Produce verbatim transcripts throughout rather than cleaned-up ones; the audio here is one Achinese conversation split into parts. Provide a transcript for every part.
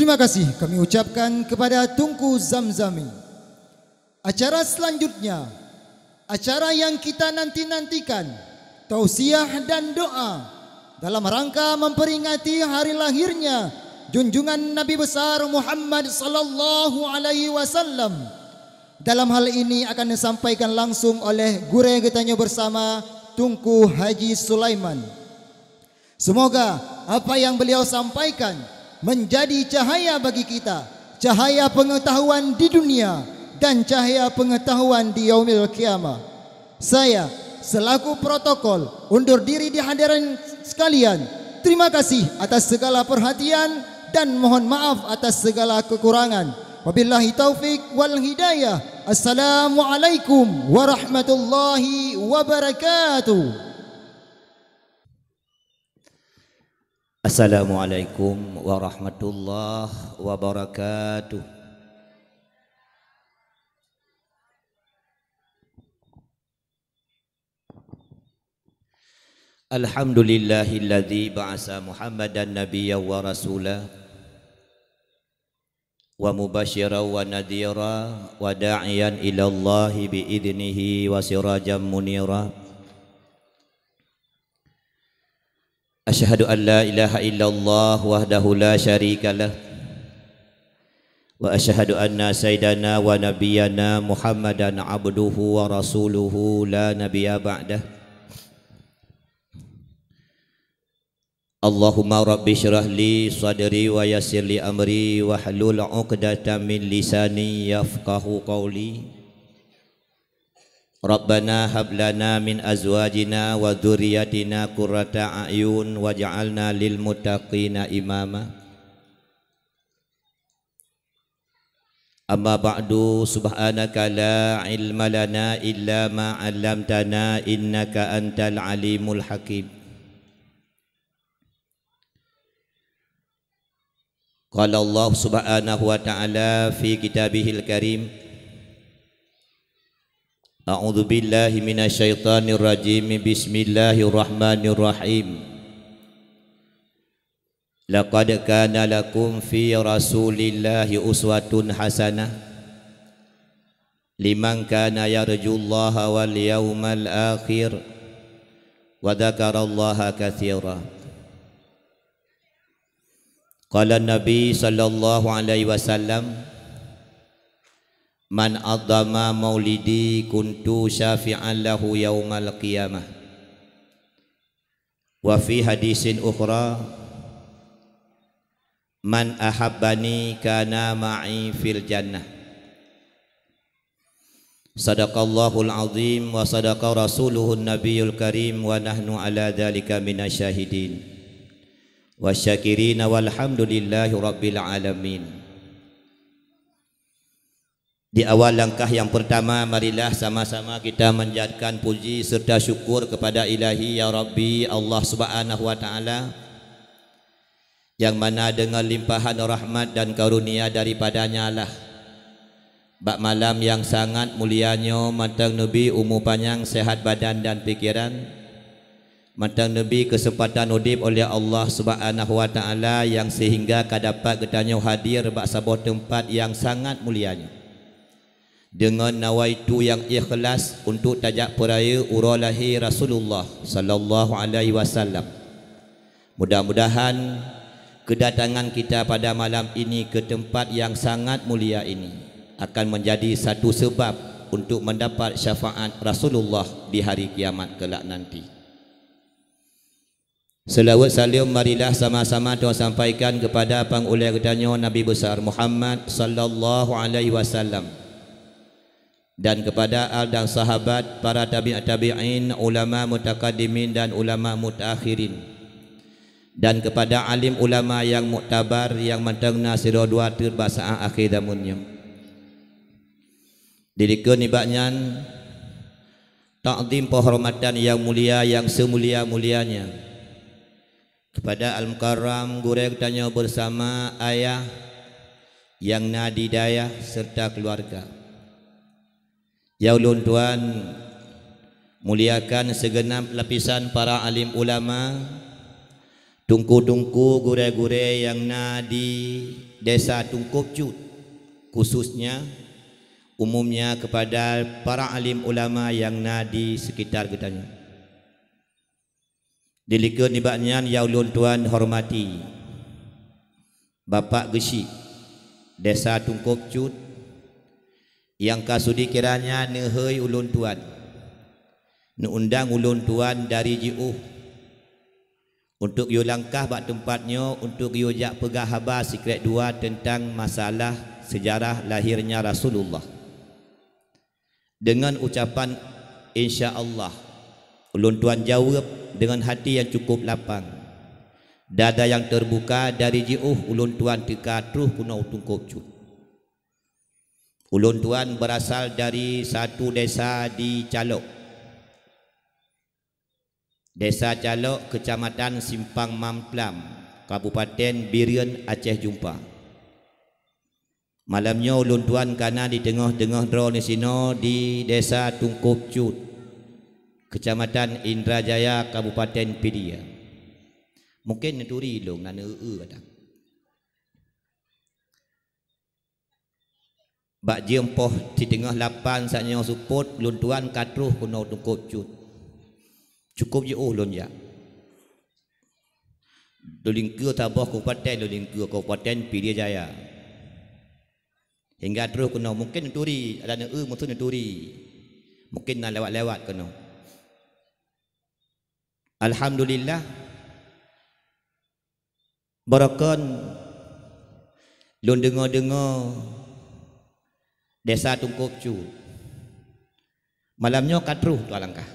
Terima kasih kami ucapkan kepada Teungku Zamzami. Acara selanjutnya, acara yang kita nanti-nantikan, tausiah dan doa dalam rangka memperingati hari lahirnya junjungan Nabi besar Muhammad sallallahu alaihi wasallam. Dalam hal ini akan disampaikan langsung oleh gurée geutanyoe bersama, Teungku Haji Sulaiman. Semoga apa yang beliau sampaikan menjadi cahaya bagi kita, cahaya pengetahuan di dunia dan cahaya pengetahuan di yaumil qiyamah. Saya, selaku protokol, undur diri di hadirin sekalian. Terima kasih atas segala perhatian dan mohon maaf atas segala kekurangan. Wabillahi taufik wal hidayah. Assalamualaikum warahmatullahi wabarakatuh. Assalamualaikum warahmatullahi wabarakatuh. Alhamdulillahilladzi ba'asa Muhammadan nabiyyan wa rasula, wa mubasyiran wa nadhira, wa da'iyan ilallahi bi idnihi wa sirajan munira. Asyhadu an la ilaha illallah wahdahu la syarikalah, wa asyhadu anna sayyidana wa nabiyyana Muhammadan abduhu wa rasuluhu la nabiyya ba'dah. Allahumma rabbi syrah li sadri wa yassir li amri wahlul 'uqdatam min lisani yafqahu qawli. Rabbana hab lana min azwajina wa dzurriyyatina qurrata a'yun waj'alna lil muttaqina imama. Amma ba'du, subhanaka la ilma lana illa ma 'allamtana innaka antal alimul hakim. Qala Allah subhanahu wa ta'ala fi kitabihil karim, a'udzu billahi minasy syaithanir rajim. Bismillahirrahmanirrahim. Laqad kana lakum fi Rasulillahi uswatun hasanah liman kana yarjullaha wal yaumal akhir wa dzakarallaha katsira. Qala Nabi sallallahu alaihi wasallam, "Man 'azzama maulidi kuntu syafi'an lahu yaumal qiyamah." Wa fi hadisin ukhra, "Man ahabbani kana ma'i fil jannah." Sadaqallahul azim wa sadaqa rasuluhun nabiyul karim wa nahnu ala dzalika minasyahidin wasyakirina walhamdulillahi rabbil alamin. Di awal langkah yang pertama, marilah sama-sama kita manjatkan puji serta syukur kepada Ilahi ya Rabbi Allah Subhanahu wa Ta'ala, yang mana dengan limpahan rahmat dan karunia daripada-Nya lah, bak malam yang sangat mulia nyoe mantong neubri umu panyang, sehat badan dan pikiran, mantong neubri keuseumpatan udeb oleh Allah Subhanahu wa Ta'ala, nyang seuhingga ka dapat geutanyoe hadir bak saboh teumpat nyang sangat mulia nyoe. Deungon nawaitu nyang ikhlas untuk tajak peurayeuk uroe lahé Rasulullah sallallahu alaihi wasallam. Mudah-mudahan keudatangan kita pada malam ini ke tempat yang sangat mulia ini akan menjadi satu sebab untuk mendapat syafaat Rasulullah di hari kiamat kelak nanti. Seulaweuet saleuem marilah sama-sama tasampaikan keupada pangulée geutanyoe Nabi Besar Muhammad sallallahu alaihi wasallam, dan keupada al dan sahabat, para tabi' tabi'in, ulama mutakaddimin dan ulama mutaakhirin, dan keupada alim ulama nyang muktabar nyang mantong na sidroe dua teuk bak saát akhé zamon nyoe. Di dikeue nibak nyan, takzim penghormatan nyang mulia nyang seumulia-mulianya keupada Al-Mukarram gurée geutanyoe beusama ayah nyang na di dayah serta keuluwarga. Ya ulôn tuan muliakan sigeunab lapisan para alim ulama, teungku-teungku, gurée-gurée nyang na di Desa Tungkôb Cut, khususnya umumnya kepada para alim ulama yang na di sekitar geutanyoe. Di likot nibak nyan nyang ulôn tuan hormati, Bapak Geuchik, Desa Tungkôb Cut, nyang ka sudi kiranya neuhôi ulôn tuan, neuundang ulôn tuan dari jiôh untuk yue langkah bak teumpat nyoe untuk yue jak peugah haba sikrék dua teuntang masalah seujarah lahirnya Rasulullah. Deungon ucapan insya Allah, ulôn tuan jaweueb deungon hati nyang cukup lapang. Dada nyang teubuka dari jiôh ulôn tuan teuka troh keunoe u Tungkôb Cut. Ulôn tuan beurasal dari satu desa di Calok. Desa Calok, Keucamatan Simpang Mamplam, Kabupaten Bireuen, Aceh Jumpa. Malam nyoe ulôn tuan ka na di teungoh-teungoh droeneuh sinoe di Desa Tungkôb Cut, Keucamatan Indrajaya, Kabupaten Pidie. Mungken neuturi lôn na neu-eu kadang. Bak jeuem poh siteungoh lapan saát nyoe seupôt, ulôn tuan ka troh keunoe Tungkôb Cut. Cukup jiôh lôn jak. Lôn lingkeue saboh kabupaten, lôn lingkeue Kabupaten Pidie Jaya. Hingga troh keunoe, mungken neuturi, ada neu-eu meusu neuturi. Mungken na lewat-lewat keunoe. Alhamdulillah, barokon lôn deungoe-deungoe Desa Tungkôb Cut. Malam nyoe ka troh tuan langkah.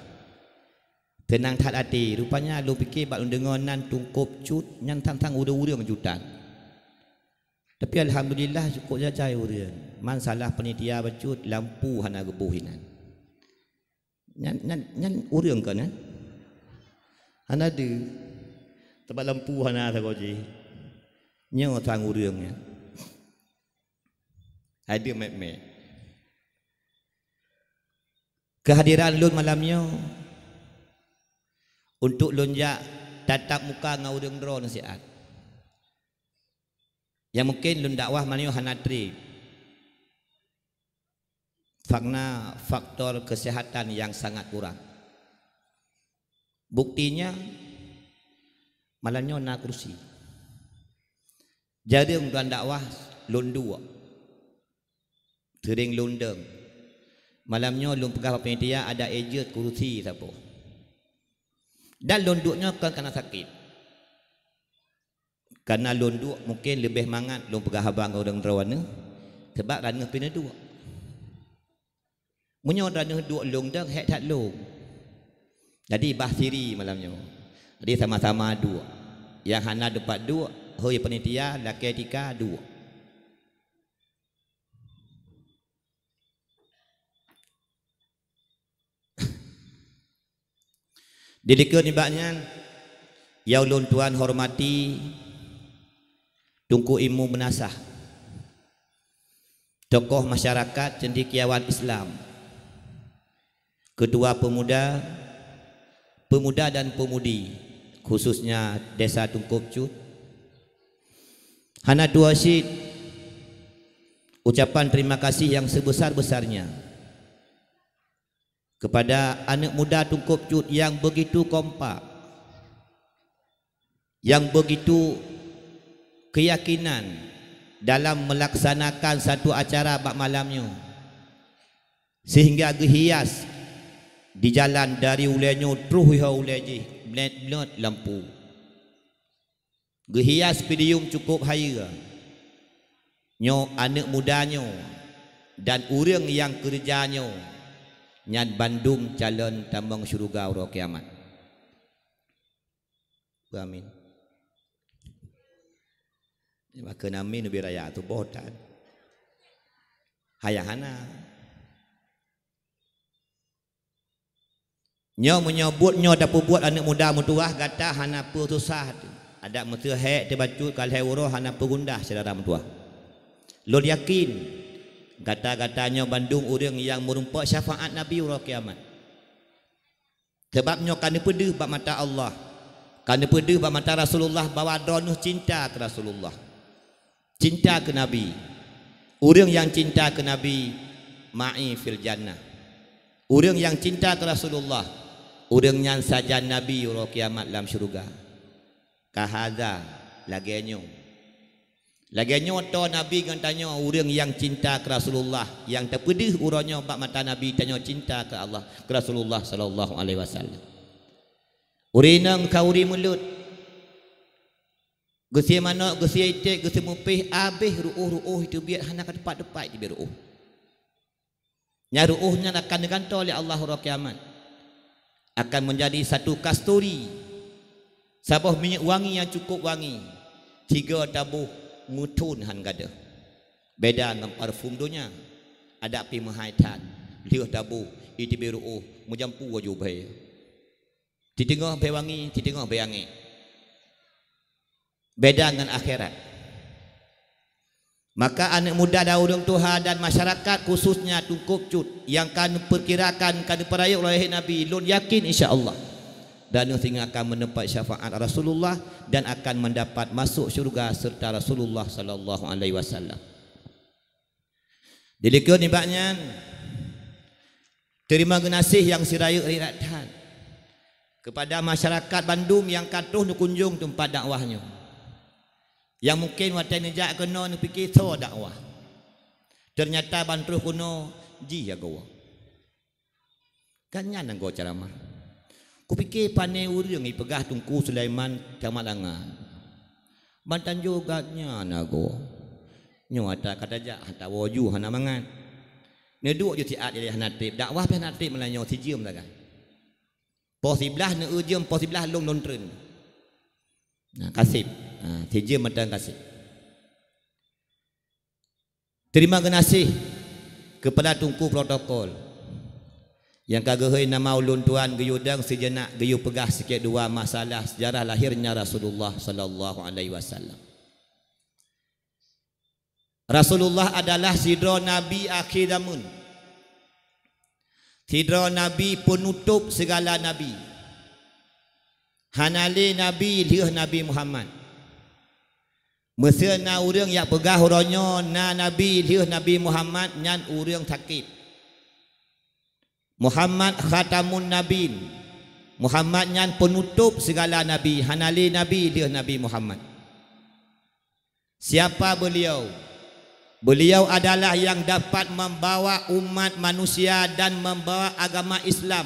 Teunang that até, rupanya lôn pike bak lôn deungoe nan Tungkôb Cut nyan sang-sang ureuëng-ureuëng jutan. Tapi alhamdulillah cukup jajai ureuëng. Man salah panitia bacut lampu hana geuboh inan. Nyan, nyan, nyan ureuëng kon nyan? Hana deuh. Teumpat lampu hana sagoe jih. Nyoe sang ureuëng nyan. Hai deuh mek-mek. Keuhadiran lôn malam nyoe untuk lôn jak tatap muka ngon ureuëng droeneuh siat. Nyang mungken lôn dakwah malam nyoe hana treb. Fakna faktor kesehatan nyang sangat kurang. Buktinya, malam nyoe na kursi. Jareueng lôn dakwah lôn duek. Seuring lôn dong. Malam nyoe lôn peugah bak panitia ada ejeuet kursi saboh. Dan lôn duek nyoe kon kana sakét. Kana lôn duek mungken leubeh mangat lôn peugah haba ngon ureuëng droeneuh, sabab droeneuh pih neuduek. Meunyoe droeneuh duek lôn dong, hék that lôn. Jadi bah siri malam nyoe. Jadi sama-sama duek. Nyang hana teumpat duek, hôi panitia lakée tika duek. Di likot nibak nyan, nyang ulôn tuan hormati Teungku Imum Meunasah, tokoh masyarakat cendekiawan Islam, ketua pemuda, pemuda dan pemudi, khususnya Desa Tungkôb Cut. Hana tuwoe cit ucapan terima kasih yang sebesar-besarnya kepada aneuk muda Tungkôb Cut yang begitu kompak, yang begitu keyakinan dalam melaksanakan satu acara bak malam nyoe, sehingga geuhias di jalan dari ulée nyoe troh yoh ulée jih blét-blét lampu. Geuhias podium cukup hayeue. Nyoe aneuk muda nyoe dan ureuëng nyang keureuja nyoe, nyan bandum calon tamong syeuruga uroe kiamat. Amin. Maka amin ubé raya tuboh tan. Hayah hana. Nyoe meunyoe buet nyoe tapeubuet aneuk muda meutuwah, gata hana peue susah teuh. Adak meuseuhek teubacut ka lhée uroe hana peue gundah syedara meutuwah. Lôn yakin, gata-gata nyoe bandum ureuëng nyang meurumpok syafaat Nabi uroe kiamat. Sabab nyoe ka neupeudeuh bak mata Allah, ka neupeudeuh bak mata Rasulullah bahwa droeneuh cinta keu Rasulullah. Cinta keu Nabi. Ureuëng nyang cinta keu Nabi, ma'i fil jannah. Ureuëng nyang cinta keu Rasulullah, ureuëng nyan sajan Nabi uroe kiamat lam syeuruga. Kahadza, lagée nyoe. Lagée nyoe toe Nabi ngon tanyoe, ureuëng nyang cinta keu Rasulullah, nyang teupeudeuh uroe nyoe bak mata Nabi, tanyoe cinta keu Allah, keu Rasulullah sallallahu alaihi wasallam. Ureuëng inong khauri mulod, geusie manok, geusie iték, geusie mupéh, abéh ruôh-ruôh iteubiet, hana ka teupat-teupat iteubiet ruôh. Nyang ruôh nyan akan neugantoe lé Allah uroe kiamat. Akan menjadi satu kasturi, saboh minyeuk wangi nyang cukup wangi, tiga taboh meuthon han gadôh. Beda ngon parfum donya, adak pih meuhai that. Lheueh taboh, iteubiet ruôh, meujampu laju bhée. Siteungoh bhée wangi, siteungoh bhée angék. Beda ngon akhirat. Maka aneuëk muda dan ureuëng tuha dan masyarakat khususnya Teungku Cut nyang ka neupeukirakan, ka neupeurayeuk uroe lahé Nabi, lôn yakin insya Allah droeneueh singoh akan meudapat syafaat Rasulullah dan akan mendapat masuk syurga serta Rasulullah sallallahu alaihi wasallam. Dilikot nibak nyan, teurimong geunaséh nyang sirayeuk rirak that keupada masyarakat bandum nyang ka troh neukunjong teumpat dakwah nyoe. Nyang mungken watée neujak keunoe neupike soe dakwah. Teunyata ban troh keunoe jih nyang goe. Kan nyan nyang goe ceuramah. Kupike pane ureuëng ipeugah Teungku Sulaiman Tamalanga. Ban tanjoe gobnyan nyang goe. Nyoe ata ka tajak, ata woe ju hana mangat. Neuduek ju siat ilée hana treb, dakwah pih hana treb, malah nyoe sijeuem sagai. Poh siblaih neueu jeuem, poh siblaih lôn lôn treun. Nah, kaseb. Ha, sijeuem mantong kaseb. Teurimong geunaséh keupada Teungku Protokol nyang ka geuhôi nama ulôn tuan geuyue dong sijeunap geuyue peugah sikét dua masalah sejarah lahirnya Rasulullah sallallahu alaihi wasallam. Rasulullah adalah sidroe nabi akhé zameun. Sidroe nabi peunutôb sigala nabi. Hana lé nabi lheueh Nabi Muhammad. Meuseu na ureuëng nyang peugah uroe nyoe na nabi lheueh Nabi Muhammad, nyan ureuëng sakét. Muhammad khatamun nabin. Muhammad nyan peunutôb sigala nabi, hana lé nabi lheueh Nabi Muhammad. Siapa beliau? Beliau adalah yang dapat membawa umat manusia dan membawa agama Islam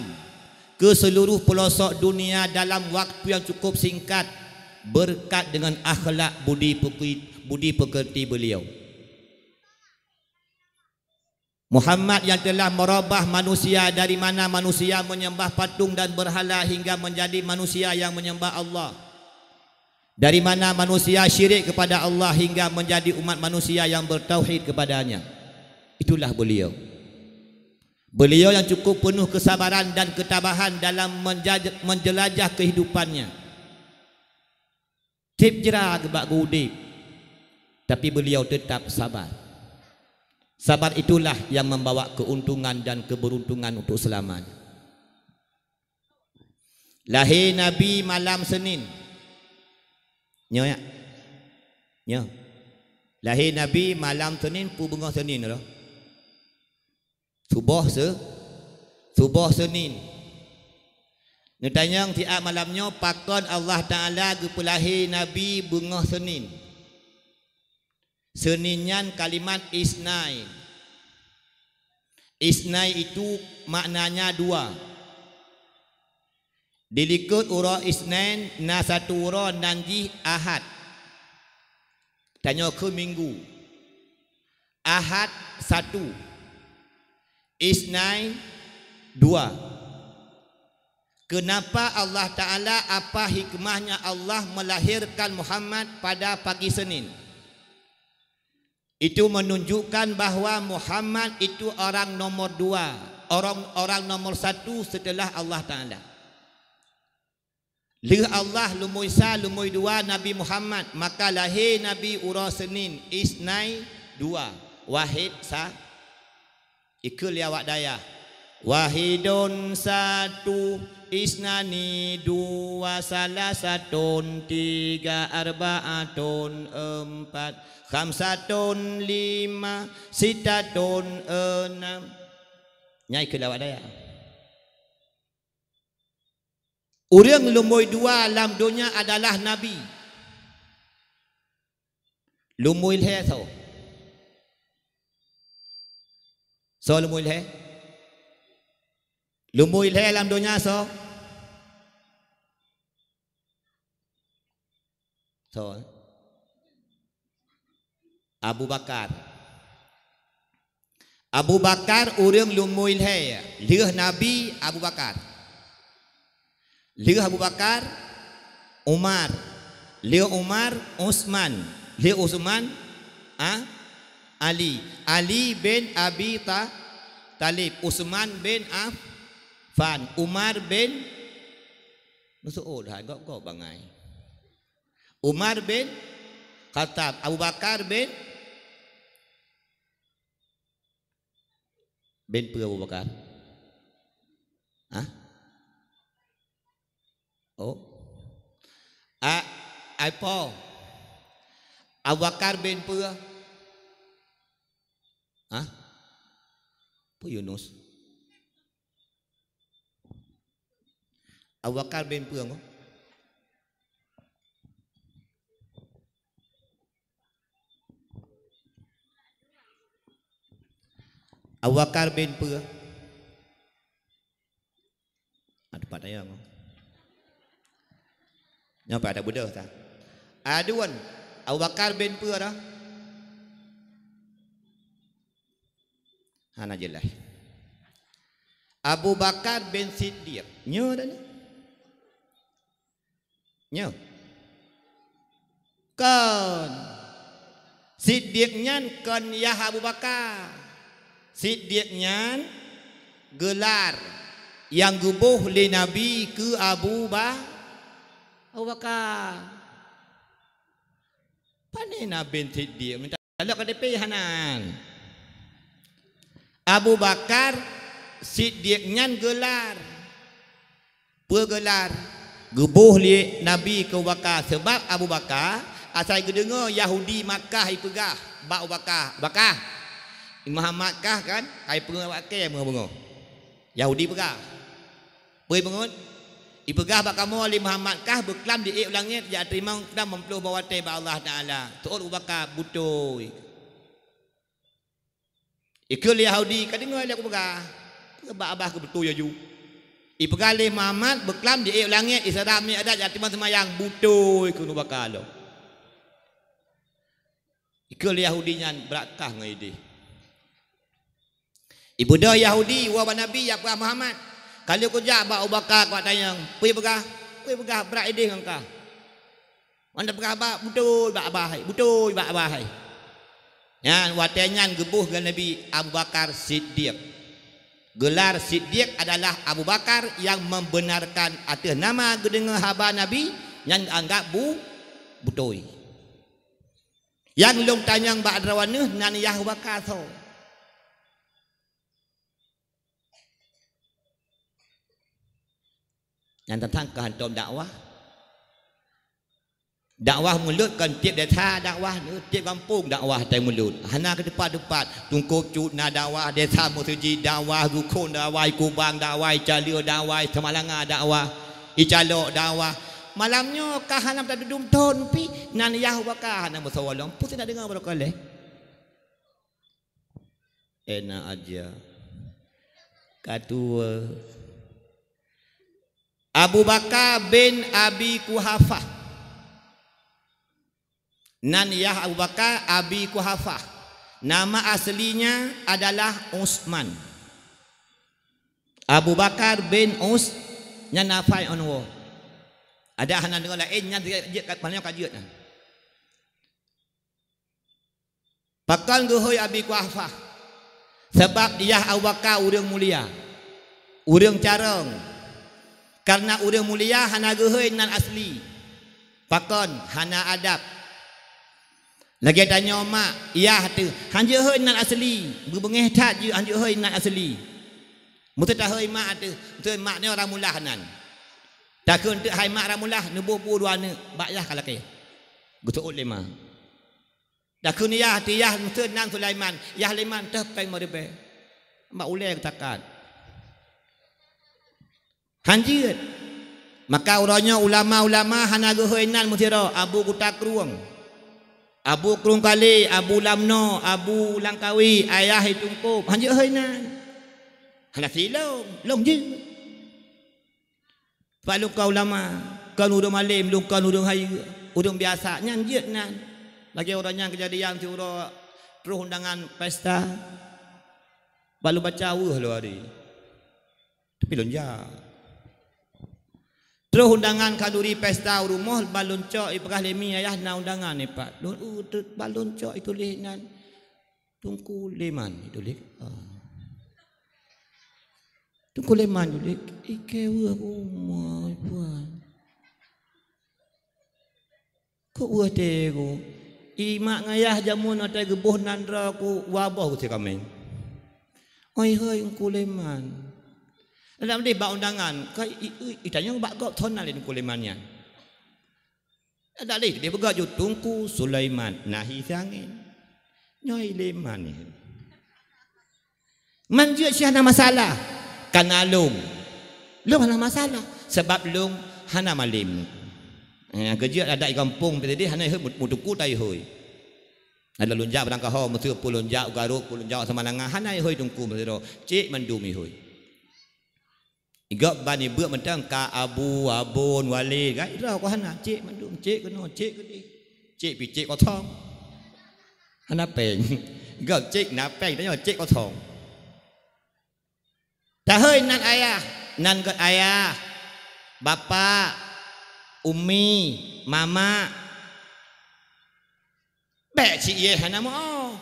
ke seluruh pelosok dunia dalam waktu yang cukup singkat berkat dengan akhlak budi peki-, budi pekerti beliau. Muhammad yang telah merubah manusia dari mana manusia menyembah patung dan berhala hingga menjadi manusia yang menyembah Allah. Dari mana manusia syirik kepada Allah hingga menjadi umat manusia yang bertauhid kepada-Nya. Itulah beliau. Beliau yang cukup penuh kesabaran dan ketabahan dalam menjaj-, menjelajah kehidupannya. Tieb jra geubak geu-udeb, tapi beliau tetap sabar. Sabar itulah yang membawa keuntungan dan keberuntungan untuk selamanya. Lahé Nabi malam Senin. Nyoe, ya? Nyoe. Lahé Nabi malam Senin, peue beungoh Senin roh? Suboh se-, suboh Senin. Neutanyong siat malam nyoe, pakon Allah Taala geupeulahé Nabi beungoh Senin? Senin nyan kalimat Isnain. Isnai itu maknanya dua. Dilikot uroe Isnain na satu uroe nan jih Ahad. Tanyoe kheun Minggu. Ahad satu, Isnain dua. Kenapa Allah Taala, apa hikmahnya Allah melahirkan Muhammad pada pagi Senin? Itu menunjukkan bahwa Muhammad itu orang nomor dua, orang, orang nomor satu setelah Allah Taala. Lheueh Allah, lumboi sa, lumboi dua Nabi Muhammad, maka lahé Nabi uroe Senin, Isnai dua, Wahid sa-, ikheun lé awak dayah, Wahidun satu, isnani dua, salasatun tiga, arbaatun empat, khamsatun lima, sittatun enam. Nyai keu lawak daya. Ureuëng lumbôi dua lam donya adalah nabi. Lumbôi lhée soe? Soe lumbôi lhée? Lumbôi lhée lam donya soe? Soe? Abu Bakar. Abu Bakar ureuëng lumbôi lhée, lheueh Nabi Abu Bakar. Lheueh Abu Bakar, Umar. Lheueh Umar, Utsman. Lheueh Utsman, a, Ali. Ali bin Abi Ta-, Thalib. Utsman bin Affan. Umar bin Mas'ud, ha, gob-gob bangai. Umar bin Khattab. Abu Bakar bin Bin peue Abu Bakar? Hah? Oh. A, ai po? Abu Bakar bin peue? Hah? Peue Yunus? Abu Bakar bin peue ngo? Abu Bakar bin peue? Ah, teumpat tanyong. Nyoe pat ada beudôh ta. Aduen, Abu Bakar bin peue dah? Hana jeulaih. Abu Bakar bin Siddiq. Nyoe dah nyoe. Nyoe. Kon. Siddiq nyan kon yah Abu Bakar. Siddiq nyan geular nyang geuboh lé Nabi keu Abu Ba-, Abu Bakar. Pane na bin Siddiq? Minta lok K T P hana. Abu Bakar Siddiq nyan geular. Peue geular? Geuboh lé Nabi keu Abu Bakar, sabab Abu Bakar asai geudeungoe Yahudi Makkah ipeugah bak Abu Bakar, "Bakar, Muhammad kah kan, hai peungeuh awak kèe beungoh-beungoh." Yahudi peugah. Peue beungon? Ipeugah bak kamoe lé Muhammad kah beuklam di ék u langét, jak teurimong klam meuplôh bak watèe bak Allah Taala. Seuôt Abu Bakar, "Beutôi." Ikheun lé Yahudi, "Ka deungoe lé kupeugah, peue bak babah keu beutôi laju." Ipeugah lé Muhammad beuklam di ék u langét, isara miet adat, jak teurimong seumayang, "Beutôi," kheun Abu Bakar lom. Ikheun lé Yahudi nyan brat kah ngon idéh. Ibeudôh Yahudi woe bak Nabi, "Ya peugah Muhammad, ka lheueh kujak bak Abu Bakar kujak tanyong, peue peugah, peue peugah brat idéh ngon kah?" Wan peugah bak, "Beutôi bak babah hai, beutôi bak babah hai." Nyan watèe nyan geuboh lé Nabi Abu Bakar Siddiq. Geular Siddiq adalah Abu Bakar nyang membenarkan ateueh nama geudeungoe haba Nabi nyan geuanggab bu-, beutôi. Nyang lôn tanyong bak droeneuh nan yah Abu Bakar soe? Nyan teuntang keu hantom dakwah. Dakwah mulod kon tieb desa dakwah, tieb gampông dakwah tai mulod. Hana keu teumpat-teumpat, Teungku Cut na dakwah, desa Meuseujid dakwah, Rukhon dakwah, Kubang dakwah, Caleue dakwah, Samalanga dakwah, Icalok dakwah. Malam nyoe ka hana tatudum thon pih, nan yah Abu Bakar hana meusawa lom. Peue si na deungoe barokon lé? Enak aja. Ka tuwoe. Abu Bakar bin Abi Kuhafah. Nan yah Abu Bakar Abi Kuhafah. Nama aslinya adalah Utsman. Abu Bakar bin Us, nyan hafai on woe. Adak hana deungoe laén nyan jeuet, jeuet ka, mana ka jeuet nyan. Pakon geuhôi Abi Kuhafah? Sabab yah Abu Bakar ureuëng mulia, ureuëng carông. Kareuna ureuëng mulia hana geuhôi nan asli. Pakon? Hana adab. Lagée tanyoe mak, yah teuh, han jeuet hôi nan asli, beubeungéh that jeuet han jeuet hôi nan asli. Meuseuti tahôi mak ateueh, meuseuti mak nyoe Ramulah nan. Takheun teuk hai mak Ramulah, neuboh bu dua aneuk, bak yah ka lakée. Geuseuôt lé ma. Takheun yah, tiyah meuseuti nan Sulaiman, yah Sulaiman teuh péng meuribée. Bak ulée geutakat. Han jeuet. Maka uroe nyoe ulama-ulama hana geuhôi nan meusidroe, Abu Kuta Krueng, Abu Krueng Kalé, Abu Lamno, Abu Langkawi, Ayah Itungkop, han jeuet hôi nan. Hana silong, lom jeuet. Sebab lôn kon ulama, kon ureuëng malém, lôn kon ureuëng hayeue, ureuëng biasa, nyan jeuet nan. Lagée uroe nyan keujadian siuroe troh undangan pesta. Bak lôn baca weueh lôn hari. Tapi lôn jak. Troh undangan khanduri pesta u rumoh, bak lôn cok ipeugah lé mi ayah na undangan ipat. Lôn, uh, teuk bak lôn cok ituléh nan Teungku Leman ituléh. Ah. Teungku Leman ituléh, ikée weueh ku ma ipuan. Kok weueh tée ku? I mak ngon yah jameun watée geuboh nan droe ku waboh ku sikameng. Oi hôi Teungku Leman. Lam deh bak undangan, ka i, i, itanyong bak gob thon na lé Teungku Leman nyan. Ada lé dia peugah ju Teungku Sulaiman, nahi siangén. Nyoe Leman ni. Man jeuet si hana masalah, kana lôn. Lôn hana masalah, sabab lôn hana malém. Eh, keujeuet adat di gampông tadi hana ihôi meutuku ta ihôi. Ada lôn jak barangkaho, meuseu pun lôn jak u Garut, pun lôn jak Samalanga, hana ihôi teungku meuseu. Cék mandum ihôi. Igop ban ibeuek mantong ka abu, abon, wali, kan? Droe ko hana, cék mandum, cék keunoe, cék keudeh. Cék pih cék kosong. Hana péng. Igop cék na péng, tanyoe cék kosong. Tahôi nan ayah, nan gét ayah, bapak, umi, mamak. Bék cit yeh hana meu-oh.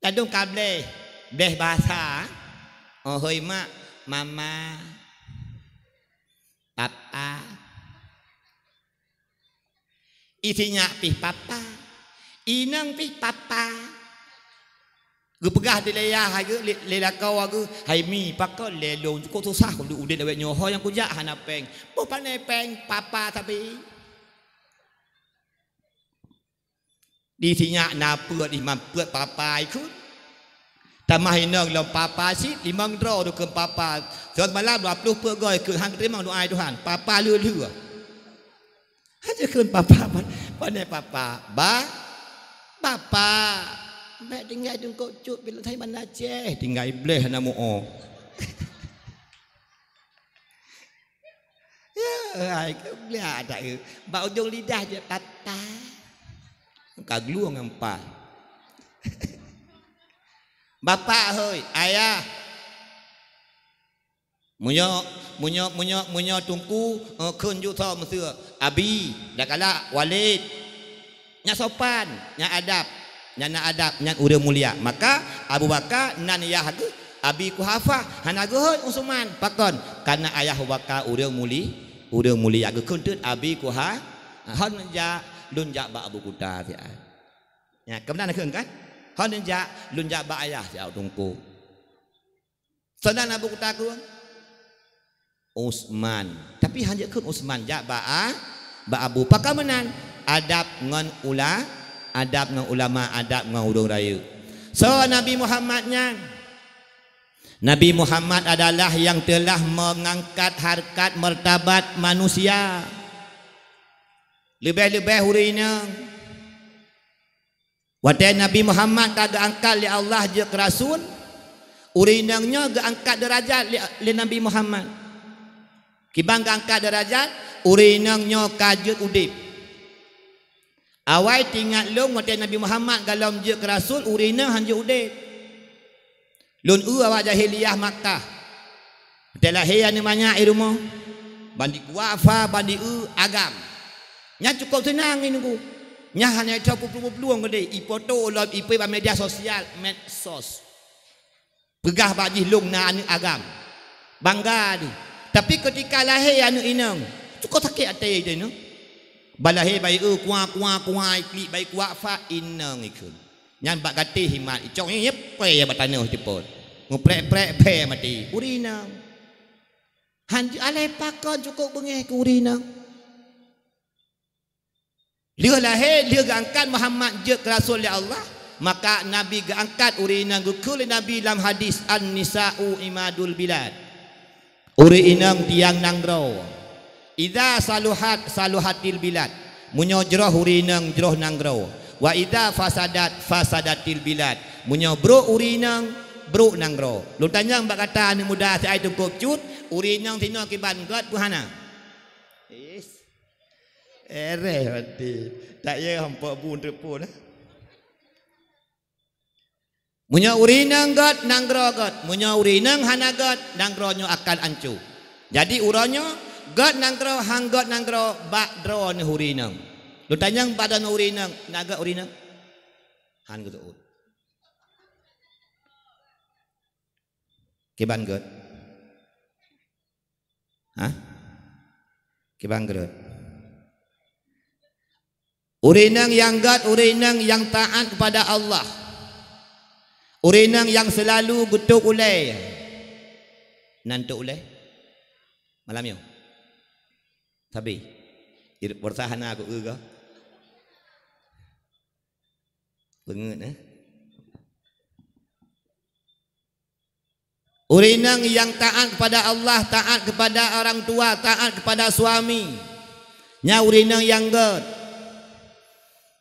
Ladôm ka bleh, bleh bahasa. Oh hôi mak, mama, papa. Isinyak pih papa, inong pih papa. Geupeugah di lé yah ageu, lé, lé lakoe ageu, hai mi, pakon lé lôn, kok susah udeb lawét nyoe, ho nyang kujak hana péng. Boh pané péng, papa tapi. Di sinyak na peuet, iman peuet papa ikheun. Tamah inong lom papa cit, limong droe dukheun papa. Semalam dua puluh peuet goe ikheun, han geuteurimong doa Tuhan. Papa lheueh-lheueh. Hana kheun papa, pané papa. Ba, papa. Bék tinggai teungkok cut, bila thai ban Aceh. Tinggai bleh hana meu-oh. Ya, ai, keubliak tak ke? Bak ujong lidah je, papa. Ka glueng ngon pa. Bapak hoi, ayah. Meunyoe, meunyoe, meunyoe, meunyoe teungku, eh, kheun ju tho meuseu, abi, dak galak, walid. Nyan sopan, nyan adab, nyan na adab, nyan ureuëng mulia. Maka Abu Bakar nan yah geuh Abi Kuhafah, hana geuhôi Utsman. Pakon? Karena ayah Abu Bakar ureuëng muli, ureuëng mulia. Geukheun teuk Abi Kuha, hon jak, lôn jak bak Abu Kuta siat. Ya, keunan kheun kan? Hon jak, lôn jak bak ayah siat teungku. Soe nan Abu Kuta Krueng? Utsman. Tapi han jeuet kheun Utsman, jak bak a, bak Abu. Pakon meunan? Adab ngon ula, adab ngon ulama, adab ngon ureuëng rayeuk. Soe Nabi Muhammad nyan? Nabi Muhammad adalah yang telah mengangkat harkat martabat manusia. Leubeh-leubeh ureuëng inong. Watée Nabi Muhammad ka geuangkat lé Allah jeuet keu rasul, ureuëng inong nyoe geuangkat deurajat lé, lé Nabi Muhammad. Kiban geuangkat deurajat, ureuëng inong nyoe ka jeuet udeb. Awai teuingat lôn watée Nabi Muhammad gohlom jeuet keu rasul, ureuëng inong han jeuet udeb. Lôn eu awak jahiliyah Makkah. Watée lahé aneuëk manyak i rumoh, ban dikuak fa, ban di eu agam. Nyan cukôp seunang i nunggu. Nyan hana itho peuplueng-peuplueng keudeh, ipoto lom ipeu bak media sosial, medsos. Peugah bak jih lôn na aneuëk agam. Bangga di. Tapi keutika lahé aneuëk inong, cukôp sakét até i inong. Ban lahé bai eu kuah, kuah, kuah, iklik bai kuak fa, inong ikheun. Nyan bak gatéh imat, icok nyan, yep, pé ya bak tanoh teupot. Meuprek-prek bhée maté. Ureueng inong. Han jeuet alai pakon cukôp beungéh keu ureueng inong. Lheueh lahé, lheueh geuangkat Muhammad jeuet keu rasul lé Allah, maka Nabi geuangkat ureueng inong geukheun lé Nabi lam hadis, "An-nisa'u imadul bilad." Ureueng inong tiang nanggroe. Idza saluhat, saluhatil bilad. Meunyoe jroh ureueng inong, jroh nanggroe. Wa idza fasadat, fasadatil bilad. Meunyoe brok ureueng inong, brok nanggroe. Lôn tanyong bak gata aneuk muda siat Teungku Cut, ureueng inong sinoe kiban gét peue hana? Is. Ereh mati. Tak ya hampok bu teupon. Meunyoe ureueng inong gét, nanggroe gét. Meunyoe ureueng inong hana gét, nanggroe nyoe akan anco. Jadi uroe nyoe, gét nanggroe, han gét nanggroe, bak droeneuh ureueng inong. Lôn tanyong bak droeneuh ureueng inong, na gét ureueng inong? Han geuteuôt. Kiban gét? Hah? Kiban gét? Ureueng inong nyang gét, ureueng inong nyang taát kepada Allah. Ureueng inong nyang seulalu geutôp ulée. Nan tôp ulée? Malam nyoe. Sabe. Beurasa hana ku eu goe. Beungeut, eh. Ureueng inong nyang taát kepada Allah, taát kepada orang tua, taát kepada suami. Nyan ureueng inong nyang gét.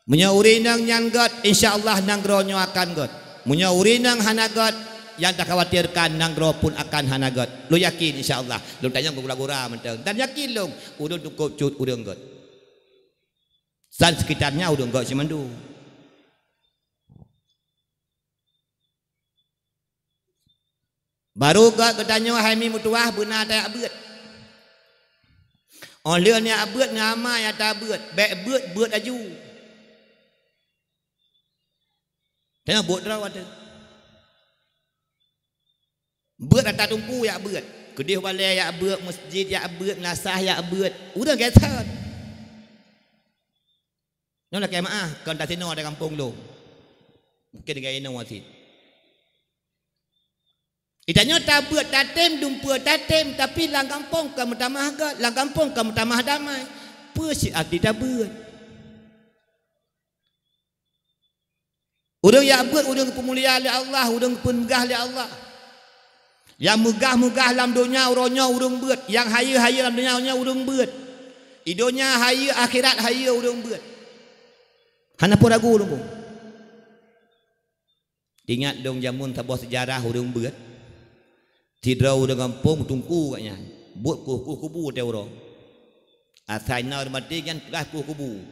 Meunyoe ureueng inong nyan gét, insya Allah nanggroe nyoe akan gét. Meunyoe ureueng inong hana gét, nyang takhawatirkan nanggroe pun akan hana gét. Lôn yakin insya Allah. Lôn tanyong gura-gura mantong. Dan yakin lôn, ureueng Teungku Cut ureueng gét. Dan sekitarnya ureueng gét simandum. Barô gét geutanyoe hai mi meutuwah beuna tajak beuet. Óh lheueh neujak beuet ngon ama nyang ata beuet, bék beuet, beuet laju. Tanyoe buet droe watée. Beuet ata teungku jak beuet, keudeh balée jak beuet, meuseujid jak beuet, meulasah jak beuet. Ureueng gét that. Nyoe lakée meuáh, kon tasinoe di gampông lôn. Mungken tinggai inoe cit. Geutanyoe tabeuet tatem, dumpeue tatem, tapi lam gampông ka meutamah gét, lam gampông ka meutamah damai. Peue cit arti tabeuet? Ureueng jak beuet, ureueng geupeumulia lé Allah, ureueng geupeumeugah lé Allah. Nyang meugah-meugah lam donya uroe nyoe ureueng beuet, nyang hayeue-hayeue lam donya uroe nyoe ureueng beuet. Di donya hayeue, akhirat hayeue ureueng beuet. Hana peue ragu lôn. Ingat lôn jameun saboh seujarah ureueng beuet. Sidroe ureueng gampông teungku gobnyan, buet kueh-kueh kubu watée uroe. Asai na ureueng maté nyan peugah kueh kubu.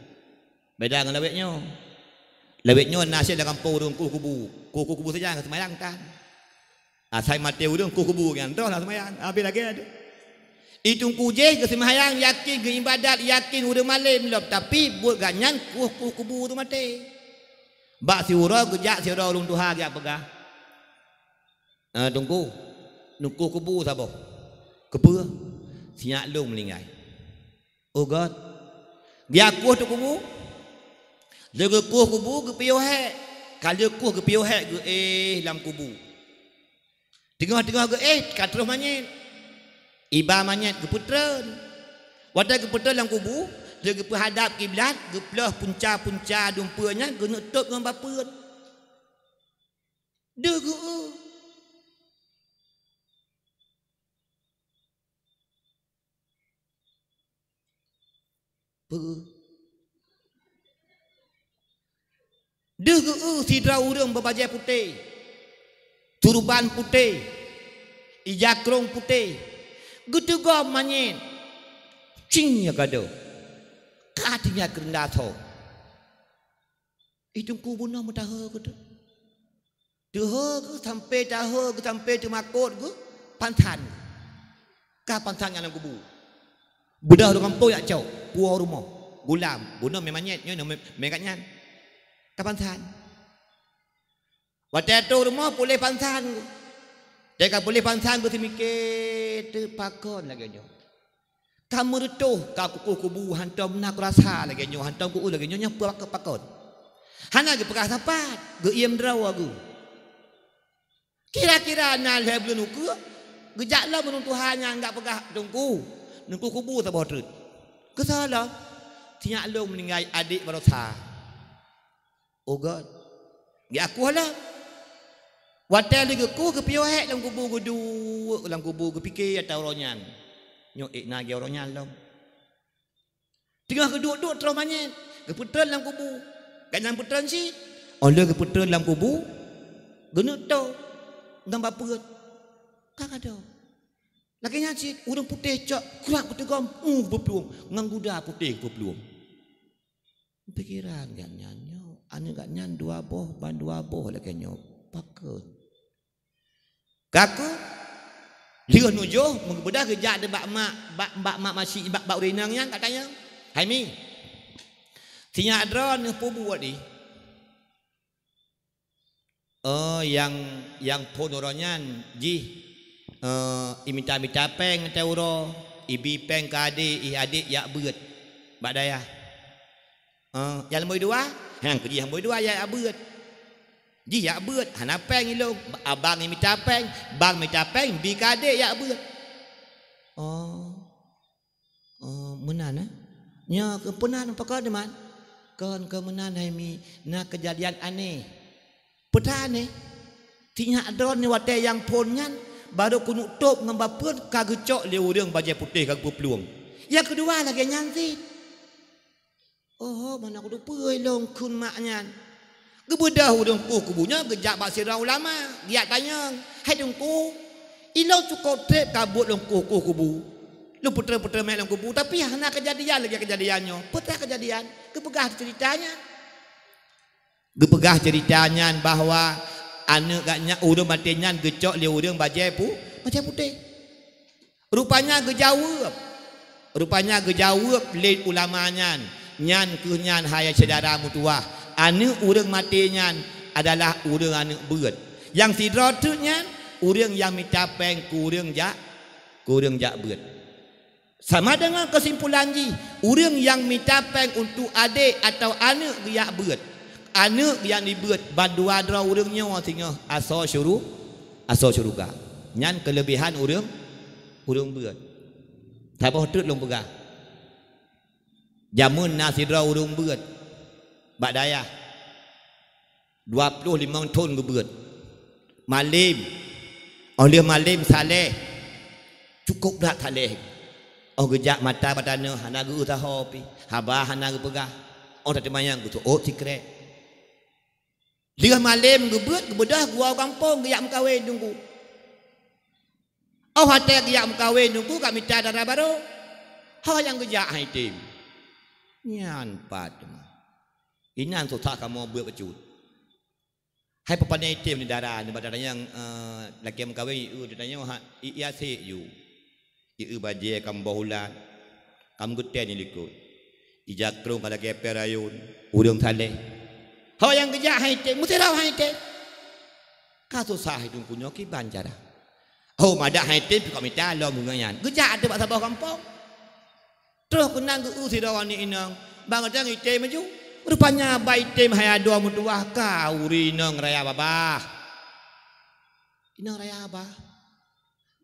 Beda ngon lawét nyoe. Lawét nyoe na cit lam gampông ureueng kueh kubu. Kueh-kueh kubu saja, seumayang tan. Asai maté ureueng kueh kubu nyan, troh na seumayang, habéh lagée deuh. Di teungku jih geuseumayang yakin, geuibadat yakin, ureueng malém lom, tapi buet gobnyan kueh-kueh kubu ureueng maté. Bak siuroe geujak sidroe ureueng tuha geujak peugah, "Eh, Teungku, neukueh kubu saboh." "Keupeue?" "Sinyak lôn meuninggai." "Oh gét." Geujak kueh teuk kubu. Lheueh geukueh kubu, geupiôh hék. Ka lheueh kueh geupiôh hék, geuéh lam kubu. Teungoh-teungoh geuéh, ka troh manyét. Iba manyét geupeutreun. Watée geupeutreun lam kubu, lheueh geupeuhadab kiblat, geuploh punca-punca dumpeue nyan, geuneuk tôb ngon bapeuet. Deuh geu-eu. Peu. Deuh geu-eu sidroe ureueng beubajée putéh, turban putéh, ija krông putéh, geuteugom manyét, cing ya gado, ka tinggai keureunda tho. Ih, teungku bunoe meutahö geuh teuh. Teuhö geuh sampoe tahö geuh sampoe teumakot geuh pansan. Ka pansan ngon lam kubu. Beudôh lôn gampông jak cok, puwoe rumoh. Gulam, bunoe mé manyét, nyoe mé, mé gobnyan. Ka pansan. Watée troh rumoh puléh pansan geuh. Teuka puléh pansan geuh teumike teuh pakon lagée nyoe. Ka meureutôh ka kukueh kubu hantom na kurasa lagée nyoe, hantom ku-eu lagée nyoe, nyoe peue pakon. Hana geupeugah sapat, geuiem droe geuh. Kira-kira na lhèe buleuen ukeue, geujak lom ureueng tuha nyan jak peugah, "Teungku, Teungku kubu saboh treuk." "Keu soe lom?" "Sinyak lôn meuninggai adék baroesa." "Oh God." Geukueh lom. Watèe lheueh geukueh, geupiôh hék lam kubu, geuduek lam kubu, geupike ata uroe nyan. Nyoe ék na lagèe uroe nyan lom. Teungoh geuduek-duek troh manyét, geupeutreun lam kubu. Gobnyan peutreun cit. Óh lheueh geupeutreun lam kubu, geuneuk tô ngon bak peuet. Ka gadôh. Lagèe nyan cit, ureueng putéh cok, krab geuteugom, uh, geuplueng, ngon guda putéh geuplueng. Pikiran gobnyan nyoe, aneuk gobnyan dua boh, ban dua boh lagèe nyoe. Pakon? Ka keuh, lheueh nujoh, meubeudôh geujak di bak mak, bak, bak mak masyik, bak, bak ureueng inong nyan, ka tanyong, "Hai mi, sinyak droeneuh peue buet di?" "Oh, nyang, nyang phôn uroe nyan jih, eh, imita-mita péng watèe uroe, ibi péng keu adék, ih adék jak beuet bak dayah." "Eh, nyang lam boh dua?" "Nyang keu jih lam boh dua jak beuet." "Jih jak beuet, hana péng ilôn. Abang imita péng, bang mita péng, bi keu adék jak beuet." "Oh. Oh, meunan, eh? Nyoe keuh peunan pakon, teuma?" "Kon keuh meunan, hai mi, na keujadian aneh." "Peue tan aneh?" "Sinyak droeneuh watèe nyang phôn nyan, barô keuneuk tôb ngon bak peuet ka geucok lé ureueng bajèe putéh ka geupeuplueng. Nyang keudua lagèe nyan cit." "Oho, meunan kuteupeu lôn," kheun mak nyan. Geubeudôh ureueng kueh kubu nyan geujak bak sidroe ulama, geujak tanyong, "Hai Teungku, ilôn cukôp trép ka buet lôn kueh-kueh kubu. Lôn peutreun-peutreun manyét lam kubu, tapi hana keujadian lagèe keujadian nyoe. Peue teuma keujadian?" Geupeugah ceurita nyan. Geupeugah ceurita nyan bahwa aneuk gobnyan, ureueng maté nyan geucok lé ureueng bajèe pu-, bajèe putéh. Rupanya geujaweueb, rupanya geujaweueb lé ulama nyan, "Nyan keuh nyan, hai syedara meutuwah, aneuk ureueng maté nyan adalah ureueng aneuk beuet. Nyang sidroe treuk nyan, ureueng nyang mita péng keu ureueng jak, keu ureueng jak beuet." Sama deungon keusimpulan jih, ureueng nyang mita péng untuk adék atawa aneuk geujak beuet, aneuk nyang dibeuet, bandua droe ureueng nyoe singoh asoe syuru-, asoe syeuruga. Nyan keuleubehan ureueng, ureueng beuet. Saboh treuk lôn peugah. Jameun na sidroe ureueng beuet bak dayah. Dua ploh limong thon geubeuet. Malém. Óh lheueh malém saleh. Cukôp that saleh. Óh geujak mata bak tanoh hana geu-eu saho pih. Haba hana geupeugah. Óh tateumayang geuseuôt sikrek. Lheueh malém geubeuet, geubeudôh geuwoe u gampông geujak meukawen Teungku. Óh watèe geujak meukawen Teungku ka mita dara barô. Ho nyang geujak han item. Nyan pat teuma. Inan susah kamoe beuet bacut. Hai peue pané item ni dara, ni bak dara nyang, eh, lakèe meukawen, i eu tanyoe ha, i, i asék ju. I eu bajèe ka meuboh ulat, ka meugeutèe ni likot. Ija krông ka lakèe pèe rayon, ureueng saleh. Ho nyang geujak han item, meusidroe han item. Ka susah i Teungku nyoe kiban cara. Ho madak han item pih kok mita lom ngon nyan. Geujak ateueh bak saboh gampông. Troh keunan geu-eu sidroe aneuk inong. Bang Adang item laju. Rupanya ba item hai adoe meutuwah ka ureueng inong raya babah. Inong raya babah.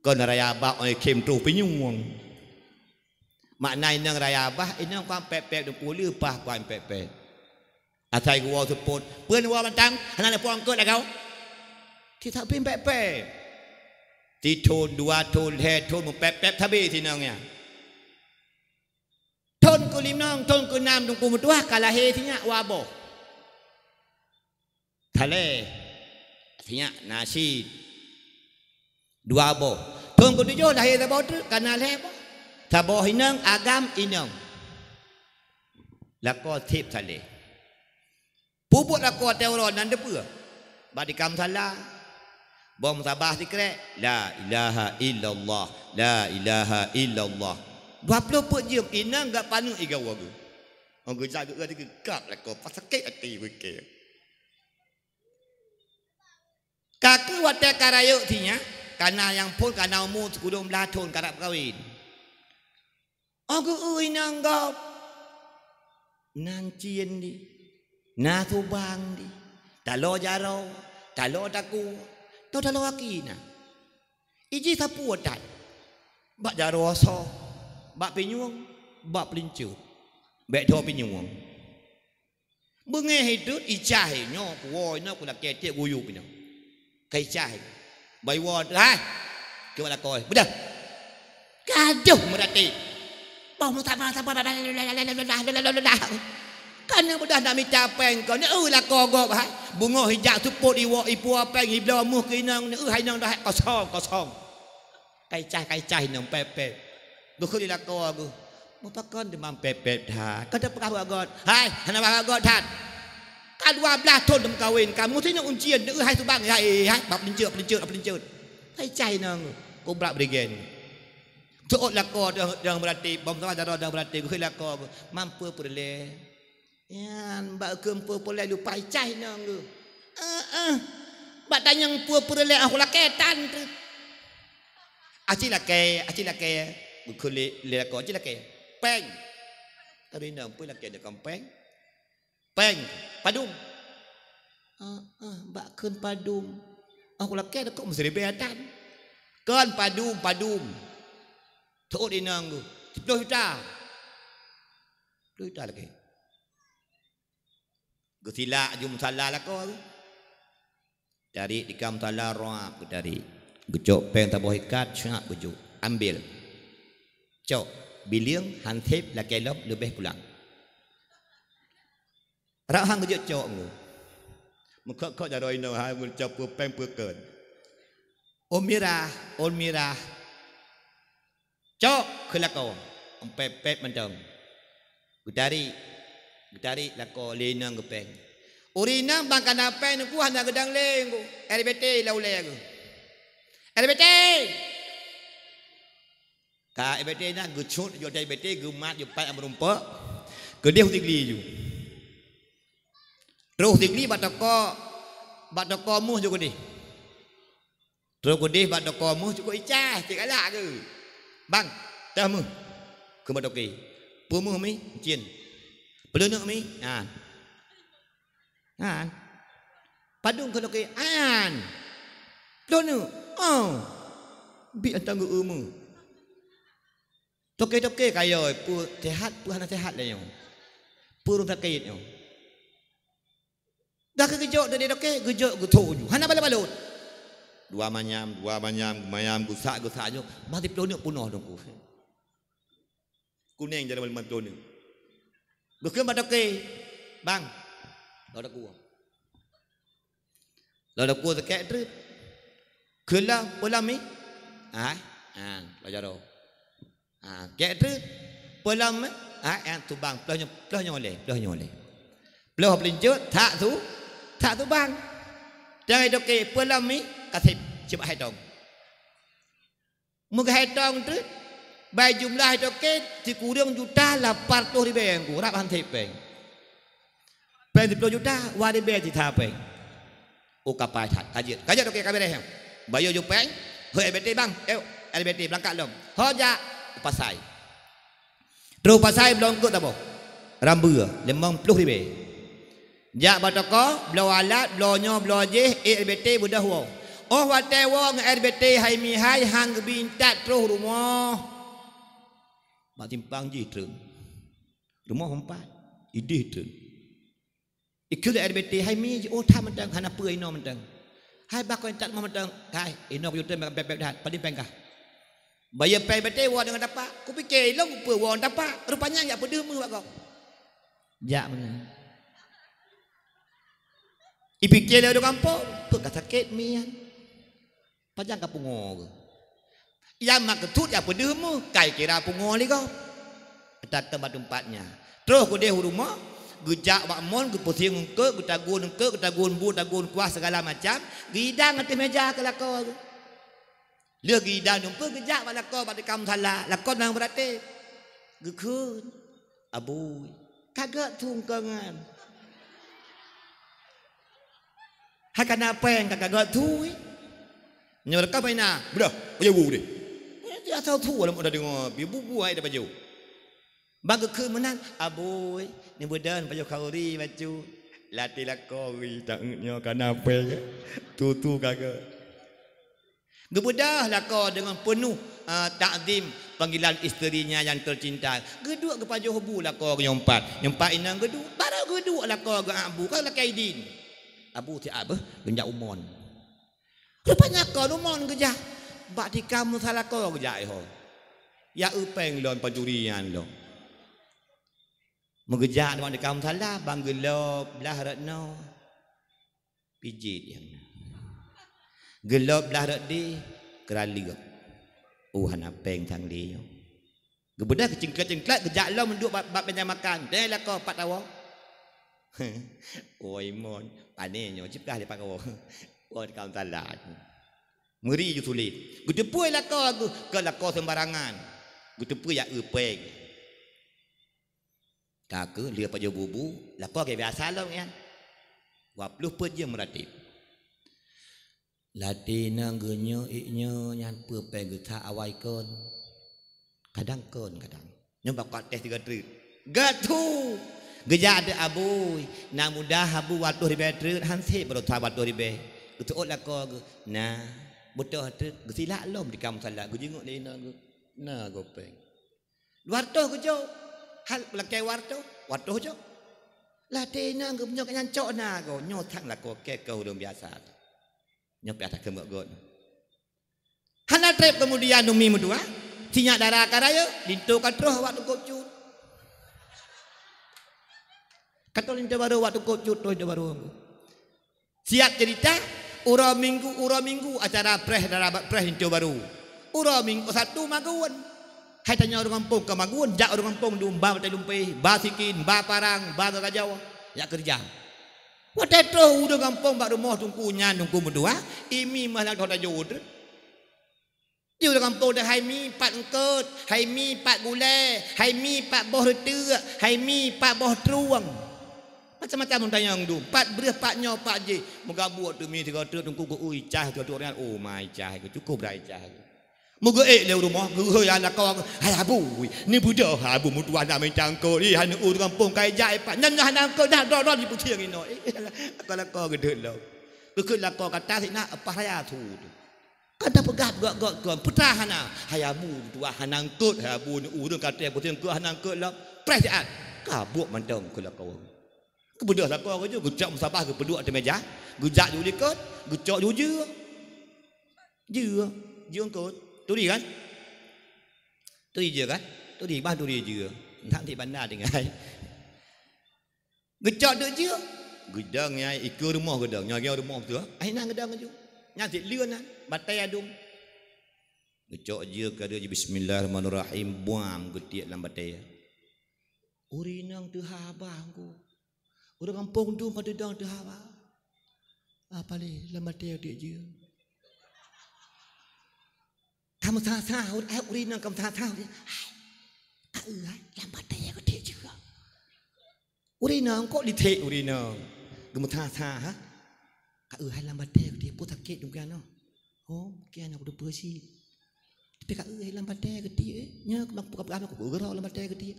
Kon raya babah oi khem troh pinyueng. Makna inong raya babah, inong kuan pèt-pèt dum pue leupah kuan pèt-pèt. Asai geuwoe seupôt, peue neuwoe mantong, hana neupue eungkôt lagèe. Tisak pih pèt-pèt. Sithon, dua thon, lhèe thon, meupèt-pèt sabe sinong nyan. Thon keulimong, thon keunam Teungku meutuwah ka lahé sinyak dua boh. Saleh, sinyak na cit dua boh. Thon keutujoh lahé saboh treuk ka na lhèe boh. Saboh inong, agam inong. Lakoe sép saleh. Peubuet lakoe watèe uroe nyan deuh peue? Bak dikam sala. Boh meusaboh sikrek, "La ilaha illallah, la ilaha illallah." Dua ploh peuet jeuem inong gak paneuk iga woe geuh. Óh geujak geuh, geuh, geuh, gab lakoe, pasakét até beuke. Ka keuh watèe ka rayeuk sinyak, ka na nyang phon, ka na umu sikureueng blaih thon karab kawen. Óh geu-eu inong gob, na cien di, na subang di, taloe jaroe, taloe takue, Toh taloe aki na. Iji sapeue that. Bak jaroe soe, bak pinyueng, bak peulincut. Bèk tho pinyueng. Beungéh iduek, icah nyoe, kuwoe nyoe, kulakèe tiep guyup nyoe. Ka icah. Bai woe, hai. Keu lakoe. Beudah. Gadoh meuratéb. Boh meusabar-sabar. Ka na beudah nak mita péng keu, na eu lakoe gob, hai. Beungoh ijak seupôt iwoe, ipuwoe péng, ibloe méuh keu inong, na eu hai inong dah kosong, kosong. Ka icah, ka icah inong pép-pép. Geukheun lé lakoe geuh. Meupakon teuma pép-pép that. Ka teupeugah bak göt. Hai, hana bak göt that. Ka dua blaih thôn teumeukawen, kamoe sinoe uncien, na eu hai subang, hai, hai, bak peulincut, peulincut, peulincut. Ka icah inong geuh. Kubrak berigen. Teuôt lakoe deuh, deuh meuratéb, bom sama jaroe deuh meuratéb, geukheun lakoe geuh. Mampu peureulèe. Nyan bak keumpue peureulèe lupa icah inong geuh. Eh, eh. Bak tanyong peue peureulèe, ah, kulakèe tan teuh. Aci lakèe, aci lakèe. Geukheun lé, lé lakoe, aci lakèe. Péng. Tapi inong peue lakèe nyoe kon péng. Péng. Padum. Ah, ah, bak kheun padum. Ah, kulakèe kok meusiribèe tan. Kon padum, padum. Teuôt inong geuh. Siploh juta. Siploh juta lakèe. Geusilak aju musala lakoe geuh. Tarék di ka musala rab geutarék. Geucok péng saboh ikat, cak geujok. Ambil. Cok. Bilieng, hansép, lakèe lom, leubeh pulang. Rab han geujok cok ngon. Meukot-kot jaroe inong hai meucok peue péng peue kheun. Ôn mirah, ôn mirah. Cok keu lakoe, pép-pép mantong. Geutarék, geutarék lakoe lé inong geuh péng. Ureueng inong ban ka na péng teungku hana geudong lé teungku. R B T lam ulèe geuh. R B T! Ka R B T na geucot ju R B T geumat ju pat meurumpok. Keudeh u Sigli ju. Troh u Sigli bak toko, bak toko méuh ju keudeh. Troh keudeh bak toko méuh cukôp icah, cit galak geuh. Bang, teuh méuh. Keu bak toke. Peue méuh mi? Cin. Peuleuneuk mi? Nyan. Nyan. Padum keu toke? Nyan. Peuleuneuk. Oh. Bit antang geu méuh. Toke-toke kayôi, peue sehat, peue hana sehat lé nyoe. Peue ureueng sakét nyoe. Dah keu geujok dari dokét, geujok geutho ju. Hana balot-balot. Dua manyam, dua manyam, manyam geusak-geusak nyoe, mati ploh neuk punoh dongku. Kuneng jadi mati ploh neuk. Geukheun bak dokét, "Bang, lôn dakue." Lôn dakue sakét treuk. Kheun lom, peue lom mi? Hai, ha, lôn jaroe. Ha, kèk treuk. Peulom, eh? Ha, nyang tubang, ploh nyoe, ploh nyoe lé, ploh nyoe lé. Ploh peulincut, that tu, that tubang. Jangai dokét, peulom mi, kaseb, cebak hai tong. Meugah hai tong treuk, bai jumlah hai dokét, sikureueng juta lapan reutôh ribèe ngku, rab han seb péng. Péng siploh juta, wah ribèe cit that péng. Oh, kapai that, ka jeuet. Ka jeuet dokét ka beureh nyan. Bayeue ju péng, hôi R B T bang, eh, R B T beurangkat lom. Ho jak, pasai. Troh pasai bloe eungkôt saboh. Rambeue, limong ploh ribèe. Jak bak toko, bloe alat, bloe nyoe, bloe jéh, ék R B T beudôh woe. Oh, watèe woe ngon R B T hai mihai, han geubi intat troh rumoh. Bak simpang jih treun. Rumoh empat, idéh treun. Ikheun lé R B T, "Hai mi, jiôh that mantong, hana peue inoe mantong. Hai bah kon that rumoh mantong, hai, inoe kujeuet tem pép-pép that, padum péng kah?" Bayeue péng R B T woe deungon tapak, kupike ilôn peue woe ngon tapak, rupanya jak peudeuh méuh bak gob. Jak meunan. Ipike lé ureueng gampông, peue ka sakét mi nyan. Pajan ka pungo geuh. Nyang meukeusut nyang peudeuh méuh, kai kira pungo lé gob. Tatem bak teumpat nyan. Troh keudeh u rumoh, geujak bak mon, geupeusieng eungkôt, geutagun eungkôt, geutagun bu, tagun kuah, sigala macam, geuidang ateueh meja keu lakoe geuh. Lheueh geuidang dumpeue, geujak bak lakoe bak dikam sala, lakoe nyang beuratéb. Geukheun, "Abui, ka gèt thôn keu nyan." Hai ka na péng ka, ka gèt thui. Nyoe ka main na, beudah, beudah bu deh. Eh, dia asal thui lam udah dengoe, bi bu bu ai dah baju. Bang geukheun meunan, "Abui, ni beudan baju khauri bacut." Latih lakoe ri, tak nyoe ka na péng. Tutu ka gèt. Geubeudah lakoe deungon peunoh, ah, takzim panggilan isterinya nyang teucinta. Geuduek geupajoh bu lakoe nyang pat. Nyang pat inong geuduek, barô geuduek lakoe geuak bu, ka lakée idin. Abu siat beuh, geunjak umon. Rupanya kon umon geujak. Bak tikam meusa lakoe geujak iho. Ya eu péng lôn pancuri nyan lôn. Meugeujak nibak tikam meusalah, ban geulôb blah rot noe. Pijet nyang na. Geulôb blah rot deh, keuraleueb. Oh, hana péng sang lé nyoe. Geubeudah geucengklat-cengklat, geujak lom duek bak, bak meja makan. Deh lakoe pat tawoe. Oi mon, pane nyoe, cit kah lé pat tawoe. Oi, kawan salah. Meuri ju sulet. Geuteupeue lakoe geuh, keu lakoe seumbarangan. Geuteupeue ya eu péng. Ka keuh lheueh pajoh bu-bu, lakoe keu biasa lom nyan. Dua ploh peuet jeuem meuratéb. Latée na geunyoe ék nyoe nyan peue péng geutak awai kon. Kadang kon, kadang. Nyoe bak tes tiga treuk. Gatu! Geujak deuek abui. Na mudah abu dua ploh ribée treuk, han sép baroesa dua ploh ribée. Geuseuôt lakoe geuh. Na, beutôi treuk, geusilak lom di kam salah, geujingeuk lé inong geuh. Na goe péng. Dua reutôh geujok. Hal lakée dua reutôh, dua reutôh jok. Latée inong geuh meunyoe nyan cok na goe, nyoe sang lakoe keu ureuëng biasa. Nyoe piah takeumeuk geuh. Hana treb keumudian Umi meutuah, sinyak dara ka rayeuk, linto ka troh bak teungkôb cut. Ka troh linto barô bak teungkôb cut, troh linto barô. Siat ceurita, uroe Minggu, uroe Minggu acara preh dara bak preh linto barô. Uroe Minggu Sabtu magun. Hai tanyoe ureuëng gampông ka magun, jak ureuëng gampông dum ba batée lumpéh, ba sikin, ba parang, ba geugajoe, jak keureuja. Watée troh ureuëng gampông bak rumoh teungku nyan teungku meutuah, imi meuhla thon tajôt. Di ureuëng gampông deh hai mi pat eungkôt, hai mi pat gulée, hai mi pat boh reuteuek, hai mi pat boh trueng. Macam-macam tanyong dum, pat breueh, pat nyoe, pat jéh. Meugabuk teumi sigoe treuk teungku geu-ui cah sigoe treuk nyan, oh ma icah geuh, cukup dah icah geuh. Meugeuék lé u rumoh, geuhôi aneuk lakoe, "Hai abu, neubeudôh abu meutuah na mita eungkôt, ih, hana ureuëng gampông ka ijak ipat, nyan hana eungkôt dah, droe-droe jipeusieng inoe." Eh, lakoe-lakoe geudeuet lom. Geukheun lakoe gata sit na, paih raya su tu. Ka tapeugah gok-gok kon, peue hana? "Hai abu meutuah hana eungkôt, hai abu, ureuëng ka treb peusieng eungkôt hana eungkôt lom." Preh siat. Ka buet mantong keu lakoe. Geubeudôh lakoe geuh jeuet, geucok meusaboh geupeuduek ateueh meja, geujak ju likot, geucok ju jeuet. Jeuet, jeuet eungkôt. Turi kan? Turi jeuet kan? Turi, bah turi jeuet. Ndak di banda tinggai. Geucok duek jeuet. Geudong nyang ikeue rumoh geudong. Nyoe rumoh beutôi. Ai nyan geudong laju. Nyan sit leuen nyan. Batée adong. Geucok jeuet ka deuek jih, "Bismillahirrahmanirrahim." Buam geutiek lam batée. Ureuëng inong teuhaba ngku. Ureuëng gampông dum padub dong teuhaba. Apa lé lam batée tiek jeuet. Ka meusa-sa, ureuëng inong ka meusa-sa. Hai, ka eu hai lam batée tiek jeuet. Ureuëng inong kok lithek ureuëng inong. Geumeusa-sa, ha? Ka eu hai lam batée tiek, peue sakét dong kian nyoe. Oh, kian aku teupeue cit. Tapi ka eu hai lam batée tiek, eh. Nyoe keubah peugah-peugah aku geurok lam batée tiek.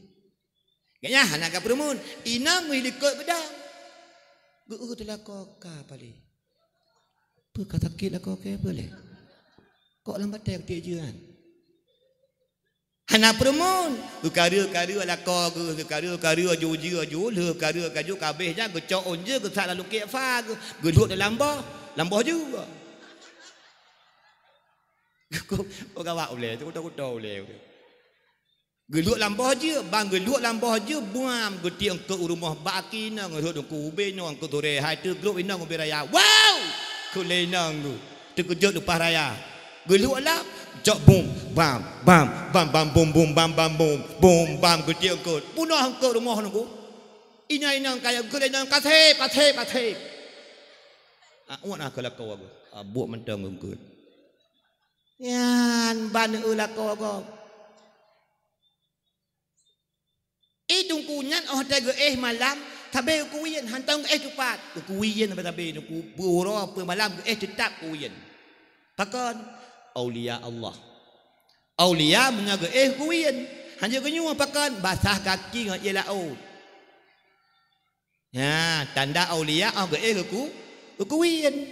Gobnyan hana ka peureumeun, inong meuh likot geudong. Geu-eu teuh lakoe ka palé. Peue ka sakét lakoe kée peue lé? Kok lam batée tiek jeuet nyan? Hana peureumeun, geukareu-kareu lakoe geuh, geukareu-kareu ju jeuet ju, lheueh kareu ka ju ka abéh nyan geucok ôn jeuet geusak lam lungkiek fa geuh, geulhok lam boh, lam boh jeuet. Kok, kok gawat ulée, kuto-kuto ulée. Geulhok lam boh jeuet, ban geulhok lam boh jeuet, buam geutiek eungkôt u rumoh bak aki inong, rhot eungkôt ubé nyoe eungkôt turée, hai teugrôp inong ubé raya. Wow! Kheun lé inong geuh, teukeujot leupah raya. Geulhok lam, cok bum, bam, bam, bam, bam, bum, bum, bam, bum, bum, bam, geutiek eungkôt. Peunoh eungkôt rumoh nunggu. Inong-inong kaya, kheun lé inong, "Kaseb, kaseb, kaseb." Ah, uet na keu lakoe geuh. Ah, buet mantong eungkôt. Nyan ban eu lakoe geuh. Ih, teungku nyan óh watée geuéh malam, sabé u kuwien, hantom geuéh teupat. U kuwien sabé-sabé, teungku, beuuroe peumalam geuéh teutap kuwien. Pakon? Aulia Allah. Aulia meunyoe geuéh kuwien, hanjeuet geunyueng pakon? Basah gaki ngon ié laôt. Ha, tanda aulia óh geuéh geuku-, geukuwien.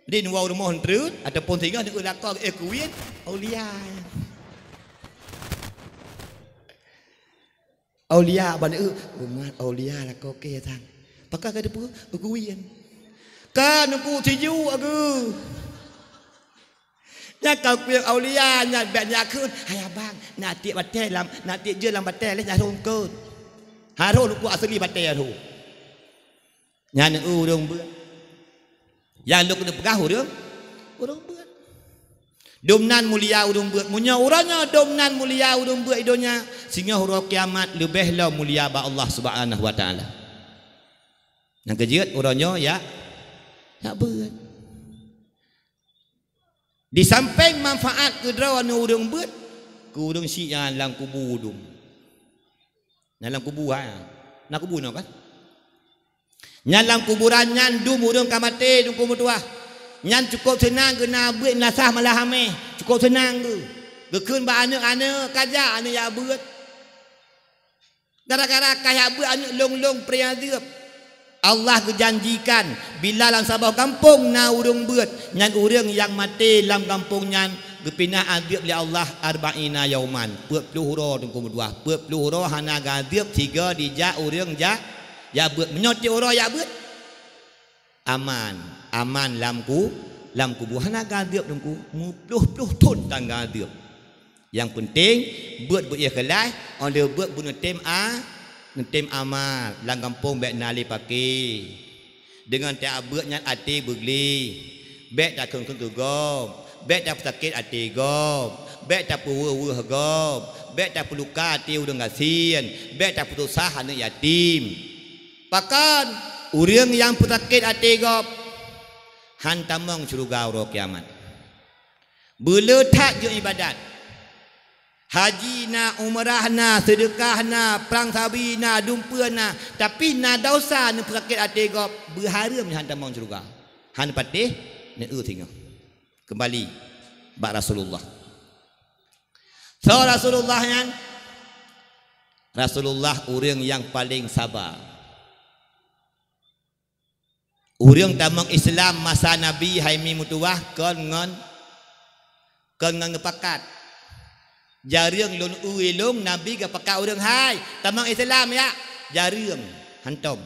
Di neuwoe rumoh treun ataupun singoh neueu lakoe, eh, keuwien, aulia. Aulia ban eu, umat aulia lakoe keu sang. Pakon ka teupeue, keuwien. Ka neuku siju ageu. Nyan ka kuyang aulia nyan bèk nyan kheun, "Hai abang, na tiek batèe lam, na tiek jeue lam batèe lé nyan rhom kheun." Harôh neuku asli batèe harôh. Nyan ureueng beuet. Nyang lôn keuneuk peugah ureueng, ureueng beuet. Dum nan mulia ureueng beuet. Meunyoe uroe nyoe dum nan mulia ureueng beuet i donya, singoh uroe kiamat leubeh lom mulia bak Allah Subhanahu wa Taala. Nyang keujeuet uroe nyoe ya, ya beuet. Di sampéng manfaat keu droeneuh ureueng beuet, keu ureueng syiek nyang lam kubu dum. Nyang lam kubu, ha. Na kubu inoe kan? Nyang lam kuburan nyan dum ureueng ka maté, Teungku meutuah. Nyan cukôp seunang keu na beuet na sah malah hamé. Cukôp seunang geuh. Geukheun bak aneuk-aneuk, "Ka jak aneuk jak beuet." Gara-gara ka jak beuet aneuk lôn-lôn pré azeub. Allah geujanjikan, bila lam saboh gampông na ureueng beuet, nyan ureueng nyang maté lam gampông nyan geupinah azeub lé Allah arba'ina yauman, peuet ploh uroe, Teungku meutuah, peuet ploh uroe hana geuazeub sigoe dijak ureueng jak, jak beuet. Meunyoe tiep uroe jak beuet, aman, aman lam ku-, lam kubu, hana geuazeub Teungku, meuploh-ploh thon tan geuazeub. Nyang peunteng, beuet beu-ikhlaih, óh lheueh beuet beuneutem a-, neutem amal, lam gampông bèk na lé paké. Deungon tajak beuet nyan até beugleh, bèk takheun-kheun keu gob, bèk tapeusakét até gob, bèk tapeuweueh-weueh gob, bèk tapeuluka até ureueng gasien, bèk tapeususah aneuk yatim. Pakon, ureueng nyang peusakét até gob, han tamong syeuruga uroe kiamat. Beuleuh that jeuet iébadat. Haji na, umrah na, seudeukah na, prang sabi na, dumpeue na, tapi na desya neupeusakét até gob, beuhareuem nyan han tamong syeuruga. Han patéh, neueu singoh. Keumbali bak Rasulullah. Soe Rasulullah nyan? Rasulullah ureueng nyang paleng saba. Ureueng tamong Islam masa Nabi hai mi meutuwah kon ngon, kon ngon geupakat. Jareueng lôn eu ilong Nabi geupakat ureueng hai tamong Islam, ya. Jareueng, hantom.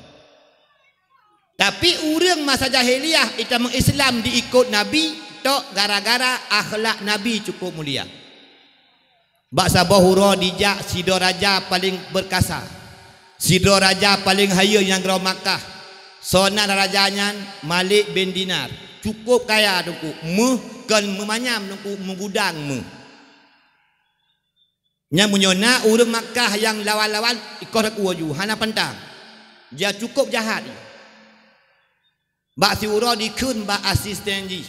Tapi ureueng masa jahiliyah itamong Islam diikot Nabi tok gara-gara akhlak Nabi cukup mulia. Bak saboh uroe dijak sidroe raja paleng beurkasa, sidroe raja paleng hayeue nyang keudroe Makkah. Soe nan raja nyan? Malik bin Dinar. Cukup kaya Teungku, méuh kon meumanyam Teungku, meugudang méuh. Nyan meunyoe na ureueng Makkah nyang lawan-lawan, ikoh takue ju, hana pantang. Jih cukup jahat. Bak siuroe dikheun bak asisten jih,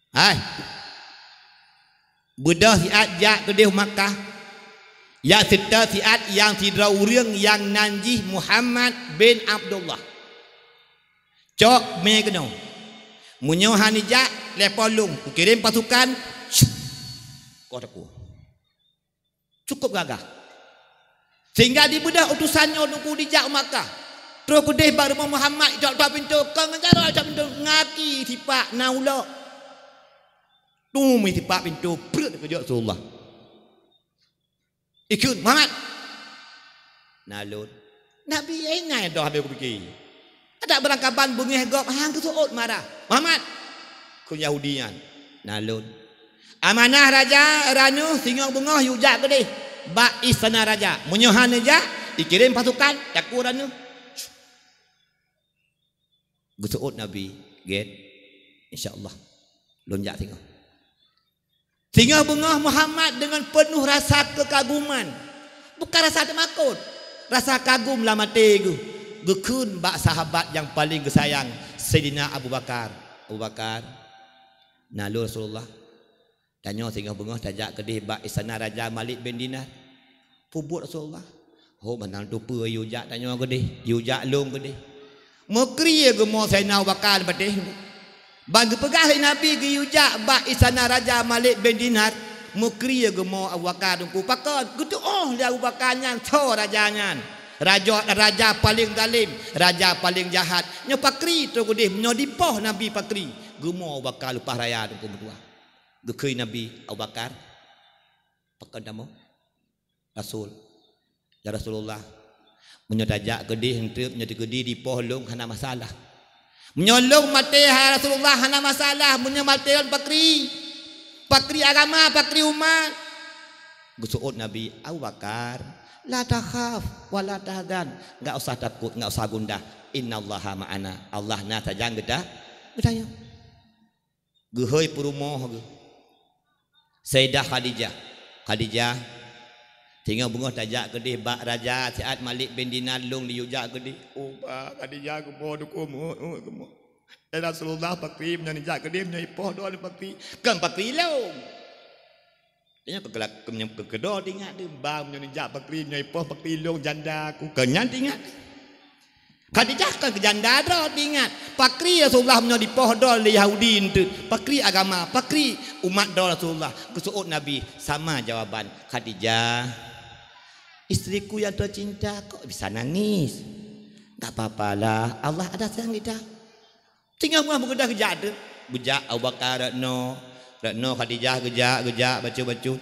"Hai, beudôh siat jak keudeh u Makkah, jak seutôt siat nyang sidroe ureueng nyang nan jih Muhammad bin Abdullah. Cok mé keunoe. Meunyoe han ijak, telepon lôn, kukirém pasukan." Syup, koh takue. Cukup gagah. Sehingga dibeudôh utosan nyoe Teungku dijak u Makkah. Troh keudeh bak rumoh Muhammad, ijak-jak pintoe, kon ngon jaroe ijak pintoe, ngaki sipak na ulok. Tumi sipak pintoe, preuet keujok Rasulullah. Ikheun, "Muhammad!" "Na lôn." Nabi ingat doh habéh kupike. Adak beurangkaban beungéh gob han geuseuôt marah. "Muhammad!" Kheun Yahudi nyan, "Na lôn." "Amanah raja, ranuh singoh beungoh yue jak keudeh bak istana raja. Meunyoe han neujak, ikirém pasukan takue ranuh." Geuseuôt Nabi, "Gét, insya Allah lôn jak singoh." Singoh beungoh Muhammad deungon peunoh rasa keukaguman, bukan rasa teumakot, rasa kagum lam até geuh, geukheun bak sahabat nyang paleng geusayang, Saidina Abu Bakar, "Abu Bakar, na lôn Rasulullah, tanyoe singoh beungoh tajak keudeh bak istana Raja Malik bin Dinar." "Peubuet Rasulullah?" "Ho, mantong teupeue yue jak tanyoe keudeh, yue jak lôn keudeh." Meukrie geumo Saidina Abu Bakar patéh. Ban geupeugah lé Nabi geuyue jak bak istana Raja Malik bin Dinar, meukrie geumo Abu Bakar Teungku. Pakon? Geutuoh lé Abu Bakar nyan soe raja nyan. Raja, raja paleng zalem, raja paleng jahat. Nyoe pakri troh keudeh, nyoe dipoh Nabi pakri. Geumo Abu Bakar leupah raya teungku meutuah. Geukheun Nabi, "Abu Bakar, pakon tamoe?" "Rasul, ya Rasulullah, meunyoe tajak keudeh eunteuk, meunyoe teukeudi dipoh lôn hana masalah. Meunyoe lôn maté, hai Rasulullah, hana masalah, meunyoe maté lôn pakri, pakri agama, pakri umat." Geuseuôt Nabi, "Abu Bakar, la takhaf wa la tahzan, enggak usah takot, enggak usah gundah. Innallaha ma'ana. Allah na sajan geuta-, geutanyoe." Geuhôi peurumoh geuh, Saidah Khadijah. "Khadijah, singoh beungoh tajak keudeh bak raja siat Malik bin Dinar, lôn liyue jak keudeh." "Oh, bah," Khadijah geumo, dukon, "Oh, oh, geumo. Eh, Rasulullah, pakri meunyoe nijak keudeh, meunyoe ipoh droe pakri. Kon pakri lôn." Nyoe keukeulak-, keu-, keukeudroe teuingat teuh, "Bah, meunyoe nijak pakri, meunyoe ipoh pakri lôn janda ku." Kon nyan teuingat. Khadijah kon keu janda droe teuingat. Pakri Rasulullah meunyoe dipoh droe lé Yahudi eunteuk. Pakri agama, pakri umat droe Rasulullah. Geuseuôt Nabi, sama jawaban. "Khadijah, istriku yang tercinta, kok bisa nangis?" "Enggak apa-apalah, Allah ada sayang kita." Singoh beungoh meukeudeh geujak teuk. Geujak Abu Bakar, rot noe. Rot noe Khadijah geujak, geujak, bacut-bacut.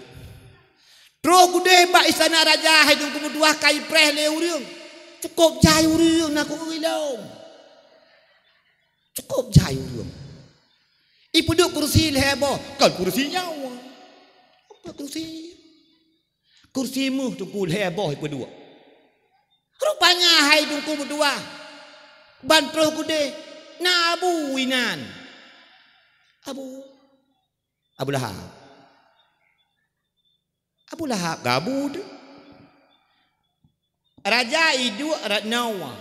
Troh keudeh bak istana raja, hai teungku meutuah, ka ipreh lé ureuëng. Cukôp jai ureuëng na ku ilong. Cukôp jai ureuëng. Ipeuduek kursi lhée boh, kon kursi nyoe. Apa kursi? Kursi méuh teungku lhée boh ipeuduek. Rupanya hai teungku meutuah, ban troh keudeh na abu inan. Abu, Abu Lahab. Abu Lahab ka abu teuh. Raja iduek rot noe.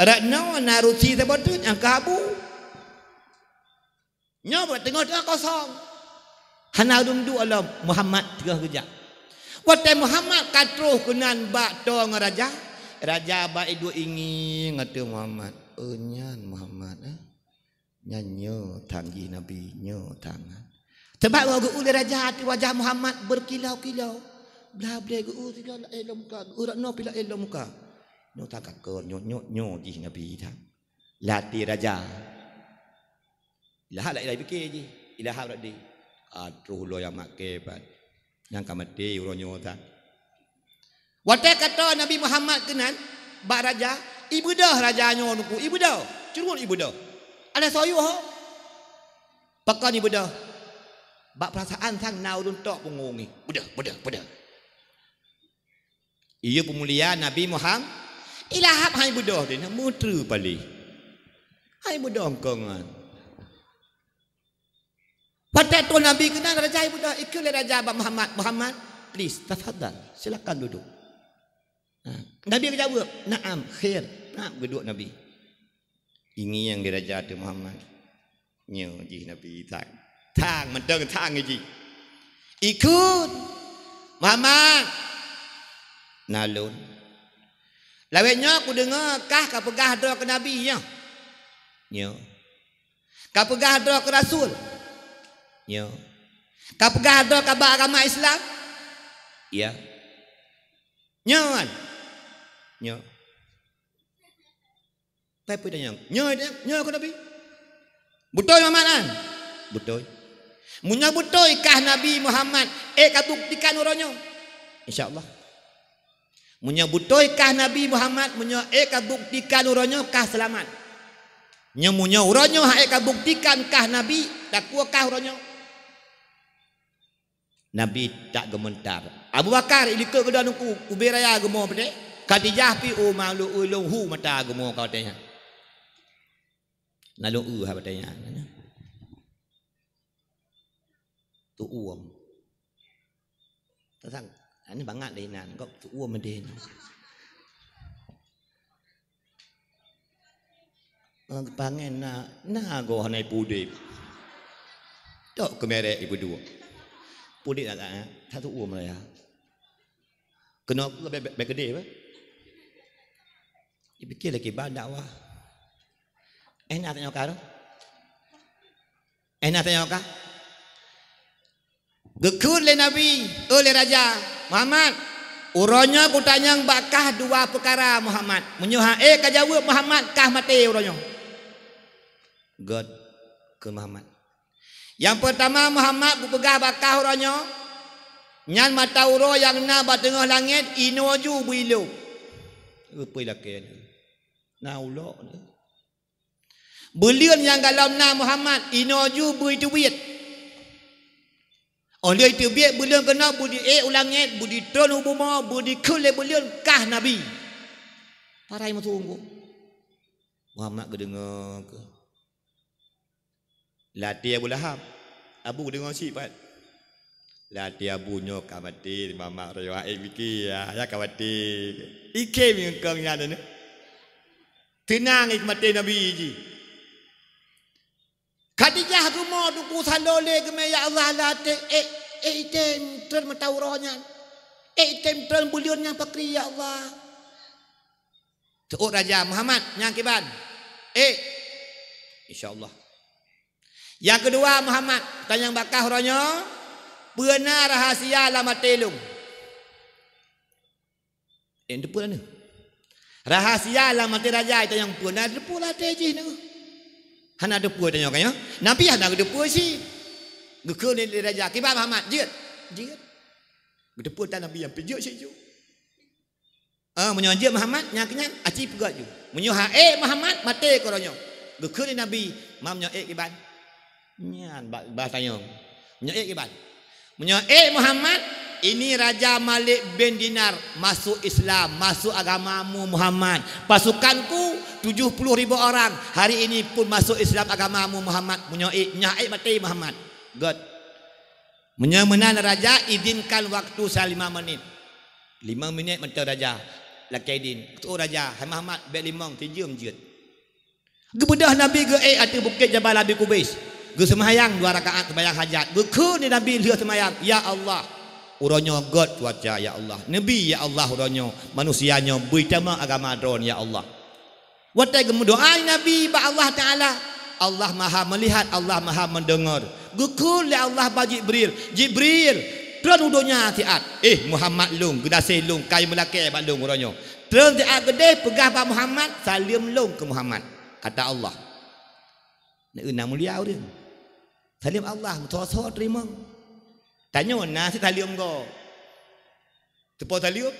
Rot noe na rusi saboh teuk nyang ka abu. Nyoe bak teungoh-teungoh kosong. Hana ureuëng duek lom, Muhammad teungoh geujak. Watée Muhammad ka troh keunan bak toe ngon raja, raja bak iduek ingieng ateueh Muhammad. "Oh, nyan Muhammad, eh? Nyan nyoe thang jih Nabi, nyoe thang." Teuma geu-eu lé raja ateueh wajah Muhammad berkilau-kilau. Blah bleh geu-eu sigoe laén lom muka, geu-eu rot noe pih laén lom muka. "Nyoe thang ka kon, nyoe, nyoe, nyoe jih Nabi thang." Lam até raja. Ilahap lagée pike jih, ilahap lagée. Ka troh lom nyang makai pat. Nyang ka maté uroe nyoe that. Watée ka toe Nabi Muhammad keunan bak raja, ibeudôh raja nyoe teungku, ibeudôh, ceureuet ibeudôh. Alah soyuh ho. Pakon ibeudôh? Bak peurasaan sang na ulôn tok pungo ngieng. Beudôh, beudôh, beudôh. Iya peumulia Nabi Muhammad. Ilahap hai beudôh deh, na meuteue palih. Hai beudôh keunan. Watée troh Nabi keunan raja ibeudôh, ikheun lé raja bak Muhammad, "Muhammad, please, tafadhal, silakan duduk." Ha, Nabi geujaweueb, "Na'am, khair." Na'am, geuduek Nabi. Ingieng di raja teuh Muhammad. Nyoe jih Nabi thang. Thang, mantong thang jih. Ikheun, "Muhammad, na lôn. Lawét nyoe kudeungoe kah ka peugah droe keu Nabi nyoe. Nyoe. Ka peugah droe keu Rasul. Nyoe. Ka peugah droe ka bak agama Islam. Ya. Nyoe kan? Nyoe." Pai peue tanyong, "Nyoe, nyoe keu Nabi? Beutôi Muhammad nyan?" "Beutôi." "Meunyoe beutôi kah Nabi Muhammad, ék kabuktikan uroe nyoe?" "Insya Allah." "Meunyoe beutôi kah Nabi Muhammad, meunyoe ék kabuktikan uroe nyoe kah seulamat. Nyoe meunyoe uroe nyoe han ék kabuktikan kah Nabi, takue kah uroe nyoe?" Nabi that geumeuntar. Abu Bakar, ilikot keudroe teungku, ubé raya geumo peudeh. Khadijah pih, "Oh, ma lôn eu lôn hu mata geumo ka watée nyan. Na lôn eu ha watée nyan." Tuom. Tasang, ini bangat deh nan, kok tuom deh nan. Pangen na, na goh hana ipudeb. Tok keumerek ipeuduek. Pudeb na, na, satu uem raya. Keunoe bèk, bèk, bèk keudeh, bèk. Dipike lé kiban dakwah. Eh, na tanyoe ka tu? Eh, na tanyoe ka? Geukheun lé Nabi, "Ulôn lé raja, Muhammad, uroe nyoe kutanyong bak kah dua peukara, Muhammad. Meunyoe han ék kajaweueb, Muhammad, kah maté uroe nyoe." Gèt. Kheun Muhammad. Nyang peurtama Muhammad geupeugah bak kah uroe nyoe, nyan mata uroe nyang na bak teungoh langét inoe ju beuilôb. Rupa lakée nyoe. Na ulok nyoe. Buleuen nyang galom na Muhammad inoe ju beuiteubiet. Óh lheueh iteubiet buleuen keunoe beudiék u langét, beuditron u bumoe, beudikheun lé buleuen kah Nabi. Parai meusumbong. Muhammad geudeungoe keu. Lam até Abu Lahab. Abu geudeungoe cit pat. Lam até Abu nyoe ka maté, Muhammad roh nyoe, ék pike, ya, ya ka maté. Iké meungkong nyan nyoe. Teunang ék maté Nabi jih. Khadijah geumo teungku salô lé geumé, "Ya Allah, lam até ék, ék item tron mata uroe nyan. Ék item tron buleuen nyan pakri, ya Allah." Teuôt raja, "Muhammad, nyan kiban." "Ék." "Insya Allah." Nyang keudua, "Muhammad, tanyong bak kah uroe nyoe, peue na rahasia lam até lôn?" Eh, teupeue na. Rahasia lam até raja tanyong peue na teupeue lam até jih nyoe. Hana teupeue tanyong ka nyoe. Nabi hana geuteupeue cit. Geukheun lé raja, "Kiban Muhammad, jeuet." Jeuet. Geuteupeue tan Nabi nyang pih jeuet cit ju. Ah, meunyoe jeuet Muhammad, nyang keunyan aci peugöt ju. Meunyoe han ék Muhammad, maté keu uroe nyoe. Geukheun lé Nabi, "Ma meunyoe ék kiban?" Nyan ba-, ba tanyong. Meunyoe ék kiban? Meunyoe ék Muhammad, ini Raja Malik bin Dinar masuk Islam, masuk agamamu Muhammad. Pasukanku tujuh puluh ribu orang hari ini pun masuk Islam agamamu Muhammad. Meunyoe ék, nyan ék maté Muhammad. Göt. Meunyoe meunan raja, izinkan waktu sa lima menit. Lima minét mantong raja lakée idin. Teuôt raja, "Hai Muhammad, bék limong, sijeuem jeuet." Geubeudôh Nabi geuék ateueh bukét Jabal Abi Kubais. Geuseumayang dua rakaat seumayang hajat. Geukheun lé Nabi lheueh seumayang, "Ya Allah, uroe nyoe göt cuaca, ya Allah. Neubi, ya Allah, uroe nyoe manusia nyoe bri tamong agama droe, ya Allah." Watée geumeudoá lé Nabi bak Allah Taala, Allah Maha Meulihat, Allah Maha Meudeungoe. Geukheun lé Allah bak Jibril, "Jibril, tron u donya siat." "Eh, Muhammad lôn, geunaséh lôn, ka meulakée bak lôn uroe nyoe." Tron siat keudeh peugah bak Muhammad, "Saleuem lôn keu Muhammad," kata Allah. Neu na mulia ureuëng. Saleuem Allah, meusoe-soe teurimong. Tanyoe na cit saleuem gob. Teupo saleuem?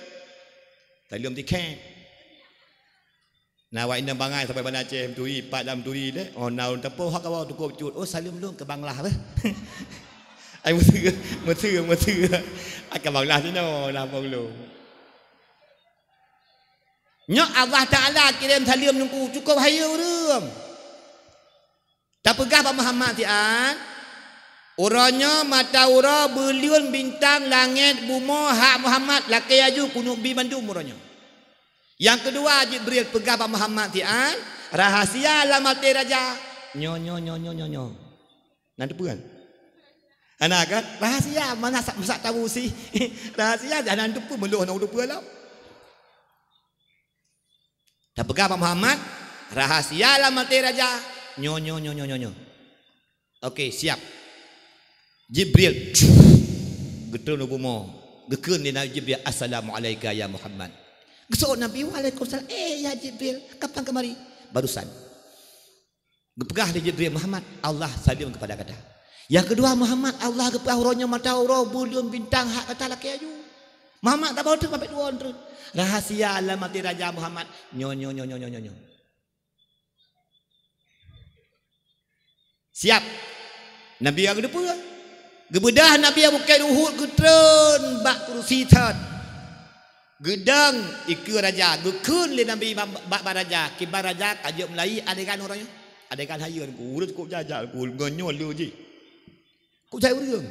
Saleuem tiket. Na awak inong bangai sabai Banda Aceh meuturi, pat lam meuturi lé. Oh, na ureuëng teupo hak awak tukok cut. Oh, saleuem lôn keu Bangla beh. Ai meuseu, meuseu, meuseu. Ai ka Bangla sinoe, na pong lôn. Nyoe Allah Taala kirém saleuem nungku cukôp hayeue ureuëng. Tapeugah bak Muhammad siat, "Uroe nyoe mata uroe, buleuen, bintang, langét, bumoe hak Muhammad, lakée aju keuneuk bi mandum uroe nyoe." Nyang keudua, Jibril peugah bak Muhammad siat, "Rahasia lam até raja." Nyoe, nyoe, nyoe, nyoe, nyoe, nyoe. Na teupeue kan? Hana kan? Rahasia, mana sak, masak tabu sih. Rahasia, hana teupeue, meulôh na teupeue lom. Tapeugah bak Muhammad, "Rahasia lam até raja." Nyoe, nyoe, nyoe, nyoe, nyoe, nyoe. Oke, siap. Jibril geutron u bumoe. Geukheun lé Nabi Jibril, "Assalamu'alaika ya Muhammad." Geuseuôt Nabi, "Waalaikumsalam." "Eh, ya Jibril, kapan kemari?" "Barusan." Geupeugah lé Jibril, "Muhammad, Allah saleuem keupada gata." Nyang keudua, "Muhammad, Allah geupeugah uroe nyoe mata uroe, buleuen, bintang hak gata, lakée aju." Muhammad taboh teuk, sampai tuon teuk. "Rahasia lam até raja Muhammad." Nyoe, nyoe, nyoe, nyoe, nyoe, nyoe. Siap. Nabi ka geuteupeue. Geubeudôh Nabi bak Bukét Uhud, geutron bak kurusi that. Geudong ikeue raja, geukheun lé Nabi bak, bak, bak raja, "Kiban raja ka jeuet meulayi adegan uroe nyoe?" Adegan hayeue, ureuëng cukôp jajak, ngon nyoe le jih. Kok jai ureuëng?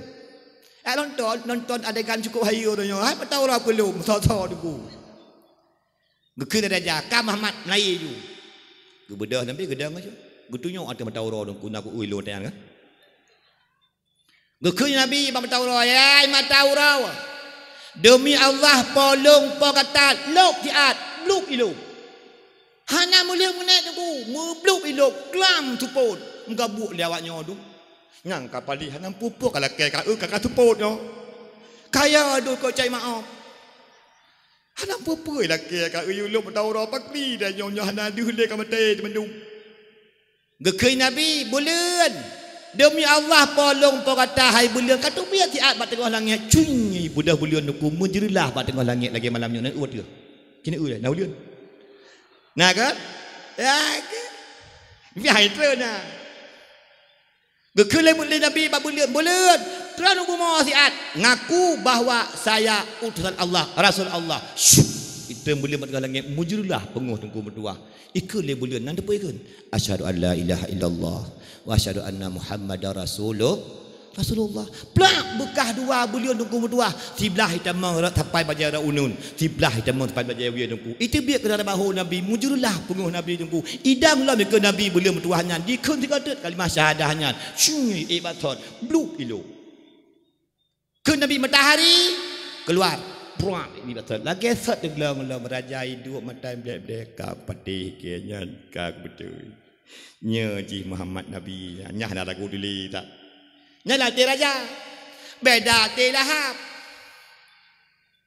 Eh, nonton, nonton adegan cukôp hayeue uroe nyoe. Hai, mata uroe peulom, soe-soe teungku. Geukheun lé raja, "Ka Muhammad, meulayi ju." Geubeudôh Nabi geudong aju. Geutunyok ateueh mata uroe teungku, na ku ui lôn nyan kan. Geukheun Nabi bak mata uroe, "Hai mata uroe, demi Allah, po lôn, po gata, lôb siat, blub ilôb." Hana meulheueh meuneuk teungku, meublub ilôb, klam seupôt, meugabuek lé awak nyoe dum. Nyang ka palih hana peue-peue ka lakée ka eu ka, ka seupôt nyoe. Kaya dum kok cai maoh. Hana peue-peue lakée ka eu ilôb mata uroe, pakri dah nyoe, nyoe hana deuh lé ka maté teumandum. Geukheun Nabi, "Buleuen, Deumi Allah, po lôn po gata hai buleuen, ka teubiet siat bak teungoh langét, cuing, beudôh buleuen Teungku, meujeureulah bak teungoh langét lagèe malam nyoe, na eu ateueh. Keuneuk eu, na buleuen. Na kan? Ya, kan? Biasa itu na. Geukheun lé Nabi bak buleuen, "Buleuen, treun u bumoe siat, ngaku bahwa saya utusan Allah, rasul Allah." Syup! Itreun buleuen bak teungoh langét, meujeureulah peungeuh Teungku meutuah. Ikheun lé buleuen, nan teupeu ikheun, "Asyhadu an la ilaha illallah wa asyhadu anna Muhammadar Rasulullah." Rasulullah. Plak, beukah dua buleuen Teungku meutuah. Siblah itamong rot sampai bajèe rot uneun. Siblah itamong sampai bajèe wie Teungku. Iteubiet keu dara bahô Nabi, meujeureulah peungeuh Nabi Teungku. Idang lom ikheun Nabi buleuen meutuah nyan. Dikheun sigoe teuk kalimah syahadah nyan. Syuing, ék bak thon. Blup ilô. Kheun Nabi matahari, keuluar. Pruak, ini bak thon. Lagèe sot teuglong lom raja iduek mata blek-blek ka patéh keu nyan ka beutôi. Nyoe jih Muhammad Nabi, nyan hana ragu dilèe that. Nyan lam até raja. Beda até Lahab.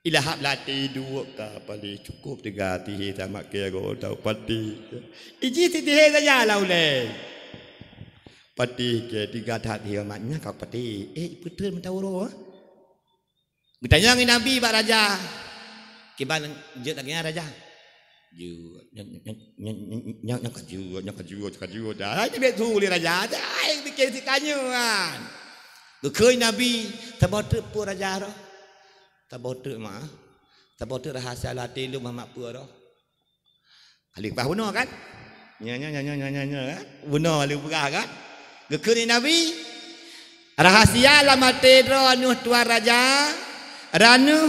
I Lahab lam até duek ka paléh cukôp teuga tihé tamat keu goe tau patéh. Ijih titihé saja lam ulèe. Patéh keu teuga that tihé mak nyan ka patéh. Eh, peutreun meuta uroe, ah? Geutanyong lé Nabi bak raja, "Kiban jeuet lagèe nyan, raja?" "Jeuet, nyan, nyan ka jeuet, nyan ka jeuet, nyan ka jeuet." Dah, hai teubiet su lé raja, dah, hai bikin si kanyuan. Geukheun Nabi, "Saboh teuk peue raja roh? Saboh teuk ma? Saboh teuk rahsia lam até lôn Muhammad peue roh?" Kali leupah bunoe kan? Nyoe, nyoe, nyoe, kan? Bunoe lé peugah kan? Geukheun lé Nabi, "Rahsia lam até droeneuh tuan raja, droeneuh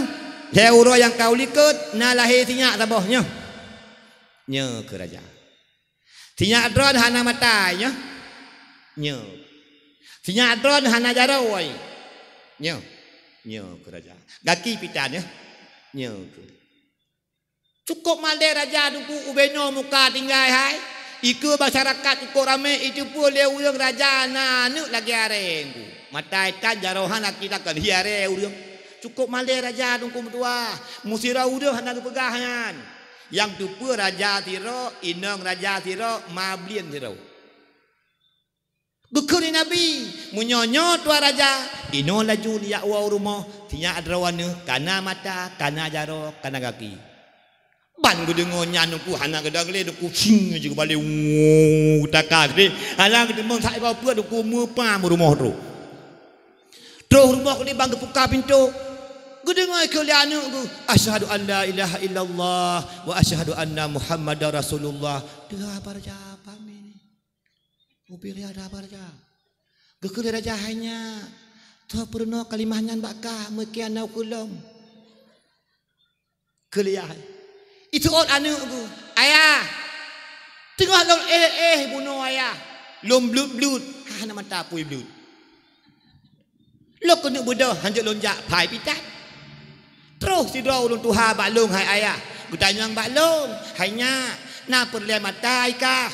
lhèe uroe nyang ka u likôt na lahé sinyak saboh nyoe." Nyoe kheun raja. "Sinyak droeneuh hana mata nyoe." Nyoe. "Sinyak droeneuh hana jaroe." Nyoe. Nyoe kheun raja. "Gaki pih tan nyoe." Nyoe kheun. Cukôp malèe raja Teungku ubé nyoe muka tinggai hai. Ikeue masyarakat cukôp ramé, iteupeue lé ureueng raja na aneuk lagèe arèe Teungku. Mata itan jaroe hana kita kon hi arèe ureueng. Cukôp malèe raja Teungku meutuah. Meusidroe ureueng hana geupeugah nyan. Nyang teupeue raja sidroe, inong raja sidroe, ma blieng sidroe. Geukheun lé Nabi, "Meunyoe nyoe tuan raja, inoe laju neujak woe u rumoh, sinyak droeneuh ka na mata, ka na jaroe, ka na gaki." Ban geudeungoe nyan Teungku hana geudong lé Teungku, cing jih geubalek, wuh, taka deh. Hana geudeungoe sak iba peuet Teungku meupam u rumoh troh. Troh u rumoh keuneuk ban geupuka pintoe. Geudeungoe keu lé aneuk geuh, "Asyhadu an la ilaha illallah wa asyhadu anna Muhammadar Rasulullah." Teuhah bak raja pamé. Ubé lé ada bak raja. Geukheun lé raja, "Hai nyak, soe peurunoe kalimah nyan bak kah, meukian na ukeue lom?" Kheun lé yah. Iseuôt aneuk geuh, "Ayah, teungoh lôn éh-éh bunoe ayah, lôn bluet-bluet, hana mata pui bluet. Lôn keuneuk beudôh, hanjeuet lôn jak phai pih tan. Troh sidroe ureueng tuha bak lôn hai ayah, geutanyong bak lôn, 'Hai nyak, na peureulèe mata i kah?'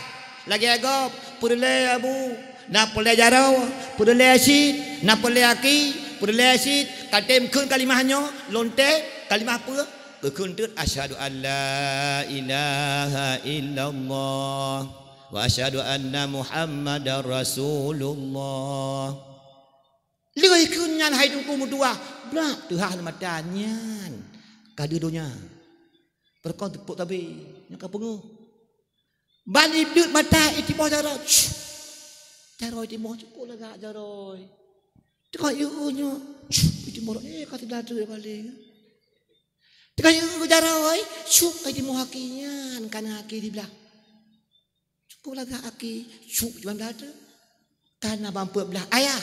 Lagèe gob, 'Peureulèe, Abu.' Na peureulèe jaroe, 'Peureulèe cit.' Na peureulèe aki, 'Peureulèe cit.' Ka tem kheun kalimah nyoe, lôn tem, kalimah peue? Geukheun teuk, 'Asyhadu an la ilaha illallah wa asyhadu anna Muhammadar Rasulullah.'" Lheueh kheun nyan hai Teungku meutuah, blah teuhah lam mata nyan ka deuh donya. Beureukoh teupok tabe, nyan ka peungeuh. Ban ibleuet mata itimoh jaroe. Cup! Jaroe itimoh cukôp lagak jaroe. Teuka yue nyoe. Cup! Itimoh, eh, ka siblah treuk baleng. Teuka yue jaroe. Cup! Ka itimoh aki nyan, ka na aki siblah. Cukôp lagak aki, cup cuman blah treuk. Ka na ban peuet blah ayah,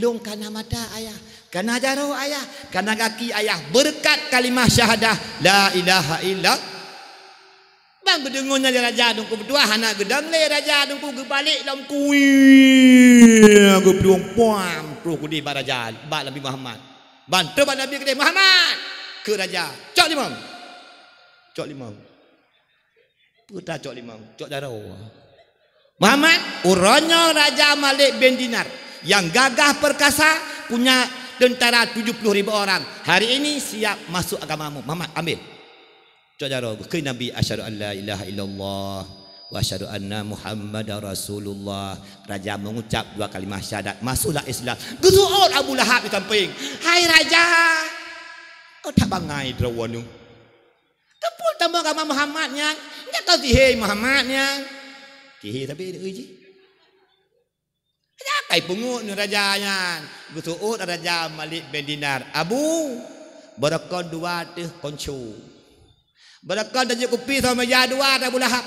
lôn ka na mata ayah, ka na jaroe ayah, ka na gaki ayah, beureukat kalimah syahadah la ilaha illallah. Ban geudeungoe nyan lé raja Teungku meutuah, hana geudong lé raja Teungku, geubalek lom kui, geuplueng puang troh keudeh bak raja, bak Nabi Muhammad. Ban troh bak Nabi keudeh, "Muhammad!" Kheun raja, "Cok limong! Cok limong!" Peue tacok limong, cok jaroe. "Muhammad, uroe nyoe Raja Malik bin Dinar nyang gagah peurkasa, punya teuntara tujoh ploh ribu orang. Hari ini siap masuk agamamu. Muhammad, ambil." Cok jaroe, geukheun Nabi, "Asyhadu an la ilaha illallah "Wa asyhadu anna Muhammadar Rasulullah." Raja mengucap dua kalimah syahadat, masuklah Islam. Geuseuôt Abu Lahab di sampéng. "Hai raja, oh that bangai droe nyoe. Keupeue tamong agama Muhammad nyan? Nyan ka sihé Muhammad nyan." Sihé sabe jih. Raja kai peungeut ngon raja nyan. Geuseuôt raja Malik bin Dinar, "Abu, beureukan dua teuh konco. Beureukan tajok kupi sama meja dua Abu Lahab.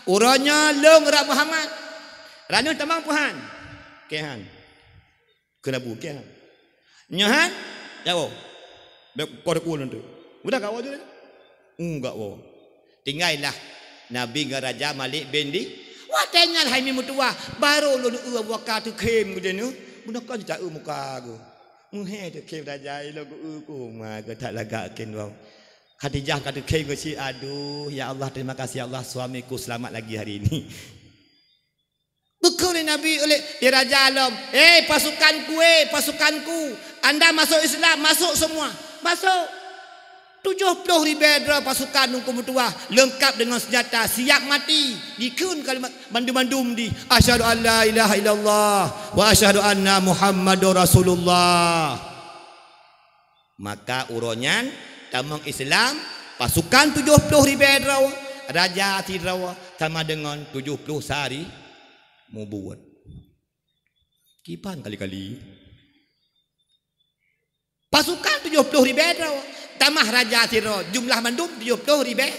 Uroe nyoe lôn rot Muhammad. Ranuh tamong peuhan." "Keu han." Kheun Abu, "Keu han." "Nyoe han?" "Jawoe." "Bèk kor ku lôn tu. Udah gak woe tu." Enggak woe. Tinggailah Nabi ngon Raja Malik bin Di. Watèe nyan hai mi meutuwah, barô lôn eu Abu Bakar teukhém keu jinoe. Beuneuh kon cit ta eu muka geuh. Meuhé teukhém raja ilôn geu eu ku ma geuh that lagak kheun woe. Khadijah ka teukhém geuh cit, "Aduh, ya Allah, terima kasih ya Allah, suamiku selamat lagi hari ini." Geukheun lé Nabi oleh, lé raja lom, "Hei pasukanku, hei pasukanku, anda masuk Islam, masuk semua, masuk." Tujoh ploh ribèe droe pasukan Teungku meutuwah, leungkap deungon seunjata, siap mati. Jikheun kalimat bandum-bandum di, "Asyhadu an la ilaha illallah wa asyhadu anna Muhammadar Rasulullah." Maka uroe nyan tamong Islam, pasukan tujoh ploh ribèe droe, raja sidroe, sama deungon tujoh ploh sari mubuet. Kiban kali-kali. Pasukan tujoh ploh ribèe droe, tamah raja sidroe, jumlah mandum tujoh ploh ribèe.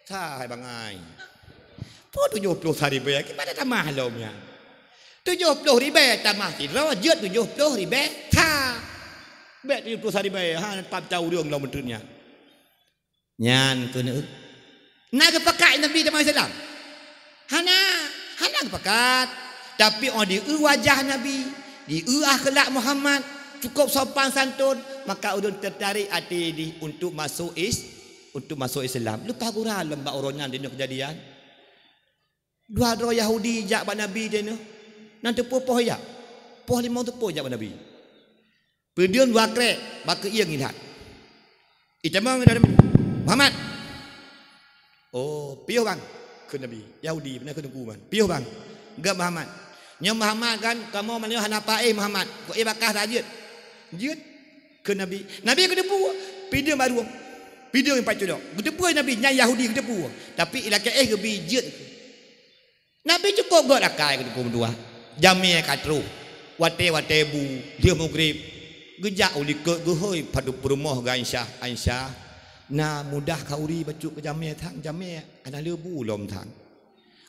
Sa hai bangai. Peue tujoh ploh sa ribèe, kiban tamah lom nyan. Tujoh ploh ribèe tamah sidroe, jeuet tujoh ploh ribèe sa. Bèk tujoh ploh sa ribèe, ha, pam cau ureueng lom beutôi nyan. Nyan keuneuk. Na geupakat Nabi tamong Islam? Hana, hana geupakat. Tapi 'oh di eu wajah Nabi, di eu akhlak Muhammad, cukup sopan santun, maka ulôn teutarek até di untuk masuk is-, untuk masuk Islam. Leupah gura lom bak uroe nyan di nyoe keujadian. Dua droe Yahudi jak bak Nabi di nyoe. Nan teupeu poh jak? Poh limong teupeu jak bak Nabi. Peudeueng dua krek, bak keuieng ilat. Itamong, "Muhammad." "Oh, piôh bang," kheun Nabi. Yahudi, beuna kheun teungku man. "Piôh bang." "Gét Muhammad." "Nyoe Muhammad kan, kamoe meunyoe hana paéh Muhammad. Kok éh baka sa jeuet?" "Jeuet," kheun Nabi. Nabi geuteupeue, pideueng bak rueng. Pideueng pat codok. Geuteupeue Nabi, nyan Yahudi geuteupeue. Tapi ilakée éh geubi jeuet. Nabi cukôp gét akai keu Teungku meutuwah. Jamé ka troh. Watée-watée bu, lheueh meugreb, geujak u likot geuhôi padub peurumoh geuh Aisyah, "Aisyah, na mudah khauri bacut keu jamé thang, jamé hana lé bu lom thang."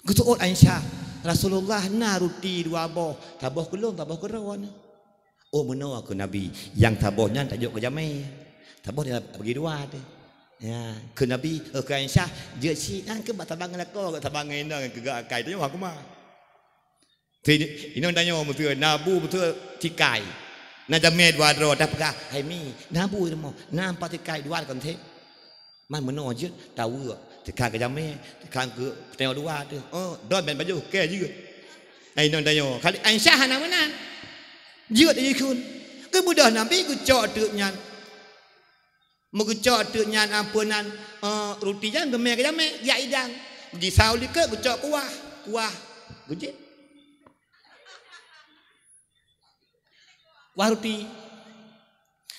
Geuseuôt Aisyah, "Rasulullah na ruti dua boh, saboh keu lôn, saboh keu droeneuh." "Oh, meunoe," kheun Nabi, "nyang saboh nyan tajok keu jamé, saboh nyan bagi dua teuh." Ya, kheun Nabi, "Oh, kheun Aisyah, jeuet cit, nyan keuh bak saban ngon lakoe, saban ngon inong keu gét akai, tanyoe hana kuman." Inong tanyoe miseue, na bu miseue sikai. Na jamé dua droe, tapeugah, "Hai mi, na bu rumoh, na pat sikai dua kon sép." Man meunoe jeuet, taweuek, teuka keu jamé, teuka keu tanyoe dua teuh. Oh, don ban bajôh, keu jeuet. Hai inong tanyoe, kali Aisyah hana meunan. Jeuet jikheun. Geubeudôh Nabi geucok teuk nyan. Meugeucok teuk nyan amphon nyan, eh, ruti nyan geumé keu jamé, jak idang. Gisa u likot geucok kuah, kuah geujieb. Kuah ruti.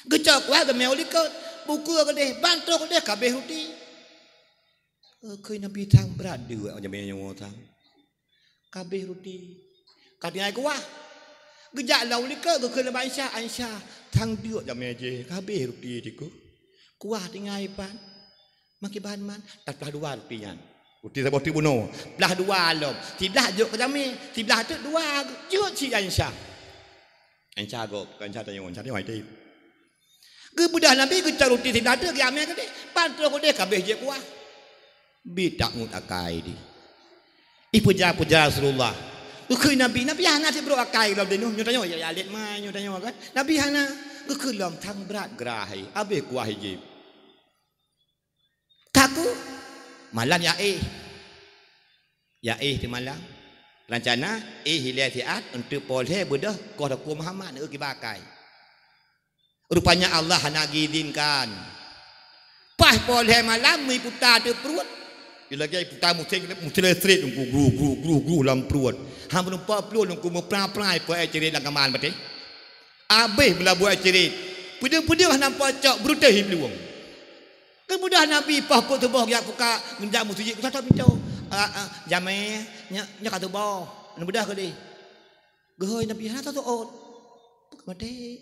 Geucok kuah geumé u likot, bukue keudeh, ban troh keudeh ka abéh ruti. Eh, kheun Nabi thang brat deuek jamé nyoe thang. Ka abéh ruti. Ka tinggai kuah. Geujak lom u likot geukheun lé Aisyah, "Aisyah, thang deuek jamé jéh, ka abéh ruti teuh." Kuah tinggai pat. Makiban man, taplah dua ruti nyan. Ruti saboh teuk bunoe. Plah dua lom. Siblah jok keu jamé, siblah teuk dua jeuet cit Aisyah. Aisyah gob, Aisyah tanyoe, Aisyah tanyoe hai teuh. Geubeudôh Nabi geucok ruti siblah teuk geujamé keudeh. Ban troh keudeh ka abéh jieb kuah. Bi takngut akai di. Ipeujah-peujah Rasulullah. Geukheun Nabi, Nabi hana sibrok akai lom di nyoe. Nyoe tanyoe, ya, ya, lét mai nyoe tanyoe kan. Nabi hana. Geukheun lom thang brat geurah hai. Abéh kuah jieb. Ka keuh malam ya éh. Ya éh teuh malam. Rencana éh ilée siat untuk poh lhée beudôh koh Teungku Muhammad neukiba akai. Rupanya Allah hana geuizinkan. Paih poh lhée malam meuputa teuk pruet. Lagée puta museng, museng listrik Teungku, gru, gru, gru, gru lam pruet. Han meureumpok plueng Teungku, meuprai-prai peuet cirét lam kama patéh. Abéh meulabu cirét. Peudeueng-peudeueng hana pacok, beureuteh i plueng. Keumudian Nabi paih peuet suboh geujak buka, geujak meuseujid, geutob pintoe. "Ah, ah, jamé, nyoe, nyoe ka suboh. Neubeudôh keudeh." Geuhôi Nabi, hana tatuôt. Maté.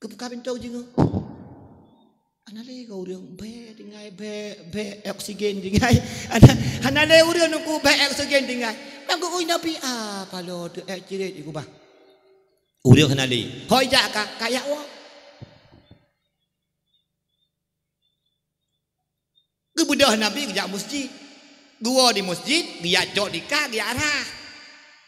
Geubuka pintoe, geujingok. Hana lé ureuëng, bék tinggai, bék, bék oksigen tinggai. Hana, hana lé ureuëng Teungku, bék oksigen tinggai. Nyan geuui Nabi, ah, paloe teuh ék cirét jikeubah. Ureuëng hana lé. Hôi jak ka, ka jak woe. Geubeudôh Nabi geujak meuseujid. Geuwoe di meuseujid, geujak cok tika, geujak rhah.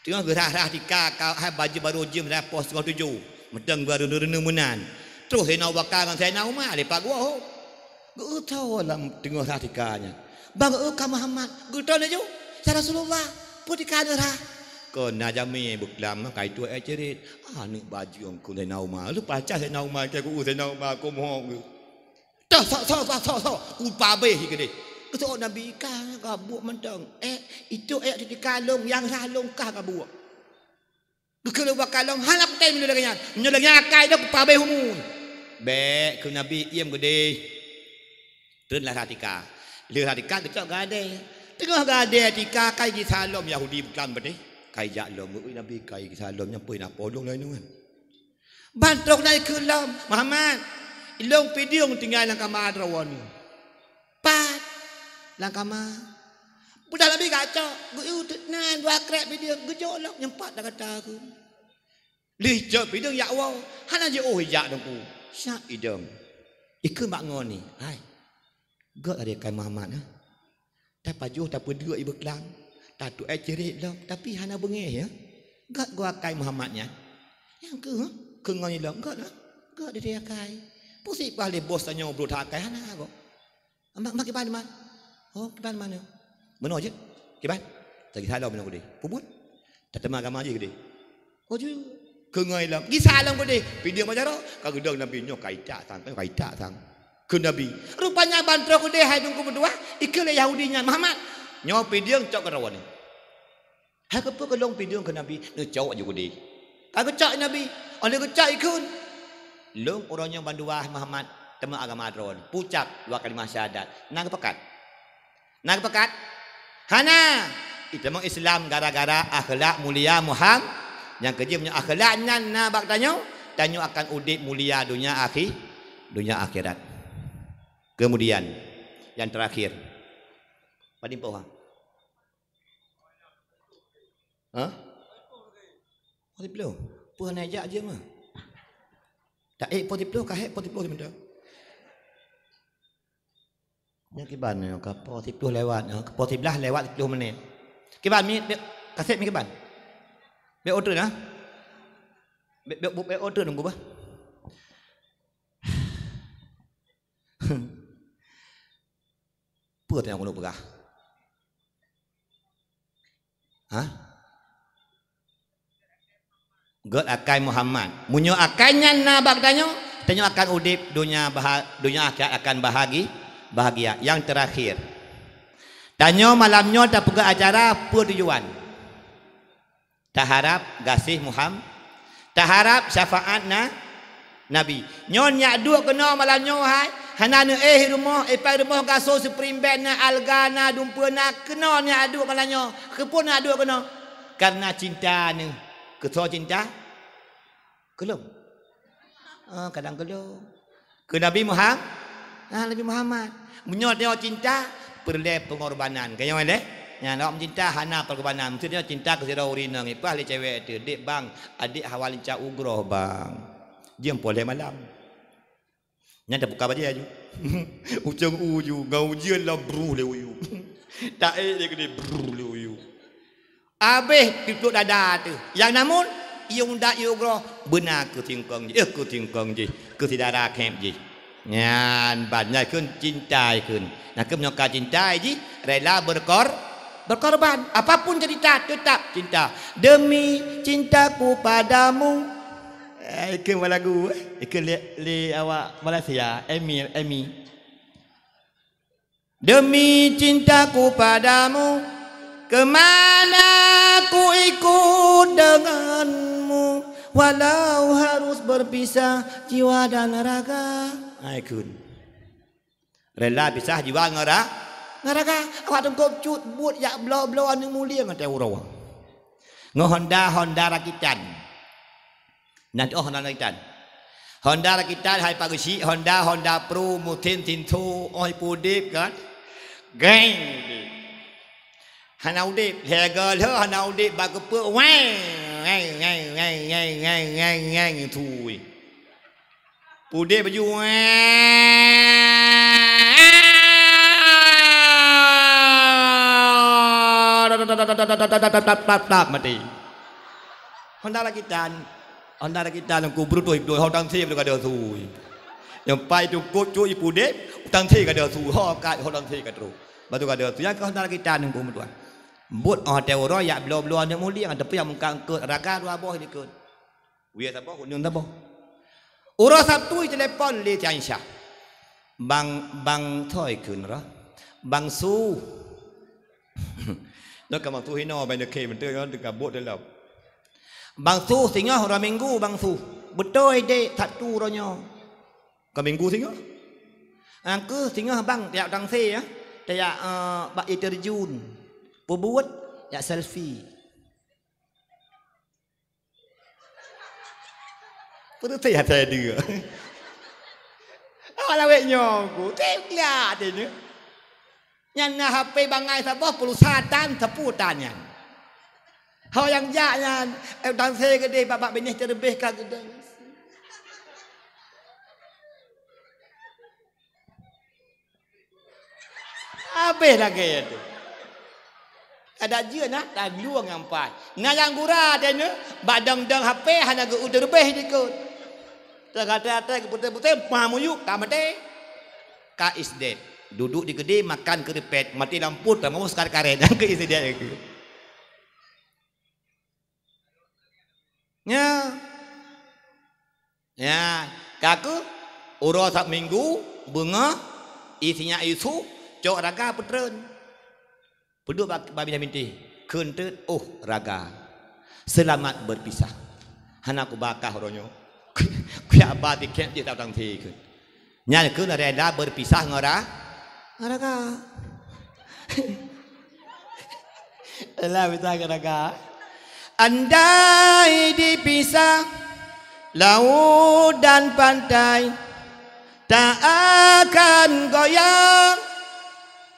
Teungoh geurhah-rhah tika, ka hai baju barô jeuem, rhah poh siteungoh tujoh. Meuteung geureuneu-reuneu meunan. Troh Saidina Abu Bakar ngon Saidina Umar leupah geuwoe. Geueu tho lam teungoh rhah tika nyan. Bang eu ka Muhammad, geutanyoe laju, "Ya Rasulullah, peue tika neuh rhah?" "Kon na jamé beuklam, ka ituek ék cirét." Aneuk bajeueng keu Saidina Umar. Leupah cah Saidina Umar, ka geueu Saidina Umar, keu mohong geuh. Toh, sok, sok, sok, sok, sok. Upabéh keudeh. Geuseuôt Nabi, "Ka gabuek mantong. Ék, ituek ék teutika lôn, nyang rhah lôn ka gabuek." Geukheun lé Abu Bakar lom, "Hana kutem meunyoe lagée nyan. Meunyoe lagée nyan akai lôn, kupabéh umu." Bék keu Nabi, iem keudeh. Treun lam rhah tika. Lheueh rhah tika geucok geuadée. Teungoh geuadée tika, kai gisa lom Yahudi beuklam patéh. Kai jak lom, ui Nabi, kai gisa lom, nyan peue na polong laén nyoe. Ban trok na ikheun lom, "Muhammad, ilôn pidieng tinggai lam kama droeneuh." "Pat?" "Lam kama." Peugah Nabi geucok, geueu teuk nan dua krek pidieng, geujok lom, "Nyan pat dah gata kheun." Lheueh cok pidieng jak woe, hana jiôh ijak Teungku. Siap idong. Ikheun bak ngon ni, "Hai, gét lagée kai Muhammad, eh. Tapajoh tapeuduek ié beuklam, tatuek ék cirét lom, tapi hana beungéh, ya. Gét geuakai Muhammad nyan." Nyang keuh, keu ngon ilong, "Gét, ah. Gét didie akai. Peue sibah lé bos tanyoe brok that akai, hana gob. Mak, mak kiban man?" "Oh, kiban man nyoe?" "Meunoe jeuet. Kiban? Tagisa lom meunoe keudeh. Peue buet?" "Tateuma agama jih keudeh." "Oh, jeuet." Keu ngon ilong. Gisa lom keudeh. Pidieng bak jaroe. Ka geudong Nabi nyoe ka itak sang, ka itak sang. Kheun Nabi, "Rupanya ban trok keudeh hai Teungku meutuah, ikheun lé Yahudi nyan, 'Muhammad, nyoe pidieng cok keu droeneuh.'" "Hai keupeue keu lôn pidieng?" kheun Nabi. "Neucok ju keudeh." Ka geucok Nabi. Óh lheueh geucok ikheun, "Lôn uroe nyoe bandua hai Muhammad teuma agama droeneuh." Pucap dua kalimah syahadat. Na geupakat? Na geupakat? Hana! Itamong Islam gara-gara akhlak mulia Muham-, nyang keujeuet meunyoe akhlak nyan na bak tanyoe, tanyoe akan udeb mulia donya akhi-, donya akhirat. Kemudian, yang terakhir. Padum poh, ha? Ha? Poh siplôh. Peue hana jak jeuem, ha? Taék poh siplôh, ka hék poh siplôh simeunteue. Nyoe kiban nyoe ka poh siplôh lewat, ha, poh siblaih lewat siplôh menit. Kiban mi, bèk, kaseb mi kiban. Bèk otrön, ha? Bèk, bèk, bèk otrön nunggu bah. Peue nyang keuneuk peugah? Hah? Gét akai Muhammad. Meunyoe akai nyan na bak tanyoe, tanyoe akan udeb donya baha-, donya akhirat akan bahagi-, bahagia. Nyang teurakhir, tanyoe malam nyoe tapeugah acara peue tujuan? Taharab gaséh Muham-, taharab syafaat na-, Nabi. Nyoe nyak duek keunoe malam nyoe hai, hana neuéh rumoh, ipai rumoh gasoe spring bed na alga na dumpeue na keunoe nyak duek malam nyoe. Keupeue nyak duek keunoe? Karena cinta neuh. Keusoe cinta? Keu lôn. Ah, kadang keu lôn. Keu Nabi Muham-, ah, Nabi Muhammad. Meunyoe tanyoe cinta, peureulée peungorbanan. Ka nyoe lé? Nyan, awak meucinta hana peungorbanan. Maksud nyoe cinta keu sidroe ureuëng inong, ipeugah lé cewek teuh, "Dek bang, adek hawa lincah ugroh bang." Jeuem poh lhée malam. Nyan tabuka bajée aju. Ucong uju, ngon ujeuen lom bruh lé uyu. Taék lé keudeh bruh lé uyu. Abéh tutuek dada teuh. Nyang namun, ié unda ié ugroh, beuna keu singkong jih, eh, keu singkong jih, keu syedara khép jih. Nyan ban, nyan kheun cinta kheun. Nah, keu meunyoe ka cinta jih, rela berkor-, berkorban. Apapun cerita, tetap cinta. Demi cintaku padamu. Eh, ikheun lagu, eh. Ikheun lé, lé awak Malaysia, Emir, Emi. Demi cintaku padamu, kemana ku ikut denganmu, walau harus berpisah jiwa dan raga. Hai kheun. Rela pisah jiwa ngon ra-, ngon raga. Awak teungkôb cut buet jak bloe-bloe aneuk mulieng ngon teuroe. Ngon honda-honda rakitan. Nah, oh, honda rakitan. Honda rakitan hai pageusyik, honda, honda pro, musen sinso, oh, ipudeb kan. Geng. Hana udeb, lhèe goe lheueh hana udeb bak keupeue, weng, weng, tui. Pudeb baju, weng. Tap, tap, maté. Honda rakitan. Honda rakitan lam kubur tu, ho tang sie ka deuh tui. Nyang pai tu kop cuk ipudeb, tang sie ka deuh tui. Ho kat, ho tang sie ka trok. Batu ka deuh tui. Nyang keu honda rakitan lam kubur tuan. Buet oh teuroe jak bloe-bloe aneuk mulieng, tapi nyang meungka eungkôt raga dua boh likot. Wie saboh, uneun saboh. Uroe Sabtu itelepon lé si Aisyah. Bang, Bang Thoi kheun roh. Bang Su. Nyoe ka Bang Su hinoe, Bang Dekhe meuteue nyoe teuka buet dalam. Bang Su, singoh uroe Minggu, Bang Su. Beutôi dek, Sabtu uroe nyoe. Ka Minggu singoh. Angku singoh bang, tajak tang sie ya. Tajak, eh, bak air terjun. Peubuet, jak selfie. Peureuteh hase deuh. Awak lawét nyoe ku, teuglak teuh nyoe. Nyan na H P bangai saboh pulsa tan, sapeue tan nyan. Ho nyang jak nyan, eh, dan se geudeh bak, bak binéh teureubeh ka geudeh. Habéh lagée nyan tu. Adak jeuet na, dan lueng nyang pai. Na nyang gura teuh nyoe, bak dong-dong H P hana geu-, teureubeh dikot. Teugatai-gatai, geuputéh-putéh, pah muyup, ka maté. Ka is dead. Duduk di keudè, makan keuripet, maté lampu, tamong sekaret-karet. Nyang keu is dead. Nya. Nya, ka keuh uroe Sab-, Minggu, beungoh, isi nyak isu, cok raga peutreun. Peuduek bak, bak binéh bintéh, kheun teuk, "Oh, raga, seulamat beurpisah." Hana kubakah uroe nyoe. Kujak ba tiket jih tang-tang thé kheun. Nyan kheun rela beurpisah ngon ra-, ngon raga. Rela pisah ngon raga. Andai dipisah laut dan pantai, tak akan goyang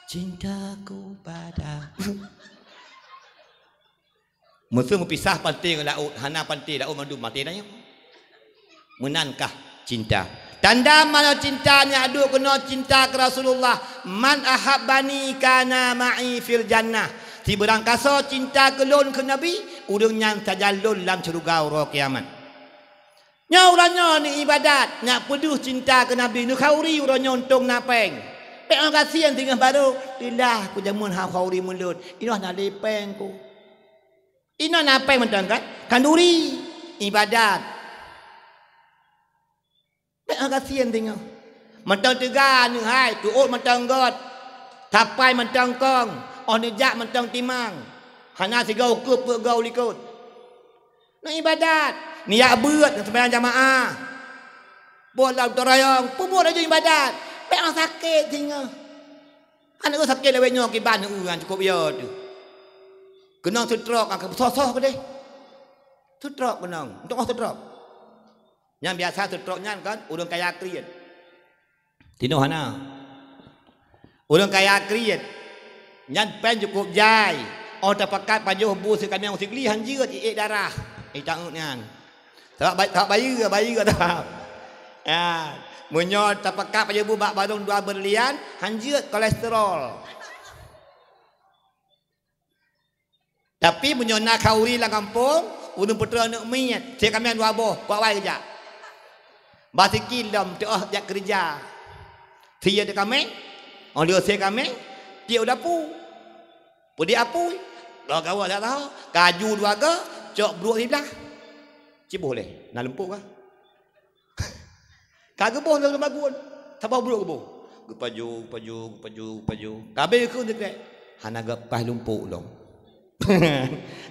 cintaku padamu. Meuseu meupisah panté ngon laôt, hana panté laôt mandum maté tanyoe. Meunan kah cinta. Tanda manoe cinta nyak duek keunoe cinta keu Rasulullah, "Man ahabbani kana ma'i fil jannah." Sibeurangkasoe cinta keu lôn keu Nabi, ureuëng nyan sajan lôn lam syeuruga uroe kiamat. Nyoe uroe nyoe neuibadat, nyak peudeuh cinta keu Nabi, neukhauri uroe nyoe untông na péng. Bék ngon gasien singoh barô, "Dilah ku jameun ha khauri meulôn, inoe na lé péng ku." Inoe na péng mantong kan? Khanduri, ibadat. Bék ngon gasien singoh. Mantong teuga neuhai, teuôt mantong göt, tapai mantong kong, óh neujak mantong timang. Hana sigoe ukeue peuet goe likot. Neuibadat, neujak beuet, neuseumayang jamaah. Boh lam teurayong, peubuet laju ibadat. Bék ngon sakét singoh. Aneuk sakét lawét nyoe kiban, eu, nyang cukôp yo teuh. Keunong seutrok, ka beusoh-soh keudeh. Seutrok keunong, untuk oh seutrok. Nyang biasa seutrok nyan kan, ureuëng kaya kriet. Tinoh hana. Ureuëng kaya kriet. Nyan péng cukôp jai. Oh tapakat pajoh bu sikamiang sigli hanjeuet iék darah. Ita nyan. Sabab ba-, sabab bayeue, bayeue dah. Ya, meunyoe tapakat pajoh bu bak barong dua berlian, hanjeuet kolesterol. Tapi meunyoe na khauri lam gampông, ureuëng peutrön aneuk miet, sie kamiang dua boh, kuat wai geujak. Basikil lom teuoh jak keureuja. Sie teukaméng, óh lheueh sie kaméng, tiek u dapu. Peudeh apui, dua gawa dak taho, kaju dua ga, cok bruek siblah. Ciboh lé, na lumpuk kah? Ka geuboh lom bagun, saboh bruek geuboh. Geupajoh, geupajoh, geupajoh, geupajoh. Ka abéh kheun teukrek. Hana geupaih lumpok lom.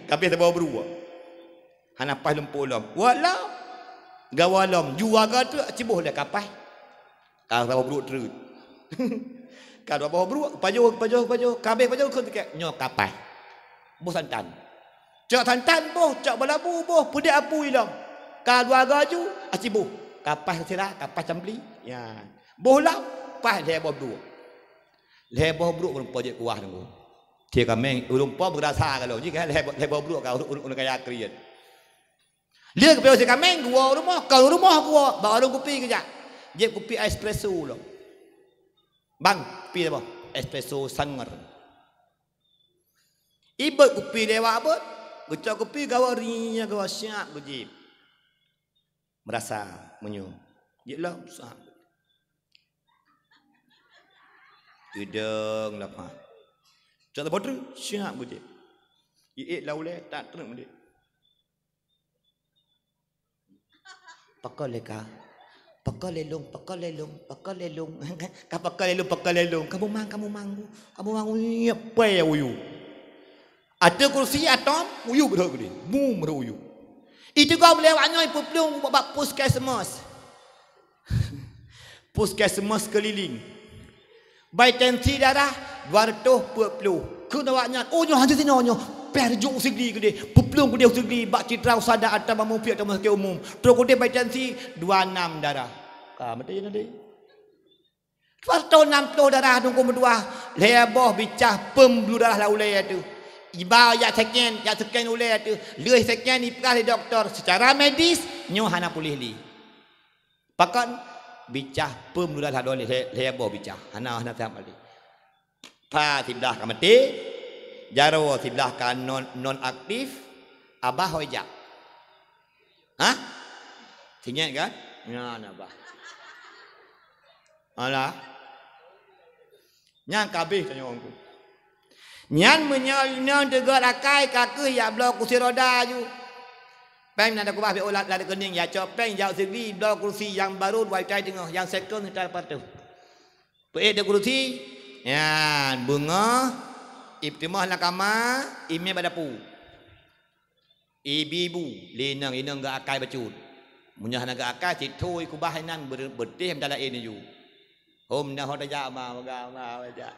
Ka abéh saboh bruek. Hana paih lumpok lom. Wak lom. Gawa lom. Ju waga teuk ciboh lé ka paih. Ka saboh bruek treuk. Ka dua boh bruek, pajoh, pajoh, pajoh. Ka abéh pajoh kheun teukrek. Nyoe ka paih. Boh santan. Cok santan boh, cok balabu boh, peudeh apui lom. Ka dua gaju, aci boh. Ka paih sira, ka paih cambli. Ya. Boh lom, paih lhèe boh bruek. Lhèe boh bruek ureueng po jeuet kuah nunggu. Cie kaméng, ureueng po beurasa ka lom. Jih kan lhèe boh, lhèe boh bruek ka ureueng, ureueng kaya kriet. Lheueh geupiôh si kaméng, geuwoe u rumoh, ka u rumoh geuwoe, bak warong kupi geujak. Jieb kupi espresso lom. Bang, kupi apa? Espresso sanger. Ibot kupi lewat bot, geucok kupi gawa ri, gawa siap geujieb. Meurasa meunyoe. Jieb lom, siap. Idong lapah. Cok saboh treuk, siap geujieb. Iék lam ulèe, tak treuk meudeh. Pakon lé ka? Pakon lé lôn, pakon lé lôn, pakon lé lôn. Ka pakon lé lôn, pakon lé lôn. Kamoe mang, kamoe mang, kamoe mang, uyup, pue uyup. Ateueh kursi atom, uyup rhot keudeh. Bum rhot uyup. Itu ka meulewat nyoe peuplueng bak puskesmas. Puskesmas keulileng. Bai tensi darah dua ratus peuet ploh. Kheun awaknyan, "Oh, nyoe hana sinoe nyoe." Peh jok u Sigli keudeh. Peuplueng keudeh u Sigli bak Citra Usada atawa Mufiek atawa Sakét Umum. Trok keudeh bai tensi dua nam darah. Ka maté nyan tadi. Dua ratus nam ploh darah dungkon meudua. Lhèe boh bicah peumbuluh darah lam ulèe teuh. Iba jak seken, jak seken ulèe teuh. Lheueh seken ipeugah lé dokto, secara medis nyoe hana puléh lé. Pakon bicah peumbuluh darah lhèe, lhèe boh bicah. Hana, hana sehat balik. Pha siblah ka maté, jaroe siblah ka non, non aktif, abah hôi jak. Hah? Singet kan? Nyan abah. Alah. Nyan ka abéh tanyoe ku. Nyan meunyoe inong teugot akai ka kheueh jak bloe kursi roda aju. Péng na takubah B O lam, lam rekening, ya cok péng jak u Sigli bloe kursi nyang barô dua juta teungoh, nyang second sekitar ratus. Peuék di kursi, nyan beungoh, ipeuteumah lam kama, imè bak dapu. Ibi-ibu, lé inong, inong geuakai bacut. Meunyoe hana geuakai, cit tho ikubah inan ber-, beutéh meuta laén ju. Hom na ho tajak ma, meuga ma tajak.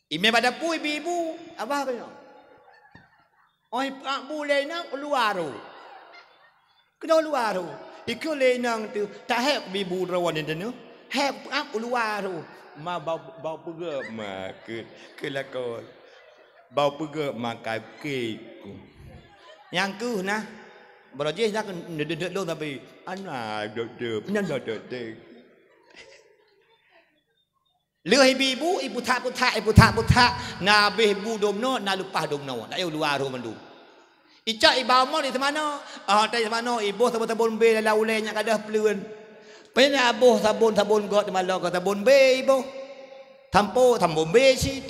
Imè bak dapu ibi-ibu, abah keunoe. Óh ipeuak bu lé inong u luwa rô. Keunoe u luwa rô. Ikheun lé inong teuh, "Tahép ibi-ibu droe nyan teuh, hép peuak u luwa rô." Ma bau, bau peugét ma keu, keu lakoe. Bau peugét ma ka keu. Nyang keuh na, baroe jih na keu neudeuet lôn tapi, "Ana dokto, nyan dokto." Lheueh ibi-ibu, ipeuthak-peuthak, ipeuthak-peuthak, na abéh bu dum noe, na leupah dum noe, na yue luwa rhot mandum. Icok iba mon di seumanoe, ah, tai seumanoe, iboh sabon-sabon bé lam ulèe nyang ka deuh pleuen. Pane aboh sabon-sabon göt di malong keu sabon bé iboh. Sampo, sabon bé cit.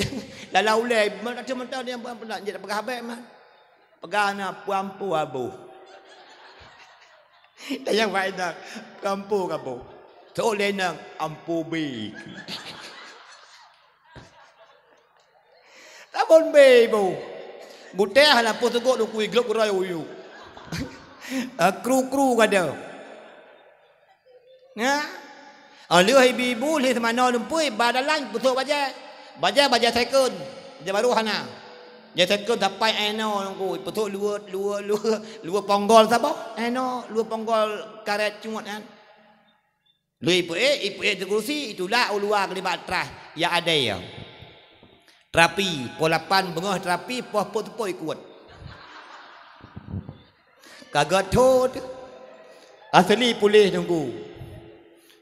Lam ulèe, macam-macam dia peunak, jeuet peugah abéh man. Peugah na peuampu aboh. Tanyong bak inong, peuampu kaboh. Sok lé inong, ampu bi. Sabon bi boh. Gutèe hana peue teugok lukui glok gurôi uyuek. Ah, kru-kru gada. Nyan. Oh, lheueh ibi-ibu, lheueh seumanoe lumpui, ba dalan, peusok bajèe. Bajèe, bajèe second. Bajèe barô hana. Bajèe second sapai inoe nunggu, peusok luweue, luweue, luweue, luweue ponggol saboh. Inoe, luweue ponggol karét cungot nyan. Lheueh ipeuék, ipeuék di kursi, itulak u luwa keulibat trah. Ya adèe. Terapi, poh lapan beungoh terapi, poh peuet teupôt ikôt. Ka geuthôt. Asli puléh nunggu.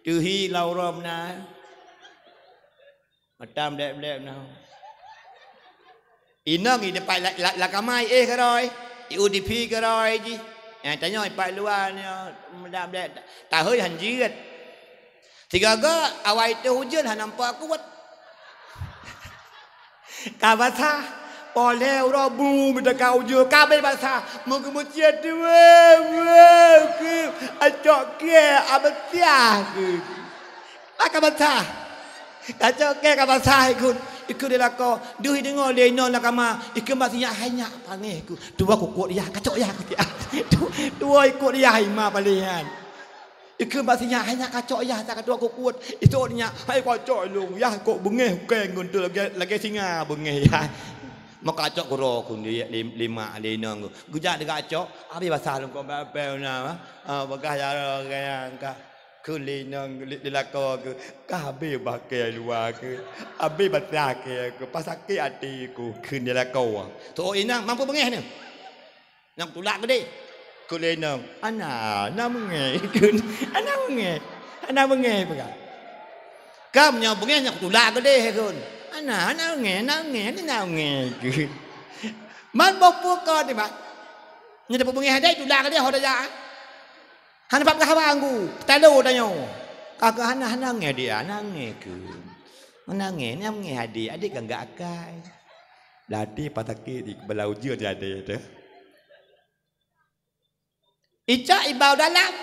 Teuhi lam uroe meunan. Mata meudép-meudép na. Inong i dipat la, la, lam kama iéh keudroe, i U D P keudroe jih. Nyang tanyoe ipat luwa nyoe meudép-meudép. Tahôi han jeuet. Sigoe-goe awai teuh ujeuen hana nampak kuet. Ka basah, Poh lhèe uroe bu mita ka ujoe, ka abéh basah, meugeumeucit, weu, weu, keu, acok kèe, abeusiah keu. Ka basah. Kacok kèe ka basah ikheun. Ikheun di lakoe, deuh ideungoe lé inoe lam kama, ikheun bak sinyak hai nyak pangéh keu. Tuwoe kukot yah, kacok yah keu siat. Tu-, tuwoe ikot yah ima paléhan. Ikheun bak sinyak hai nyak kacok yah, sa ka tuwoe kukot. Isok nyak, hai kacok lôn, yah kok beungéh ukèe ngon tu lagèe, lagèe singa beungéh yah. Meuka cok keudroe kheun di, di, di mak lé inong kheun. Geujak digak cok, abéh basah lungkong bèe-bèe na, ha, bagah jaroe gaya ka. Kheun lé inong, lé, lé lakoe kheun, "Ka abéh bah kèe luwa kheun. Abéh basah kèe kheun, pasakét até kheun," kheun lé lakoe. Teuh inong, "Man peue beungéh nyoe?" "Nyoe kutulak keudéh." Kheun lé inong, "Hana, hana beungéh," kheun. "Hana beungéh. Hana beungéh," peugah. "Ka meunyoe beungéh nyoe kutulak keudéh," kheun. "Hana, hana beungéh, hana beungéh, hana beungéh," kheun. Man boh peue kon nyoe, mat. Nyoe tapeubeungéh deh, tulak deh, ho tajak. Hana pat peugah haba ngon ku, talo tanyoe. Ka keuh hana, hana beungéh deh, hana beungéh kheun. Hana beungéh, hana beungéh adék, adék kan gak akai. Latih pasakét di kepala ujeuen si adék teuh. Icok iba u dalam,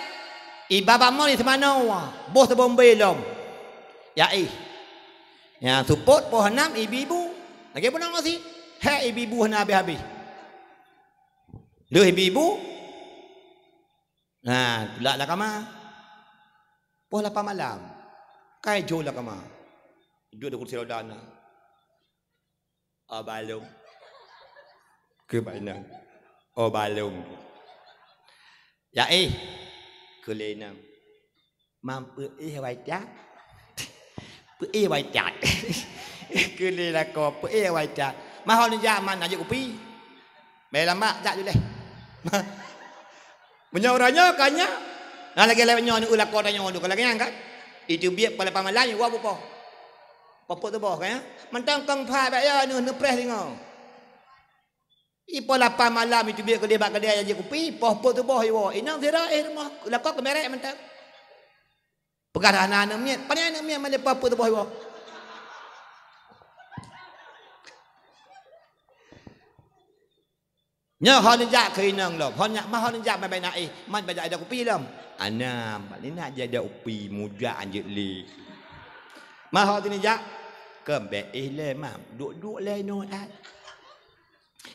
iba bak mon di seumanoe, boh teubombé lom. Ya éh. Nyang seupôt poh nam ibi-ibu. Lagèe bunoe ngon sit. Hék ibi-ibu hana habéh-habéh. Lheueh ibi-ibu, na, tulak lam kama. Poh lapan malam. Kai jô lam kama. Duek di kursi roda na. "Oh, balong." Keu bak inong. "Oh, balong." "Ya éh," kheun lé inong. "Man peuéh wai that?" "Peuéh wai that." Kheun lé lakoe, "Peuéh wai that. Man ho neujak man na jeuet kupi." Bèk lambak, jak ju lé. Meunyoe uroe nyoe ka nyak, na lagèe lewat nyoe, neu lakoe tanyoe dua lagèe nyan kan. Iteubiet poh lapan malam, iwoe bak poh. Poh peuet tuboh kan ya. Mantong kong pha bak ya, neu neupreh singoh. Ipoh lapan malam iteubiet keudéh bak keudè jeuet kupi, poh peuet tuboh iwoe. Inong sira éh rumoh, lakoe keumerek mantong. Peugah hana aneuk miet, pane aneuk miet mandé poh peuet tuboh iwoe. Nyoe ho neujak keu inong lom. Ho nyak, man ho neujak man bèk na éh, man bèk jak ida kupi lom. Hana, man ni nak jak ida kupi, mujak anjeuk lé. Man ho neujak, keu bèk éh lé, mam. Duek-duek lé inoe that.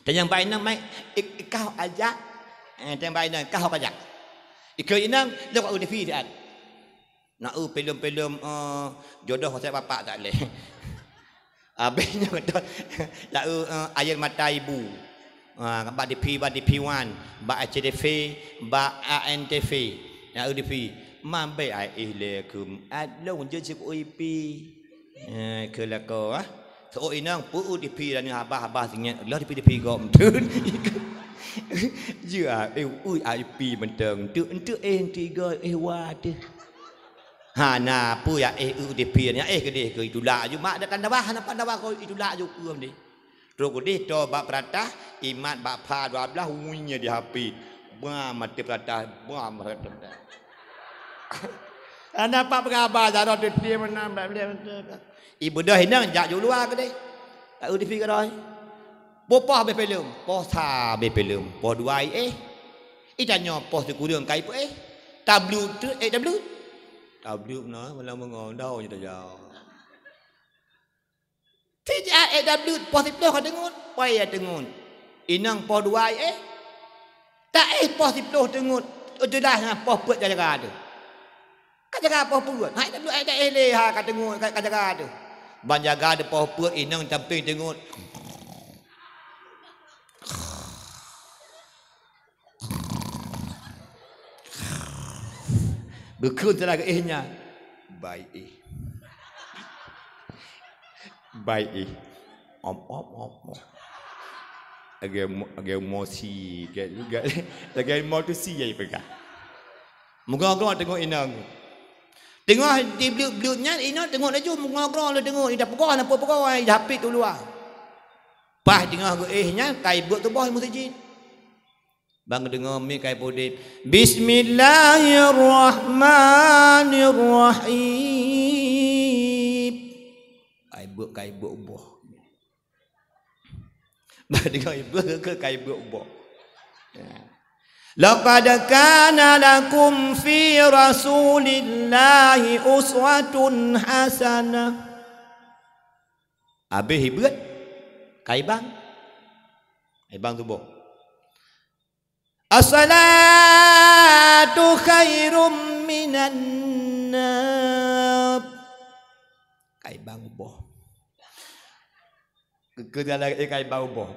Tanyong bak inong, "Mai, ik-, ikah ho kajak?" Eh, tanyong bak inong, "Ikah ho kajak?" Ikheun inong, "Lôn ka u T V siat." Na eu filem-filem, eh, Jodoh Wasiat Bapak tak lé. Habéh nyoe beutôi. Na eu, eh, Air Mata Ibu. Ha, bak T V, bak T V One, bak R C T V, bak A N T V. Na eu T V. Man bèk ai éh lé keu, at lôn jeuet sikui pi. Eh, keu lakoe, ah. Seuôt inong, peu-eu T V dan haba-haba singét. Lah T V, T V gob meuteun. Jeuet, ah, eh, ui, ai pi mantong. Enteuk, enteuk, eh, enteuk igoe, eh, wa teuh. Hana peue ya, eh, eu T V, ya, eh, keudeh keu itulak ju. Mak dak kan dawa, hana pan dawa ko itulak ju peue deh. Trok keudeh to bak peuratah, imat bak pha dua blaih, wui nyan di H P. Bam, maté peuratah, bam, peuratah. Hana pat peugah haba, jaroe teutie meunan, bak bleh mantong. Ibeudôh inong jak ju luwa keudeh. Tak eu T V keudroe. Poh, poh habéh filem, poh sa habéh filem, poh dua i éh. Itanyoe poh sikureueng kai peuéh. Tablut teuk, eh, tablut. Tablut na, malam beungoh, dau nyoe tajak. Sijak éh tablut, poh siplôh ka teungeut, poh ya teungeut. Inong poh dua i éh. Tak éh poh siplôh teungeut, jeulaih nyan poh peuet ka jaga teuh. Ka jaga poh peuet, hai tablut ai tak éh lé ha ka teungeut, ka, ka jaga teuh. Ban jaga teuh poh peuet, inong sampéng teungeut. Geukheun salah geuéh nyan. Bai éh. Bai éh. Om, om, om, om. Lagèe mo-, lagèe mosi, lagèe, lagèe motosi jai peugah. Meugoe-goe teungeut inong. Teungoh dibleut-bleut nyan, inong teungeut laju, meugoe-goe lé teungeut, ida peugah, na peue peugah, ida hapit u luwa. Paih teungoh geuéh nyan, kai beuet tuboh i meuseujid. Ban geudeungoe miet kai peuudép, "Bismillahirrahmanirrahim." Kai beuet, kai beuet uboh. Bah deungoe ibeuet keu ka ibeuet ubôh. Ya. Laqad kana lakum fi Rasulillahi uswatun hasanah. Abéh ibeuet, ka ibang. Ibang tuboh. As-salatu khairum minan naum. Ka ibang ubôh. Keu-, keu-, dalam, eh, ka ibang ubôh.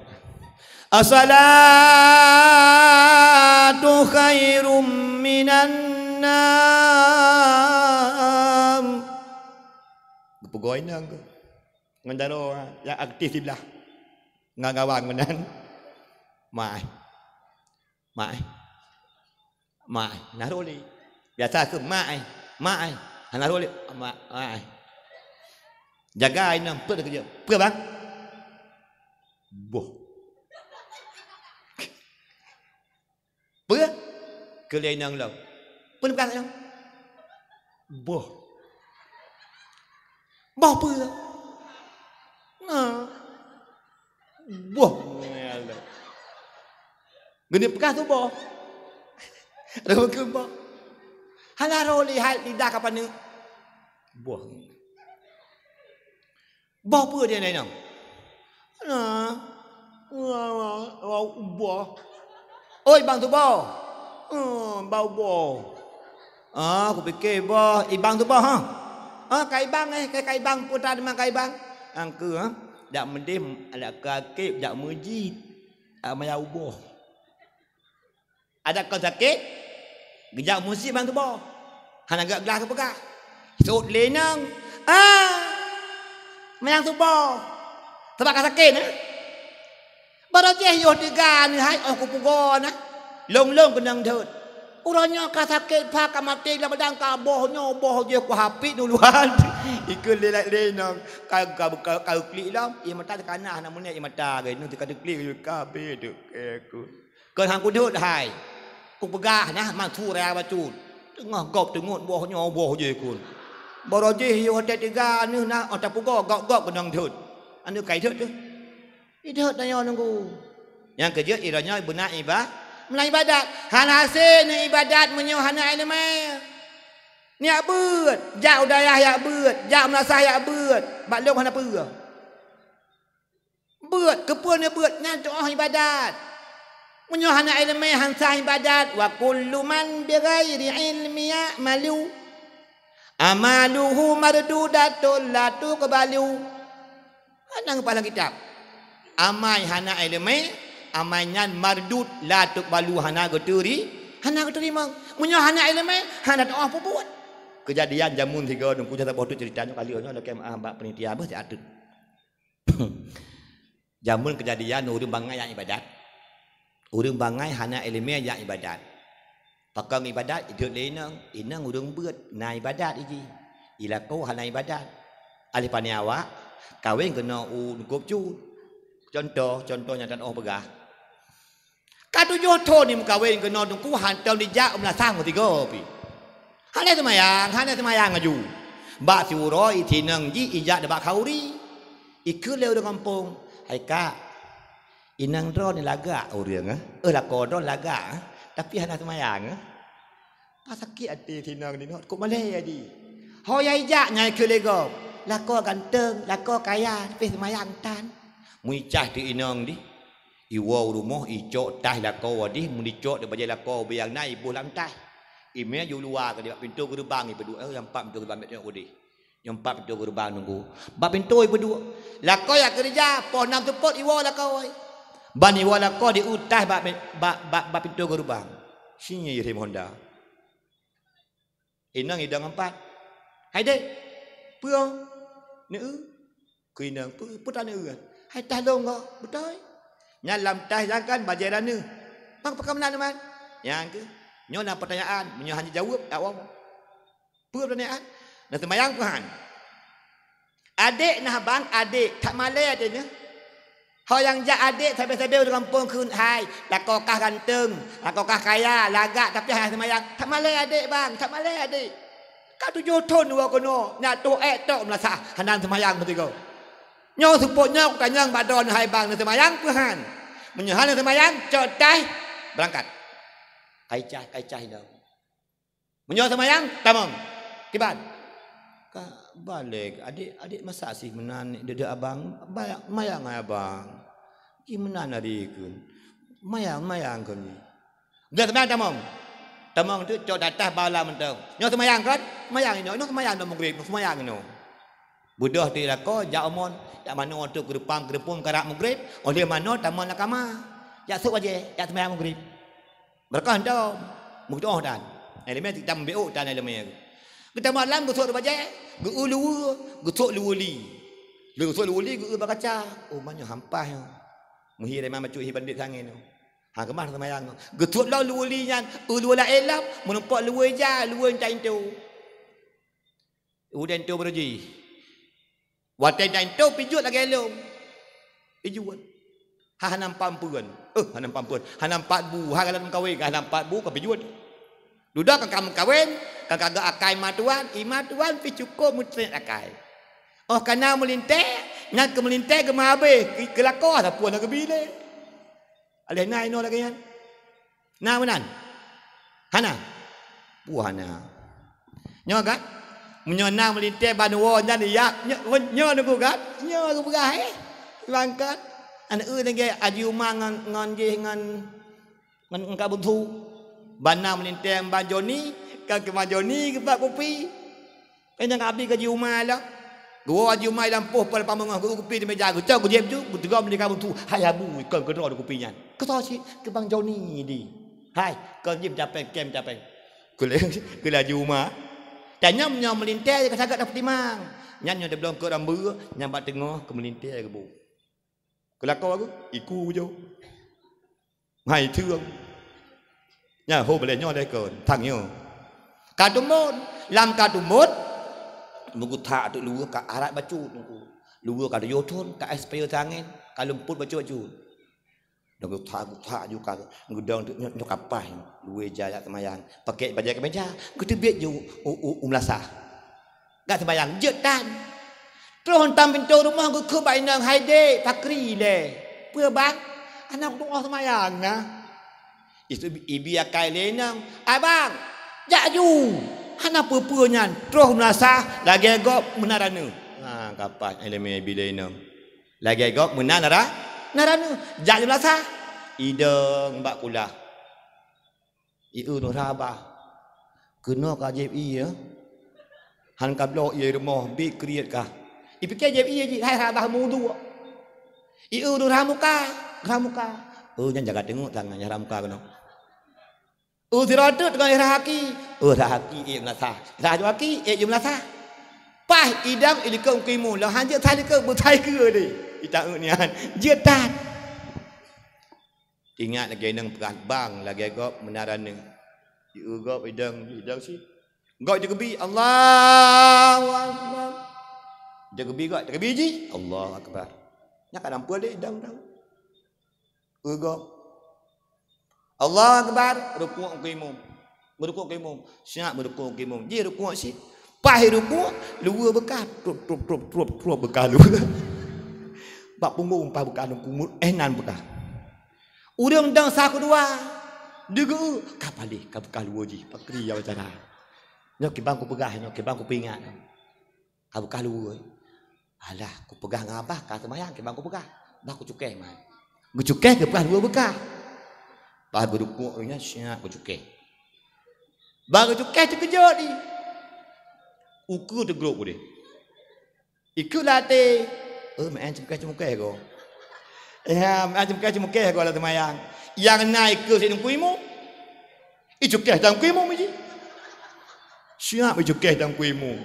As-salatu khairum minan naum. Geupeugah inong keu. Ngon jaroe nyang aktif siblah. Ngon gawang meunan. Mai. Mai. Mai. Nah, roli. Biasa keu mai. Mai. Hana roli. Mai. Jaga inong peuet keujeuet. Peue, bang? Boh. Peue? Keu lé inong lom. Peue peugah inong? Boh. Boh peue? Nah. Boh. Geuneuk peugah tuboh. Rhungkeue boh. Hana rhot lihat lidah ka paneuk. Boh. Boh peue dia inong? Nah. Boh. Oi, bang tuboh. Hmm, bang tuboh. Ah, kupike boh, ibang tuboh, ha. Ah, ka ibang, eh, ka, ka ibang, putra teuma ka ibang. Angkeu, ha. Dak meudeh, dak kakek, dak meujit. Ah, maya ubôh. Adak kon sakét, geujak meuseujid manyang tuboh. Hana geuglah geupeugah. Sot lé inong, "Ah, manyang tuboh." Sabab ka sakét, eh? Barô jih yoh teuga neuh hai, oh, kupugoe na. Lôn-lôn keunong deuet. Uroe nyoe ka sakét, pha ka maté lam badan ka boh nyoe, boh jih kuhapit nuluan. Ikeu lé, lé inong, ka, ka, ka, ka klik lom, ie mata teukanah, na meunék ie mata, geuh nyoe teuka teuklik, ka beudeuk, eh, ku. Kon han kudeuet hai. Kupeugah nah, mantu raya bacut. Teungoh gob teungeut boh nyoe boh jih kun. Barô jih yoh watèe teuga neuh na, oh, tapugoe gob-gob keunong deuet. Aneuk kai deuet teuh. Ideuet tanyoe nunggu. Nyang keujeuet iroe nyoe beuna iba-, beuna ibadat. Hana hasé neuibadat meunyoe hana ileumèe. Neujak beuet, jak u dayah jak beuet, jak meulasah jak beuet. Bak lôn hana peue. Beuet, keupeue neubeuet, nyan teuh ibadat. Meunyoe hana ileumèe, han sah ibadat. Wa kullu man bighairi ilmi ya'malu, amaluhu mardudatun la tuqbalu. Hana geupalan kitab. Amai hana ileumèe, amai nyan mardud, la tuqbalu, hana geuteuri-, hana geuteurimong. Meunyoe hana ileumèe, hana teuoh peubuet. Keujadian jameun sigoe, dum kujak saboh tu ceurita nyoe, ka lheueh nyoe lakèe meu'ah bak panitia beuh siat teuk. Jameun keujadian ureueng bangai jak ibadat. Ureueng bangai hana ileumèe jak ibadat. Pakon ibadat, ideuet lé inong, inong ureueng beuet, na ibadat iji. Ilakoe hana ibadat. Alèh pane awak, kawén keunoe u nukôb cut. Cuntoh, cuntoh nyang tanoh peugah. Ka tujoh thon imeukawen keunoe teungku hantom jijak u meulasang meusigoe pih. Hana seumayang, hana seumayang laju. Bak siuroe itinong jih ijak nibak khauri. Ikheun lé ureueng gampông, "Hai kak, inong droeneuh lagak ureueng, eh? Eh, lakoe droeneuh lagak, eh? Tapi hana seumayang, eh?" Pasakét até si inong nyoe, kok malèe jih. Ho nyang ijak nyan ikheun lé gob, lakoe ganteng, lakoe kaya, tapi seumayang tan. Meuicah teuk inong dih. Iwoe u rumoh, icok taih lakoe dih, meuicok di bajèe lakoe ubé nyang na iboh lam taih. Imè ju luwa keu di bak pintoe geureubang ipeuduek, eh, nyang pat pintoe geureubang bèk teungoh udeh. Nyang pat pintoe geureubang nunggu. Bak pintoe ipeuduek. Lakoe jak keureuja, poh nam seupôt iwoe lakoe. Ban iwoe lakoe diuet taih bak, bak, bak, bak pintoe geureubang. Singoh irém honda. Inong idong empat. "Hai dek, peue?" "Neueu." Keu inong, "Peue, peue taneueu?" "Hai taih lôn goe." "Beutôi." "Nyan lam taih nyan kan bajèe droeneuh." "Bang, pakon meunan, Man?" "Nyan keuh. Nyoe na peutanyaan, meunyoe han jijaweueb, dak woe." "Peue peutanyaan?" "Na seumayang peue han?" "Adek nah, Bang, adek." That malèe até nyoe. Ho nyang jak adek sabe-sabe ureueng gampông kheun, "Hai, lakoe kah ganteng, lakoe kah kaya, lagak, tapi hana seumayang." That malèe adek, Bang, that malèe adek. Ka tujoh thon iwoe keunoe, nyan toh èk tok meulasah, hana seumayang meusigoe. Nyoe seupôt nyoe kutanyong bak droeneuh hai bang, neuseumayang peue han? Meunyoe hana seumayang, cok taih, beurangkat. Kaicah, kaicah inong. Meunyoe seumayang, tamong. Kiban? Ka balek, adik, adik masa sih meunan deudeuek abang? Mayang, mayang hai abang. Ih meunan adik kheun. Mayang, mayang kheun. Dah seumayang tamong. Tamong tu cok taih bala mantong. Nyoe seumayang kan? Seumayang inoe, inoe seumayang dah maghrib, seumayang inoe. Beudôh ti lakoe jak umon, jak manoe tu keureumpang-keureumpung karab maghrib, óh lheueh manoe tamong lam kama. Jak sôk bajée, jak seumayang maghrib. Beureukat hantom, meudoh dan. Ileumé cit tam biôk tan ileumé. Geutamong lam geusôk bajée, geu-eu luweue, geusôk luweue li. Lheueh geusôk luweue li geu-eu bak kaca. Oh, meunyoe hampah nyoe. Meuhi ileumé bacut hi bandét sangén nyoe. Ha keumah seumayang nyoe. Geusôk lom luweue li nyan, eu luweue laén lom, meurumpok luweue ija, luweue intat intu. Udeb intu beuruji. Watée intat intu pijuet lagée lôn. Pijuet. Ha hana nampak ampeuen. Eh, hana nampak ampeuen. Hana nampak bu. Ha galak meukawen, hana nampak bu ka pijuet. Dudoe kan ka meukawen, kan ka geuakai ma tuan, i ma tuan pi cukôp meutrét akai. Óh kana meulintée, nyan keu meulintée geumeuhabéh, keu, keu lakoe sapeue na geubi lé. Aléh na inoe lagée nyan? Na meunan? Hana? Peue hana? Nyoe kan? Meunyoe na meulintée ban woe nyan, ya, nyoe, nyoe neugui kan? Nyoe geupeugah, eh? Bangkat. Aneuk eu lagée Haji Uma ngon, ngon jih, ngon, ngon, ngon Kak Bunsu. Ban na meulintée ban Joni, ka keu ban Joni geupak kupi. Eh, nyang abi ka Haji Uma lom. Geuwoe Haji Uma lam poh peuet lapan beungoh, geu-eu kupi di meja, geucok, geujieb ju, geuteugom lé Kak Bunsu, "Hai Abu, ikon keudroe di kupi nyan." "Keu soe cit?" "Keu Bang Joni di." "Hai, kon jih meucapée, kém meucapée." Keu lé-, keu lé Haji Uma. Dan nyan nyoe meulintée ka sagat tapeutimang. Nyan nyoe diblong keu rambeu, nyan bak teungoh keu meulintée geuboh. Keu lakoe geuh, iku jo. Hai, teung. Nyan ho beulée nyoe lé kon, tang nyoe. Ka tumon, lam ka tumon, meugeutak teuk luweue ka arat bacut teungku. Luweue ka tujoh thon, ka expire tangén, ka lumpot bacut-bacut. Dan geutak-geutak ju ka geudong teuk nyoe, nyoe ka paih luweue ija jak seumayang. Pakèk bajée keumeja, geuteubiet ju u, u, u meulasah. Gak seumayang jeuet tan. Troh tam pintoe rumoh geukheun bak inong, "Hai dek, pakri lé." "Peue bang?" "Hana kutu'oh seumayang na." Isu ibi akai lé inong, "Abang, jak ju. Hana peue-peue nyan, troh meulasah lagée gob meunan raneuk." Ha, kapai ileumé ibi lé inong. Lagée gob meunan ra-, na raneuk. Jak ju meulasah. Idong bak kulah. Ieu nurha bah. Keunoe ka jieb ié. Han ka bloe ié rumoh, bi kriet kah. Ipike jieb ié jih, hai rha bah meuduek. Ieu nurha muka, rha muka. Oh, nyan jaga teungoh tangan, nyan rha muka keunoe. Oh, sidroe teuk teungoh rha haki. Oh, rha haki ié meulasah. Rha ju haki ié ju meulasah. Paih idong ilikot meukimu, lôn han jeuet sai likot, beusai keue deh. Ita nian. Jeuet tan. Ingat lagée inong peugah bang lagée gob meunan raneuk. Ieu gob idong, idong sit. Gob jikeubi, Allahu Akbar. Jikeubi gob, jikeubi jih, Allahu Akbar. Nyan ka dampue lé idong-idong. Ieu gob. Allahu Akbar, rukuk keu imum. Meurukuk keu imum. Siap meurukuk keu imum. Jih rukuk sit. Paih rukuk, luweue beukah. Trup, trup, trup, trup, trup beukah luweue. Bak punggong paih beukah, lam kumut, eh, nan beukah. Ureuëng dong sa keudua, deugeue, ka paléh, ka beukah luweue jih, pakri ya cara. Nyoe kiban kupeugah, nyoe kiban kupeuingat. Ka beukah luweue. Alah, kupeugah ngon abah, ka seumayang, kiban kupeugah. Bah kucukeh man. Geucukeh geupeugah luweue beukah. Bah geurukuk ureuëng nyan, siap geucukeh. Bah geucukeh teukeujot di. Ukeue teugrôp udeh. Ikeu lam até, "Eh, meu'en ceumukeh-ceumukeh goe." Ya, meu'en ceumukeh-ceumukeh goe lam seumayang. Nyang na ikeu sit teungku imum. Icukeh teungku imum jih. Siap icukeh teungku imum.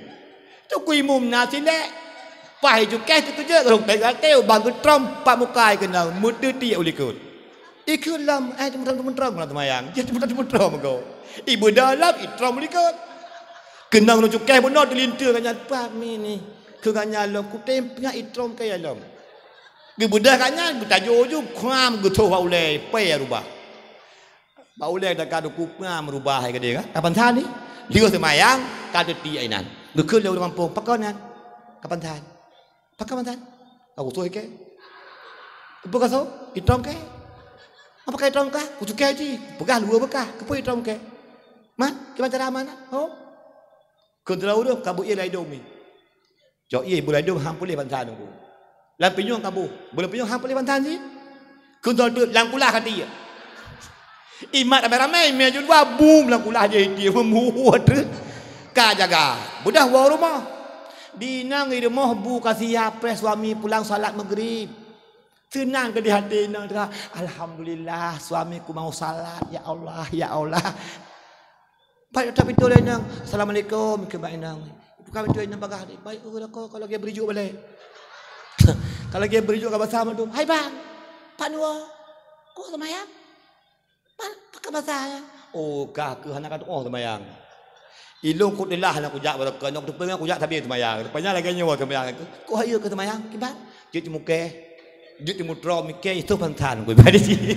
Teungku imum na silek. Paih icukeh teukeujot rhot bak até, bang geutrom pat muka keunong, meuteuti u likot. Ikeu lom, eh, teumeutrôm-teumeutrôm lam seumayang. Jih teumeutrôm-teumeutrôm goe. Ibeudôh lom, itrôm u likot. Keunong lôn cukeh bunoe teulinteue gobnyan, "Pat mi ni?" Keu gobnyan lom, kutem peunyak itrôm keu lom. Geubeudôh gobnyan, geutajo ju, khuam, geuthoh bak ulée, pée rubah. Bak ulée geutakah duku peuam rubah hai geude ka? Kapan that ni? Lheueh seumayang, ka teuti inan. Geukheun lé ureuëng gampông, "Pakon nyan?" "Kapan that?" "Pakon ban that?" Ka kusoh ikei. Keupeue kasoh? Itong kei. Apa ka itong kah? Kucukée jih. Peugah luweue beukah. Keupeue itong kei? Man, kiban cara man? Oh. Keu droe ureueng ka beu ié lam idong mi. Cok ié beu lam idong han puléh bansa nunggu. Lam pinyueng ka boh. Beu lam pinyueng han puléh bansa jih. Keu droe teuk lam kulah ka tiek. Imat ramai-ramai, mé jeuet dua bum lam kulah jih tiek meumuat. Ka jaga. Beudah woe rumoh. Di inong di rumoh bu ka siap preh suami pulang salat Maghrib. Seunang keu di até inong teuka, "Alhamdulillah, suamiku mau salat, ya Allah, ya Allah." Baik, tapi tu lé inong, "Assalamualaikum," keu bak inong. Buka pintoe inong bagah ni. Baik, oh, lako, kalau lagèe beurijok balek. Kalau lagèe beurijok ka basah mandum. "Hai bang, pat neuwoe? Oh, seumayang? Pat, pat ka basah ya?" "Oh, ka keuh hana ka tu'oh seumayang. Ilôn kuteulah hana kujak barokon, nyoe kuteupeu ngon kujak sabe seumayang. Rupanya lagèe nyoe seumayang." "Kok hayeue keu seumayang? Kiban?" "Jeuet teumukèe, jeuet teumutrom, mikèe, itu pansan ku ibadah di sini."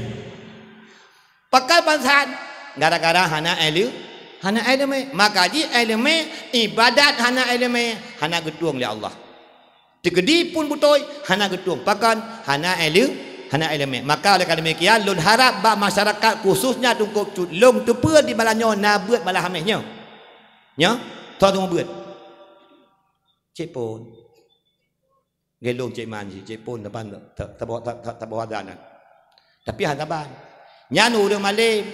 Pakon pansan? Gara-gara hana ileumèe, hana ileumèe. Maka jih ileumèe, ibadat hana ileumèe, hana geutueng lé Allah. Teukeudi pun beutôi, hana geutueng. Pakon? Hana ileu-, hana ileumèe. Maka oleh karena demikian, lôn harap bak masyarakat khususnya Teungku Cut, lôn teupeue di malam nyoe na beuet malam Hamèh nyoe. Nyoe, soe teungoh beuet? Cék Pon. Gelong Cék Man jih, Cék Pon saban ta-, ta-, tabawa, ta-, ta-, tabawa adan nyan. Tapi han saban. Nyan ureueng malém.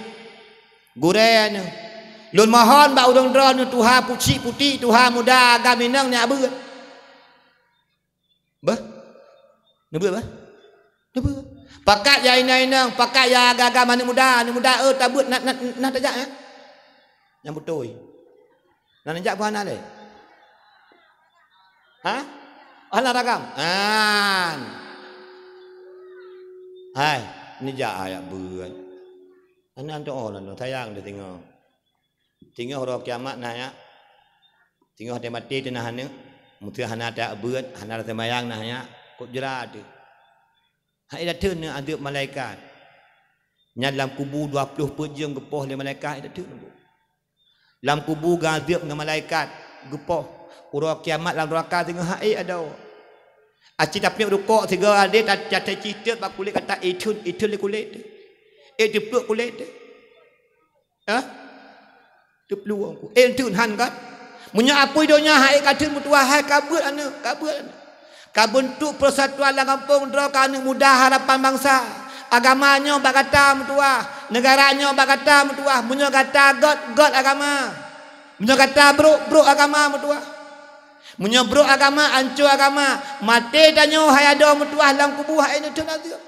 Gurèe nyoe. Lôn mohon bak ureueng droeneuh tuha pucik putik, tuha muda agam inong nyak beuet. Beuh? Neubeuet beuh? Neubeuet. Pakat ya inong-inong, pakat ya agam-agam aneuk muda, aneuk muda, eh, tabeuet na, na, na tajak, eh? Nyang beutôi. Na neujak peue hana lé? Ha? Hana ragam? An. Hai, neujak ayak beuet. Aneuk antoh oh, sayang deh singoh. Singoh uroe kiamat na nyak. Singoh watèe maté teuh na aneuk. Meuseu hana tajak beuet, hana seumayang na nyak. Kok jra teuh. Hai, dak teuh neuazeueb malaikat. Nyan lam kubu dua ploh peuet jeuem geupoh lé malaikat, hai, dak teuh neubu. Lam kubu geuazeueb ngon malaikat geupoh. Uroe kiamat lam neuraka singoh hai adoe. Aci tapiep rukok sigoe adé ta-, ta-, taciteuet bak kulét gata, eh, theun, eh, theun lé kulét teuh. Eh, teuplueng kulét teuh. Eh, enteun han kan? Meunyoe apui donya hai ka theun meutuwah, hai ka beuet aneuk, ka beuet aneuk. Ka beuntuk persatuan lam gampông droe keu aneuk muda harapan bansa. Agama nyoe bak gata meutuwah, neugara nyoe bak gata meutuwah. Meunyoe gata göt, göt agama. Meunyoe gata brok, brok agama meutuwah. Meunyoe brok agama, ancô agama, maté tanyoe hai adoe meutuwah lam kubu hai neutheun azeueb.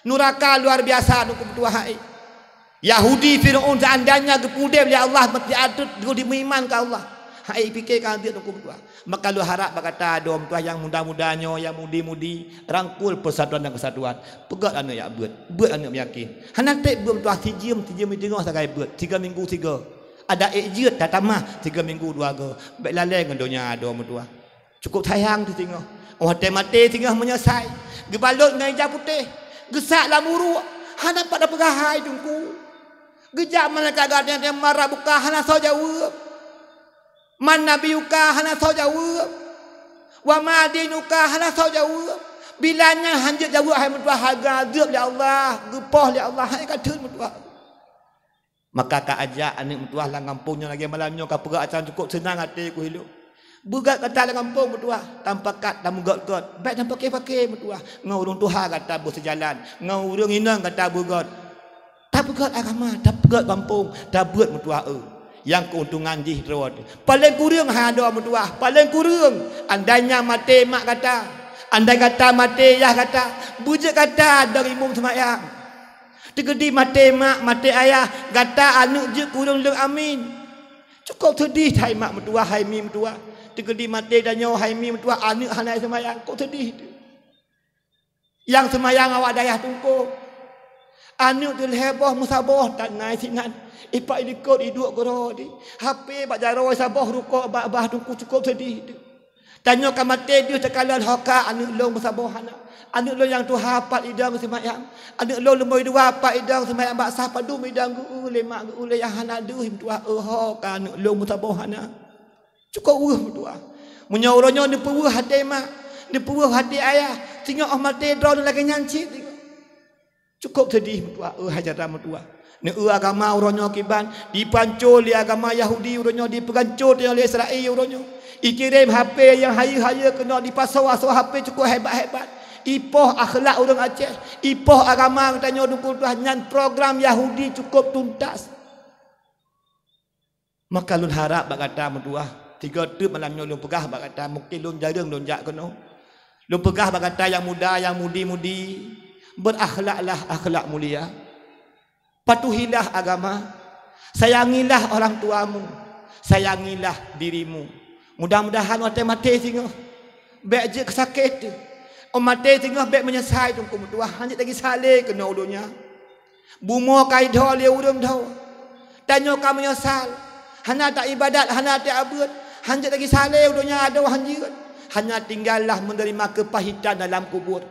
Nuraka luar biasa nungku meutuwah hai. Yahudi Firaun seandainya geupeudeb lé Allah meuti ateueh geuh dimeuiman keu Allah. Hai pike ka anteuk nungku meutuwah. Maka lôn harap bak gata adoe meutuwah nyang muda-muda nyoe, nyang mudi-mudi, rangkul persatuan dan kesatuan. Peugöt aneuk jak beuet, beuet aneuk meuyakin. Hana treb beuet meutuwah sijeuem, sijeuem meuteungoh sagai beuet, tiga minggu tiga. Ada ék jeuet tatamah tiga minggu dua go. Bèk lalè ngon donya adoe meutuwah. Cukôp sayang teuh singoh. Óh watèe maté singoh meunyeusai. Geubalot ngon ija putéh. Geusak lam uruek. Hana pat tapeugah hai teungku. Geujak malaikat gata nyang marah buka hana soe jaweueb. Man nabiyuka hana soe jaweueb. Wa ma dinuka hana soe jaweueb. Bila nyan han jeuet jaweueb hai meutuwah, hai geuazeueb lé Allah, geupoh lé Allah, hai ka theun meutuwah. Maka ka ajak aneuk meutuwah lam gampông nyoe lagèe malam nyoe ka peugah acara cukôp seunang até ku hileuk. Beugöt gata lam gampông meutuwah, tamupakat tameugöt-göt, bèk tamupaké-paké meutuwah. Ngon ureueng tuha gata beuseujalan, ngon ureueng inong gata beugöt. Tapeugöt agama, tapeugöt gampông, tabeuet meutuwah eu. Nyang keuntungan jih droe teuh. Paleng kureueng hai adoe meutuwah, paleng kureueng andai nyan maté mak gata, andai gata maté yah gata, beujeuet gata dong imum seumayang. Teukeudi maté mak, maté ayah, gata aneuk jeuet keu ureueng leueng amin. Cukôp seudeh hai mak meutuwah, hai mi meutuwah. Teukeudi maté tanyoe hai mi meutuwah, aneuk hana seumayang, kok seudeh teuh. Nyang seumayang awak dayah tungkôh. Aneuk teuh lhèe boh meusaboh that nai sinan. Ipak ilikot iduek keudroe di. H P bak jaroe saboh, rukok bak bah, teungku, cukôp seudeh teuh. Tanyoe ka maté deuh takalon, ho ka aneuk lôn meusaboh hana. Aneuk lôn nyang tuha pat idong seumayang. Aneuk lôn lumbôi dua pat idong seumayang bak sah, padum idong geu-eu lé mak, geu-eu lé yah, hana deuh meutuwah, eu, ho ka aneuk lôn meusaboh hana. Cukôp weueh meutuwah. Meunyoe uroe nyoe neupeuweueh até mak, Neupeubeuh até ayah, singoh óh maté droeneuh lagée nyan cit. Cukôp seudeh meutuwah, eu hai syedara meutuwah. Neu-eu agama uroe nyoe kiban, dipanco lé agama Yahudi uroe nyoe, dipeuganco tanyoe lé Israel uroe nyoe. Ikirém H P nyang hayeue-hayeue keunoe, dipasoe-asoe H P cukôp hebat-hebat. Ipoh akhlak ureuëng Aceh, ipoh agama geutanyoe dukun tuah nyan program Yahudi cukôp tuntas. Maka lôn harab bak gata meutuwah, tiga teuk malam nyoe lôn peugah bak gata, mungken lôn jareueng lôn jak keunoe. Lôn peugah bak gata nyang muda, nyang mudi-mudi, beurakhlaklah akhlak mulia. Patuhilah agama, sayangilah orang tuamu, sayangilah dirimu. Mudah-mudahan watée maté singoh, bék jeuet keu sakét teuh. Óh maté singoh bék meunyeusai teungku meutuwah, hanjeuet lagi salé keunoe u donya. Bumoe ka idho lé ureuëng dho. Tanyoe ka meunyeusal. Hana ta iébadat, hana ta abeuet. Hanjeuet lagi salé u donya adoe hanjeuet. Hanya tinggallah menerima keupahitan dalam kubur.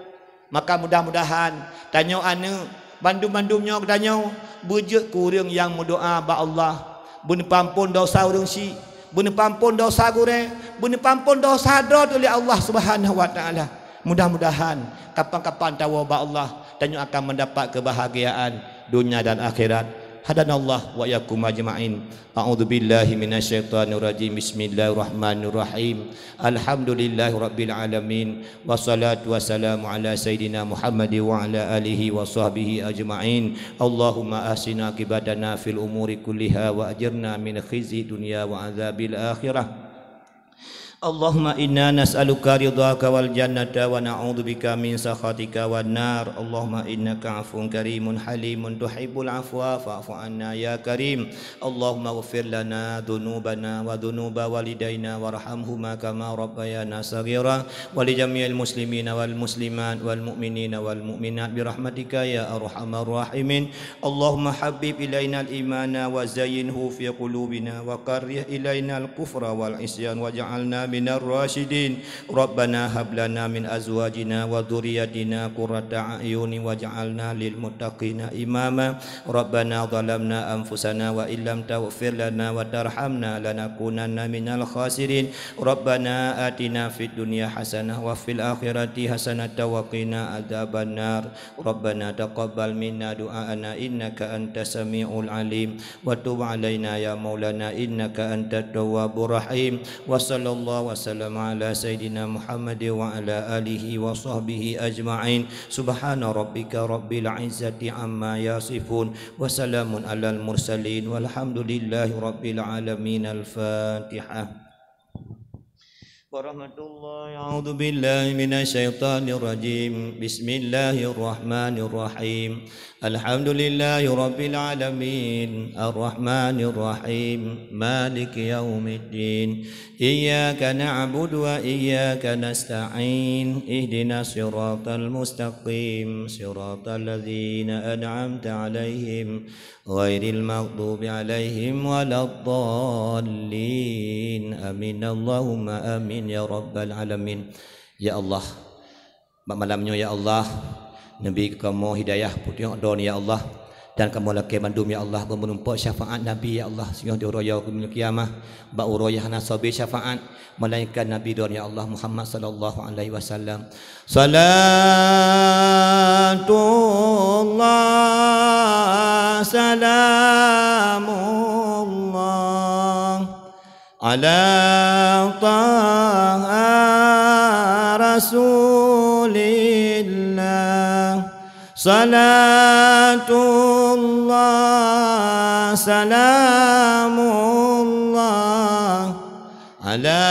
Maka mudah-mudahan tanyoe aneuëk, bandum-bandum nyoe geutanyoe beujeuet keu ureuëng nyang meudoá bak Allah, beuneupampon desya ureuëng syik, beuneupampon desya gurée, beuneupampon desya droe teuh lé Allah Subhanahu wa Taala. Mudah-mudahan kapan-kapan tawoe bak Allah, tanyoe akan mendapat kebahagiaan dunia dan akhirat. Hadanallah wa iyyakum ajma'in. A'udzubillahi minasyaitonirrajim. Bismillahirrahmanirrahim. Alhamdulillahirabbil alamin. Wassalatu wassalamu ala sayyidina Muhammad wa ala alihi wa sahbihi ajma'in. Allahumma ahsin aqibatana fil umuri kulliha wa ajirna min khizyi dunya wa adzabil akhirah. Allahumma inna nas'aluka ridhaka wal jannata wa na'udzubika min sakhatika wan nar. Allahumma innaka 'afuwun karimun halimun tuhibbul 'afwa fa'fu 'anna ya karim. Allahumma ighfir lana dzunubana wa dzunuba walidaina warhamhuma kama rabbayana shaghira, wa li jami'il muslimina wal muslimat wal mu'minina wal mu'minat bi rahmatika ya arhamar rahimin. Allahumma habbib ilainal imana wa zayyinhu fi qulubina wa karrih ilainal kufra wal isyan waj'alna minar rasyidin. Rabbana hab lana min azwajina wa dzurriyyatina qurrata a'yuni waj'alna lil muttaqina imama. Rabbana zalamna anfusana wa illam taghfir lana wa tarhamna lanakunanna minal khasirin. Rabbana atina fid dunya hasanah wa fil akhirati hasanatan wa qina adzabannar. Rabbana taqabbal minna du'aana innaka antas samiul alim, wa tub alaina ya maulana innaka antat tawwabur rahim. Wa sallallahu wa sallam ala sayyidina Muhammad wa ala alihi wa sahbihi ajma'in. Subhana rabbika rabbil izzati amma yasifun. Wa salamun alal mursalin. Walhamdulillahi rabbil alamin. Al-Fatihah. Warahmatullahi, a'udzu billahi minasyaitonir rajim. Bismillahirrahmanirrahim. Alhamdulillahi rabbil alamin. Arrahmanirrahim. Maliki yaumiddin. Iyyaka na'budu wa iyyaka nasta'in. Ihdinas siratal mustaqim. Siratal ladzina an'amta 'alaihim ghairil maghdubi 'alaihim waladdallin. Amin. Allahumma amin ya rabbal alamin. Ya Allah, bak malam nyoe ya Allah, neubi keu kamoe hidayah peutunyok droeneuh ya Allah, dan kamoe lakée mandum ya Allah, beumeurumpok syafaat Nabi ya Allah, singoh di uroe yaumul qiyamah, bak uroe nyang hana soe bri syafaat, melainkan Nabi droeneuh ya Allah, Muhammad sallallahu alaihi wasallam. Salatullah, salamullah, ala taha rasulillah. Salatullah, salamullah, ala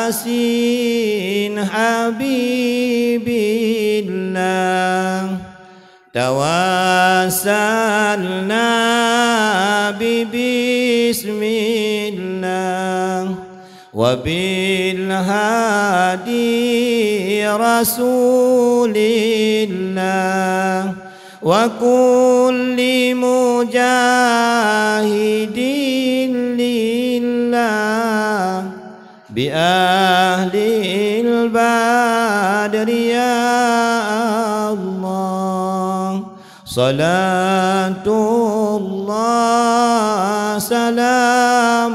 Yasin habibillah. Tawassalna bi bismillah wa bil hadi rasulillah wa kulli mujahidin lillah bi ahlil badri ya Allah. Salatullah, salamullah.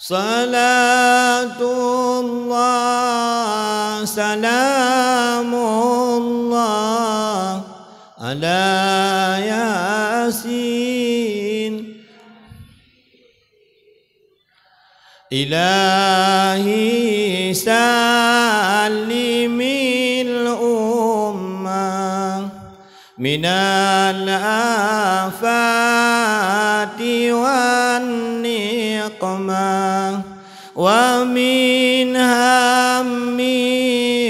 Salatullah, salamullah ala Yasin. Ilahi sallimil ummah minal afati wan niqmah, wa min hammi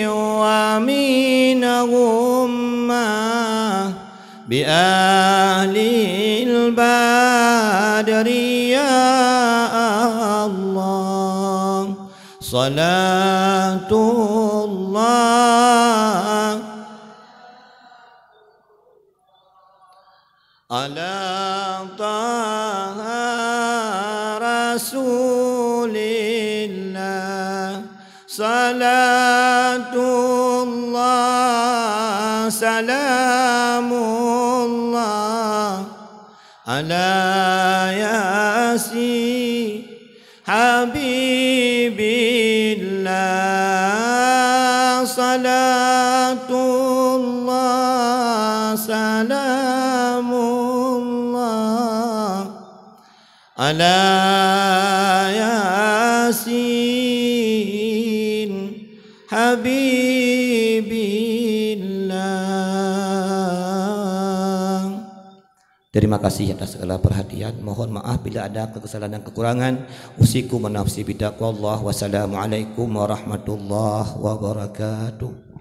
wa min ghummah, bi ahlil badri ya Allah. Salatullah ala Taha Rasulillah. Salatullah, salamullah ala Yasin Habibillah. Salatullah, salamullah ala Yasin Habibillah. Terima kasih atas segala perhatian. Mohon maaf bila ada kesalahan dan kekurangan. Usikum wa nafsi bitaqwallah. Wassalamualaikum warahmatullahi wabarakatuh.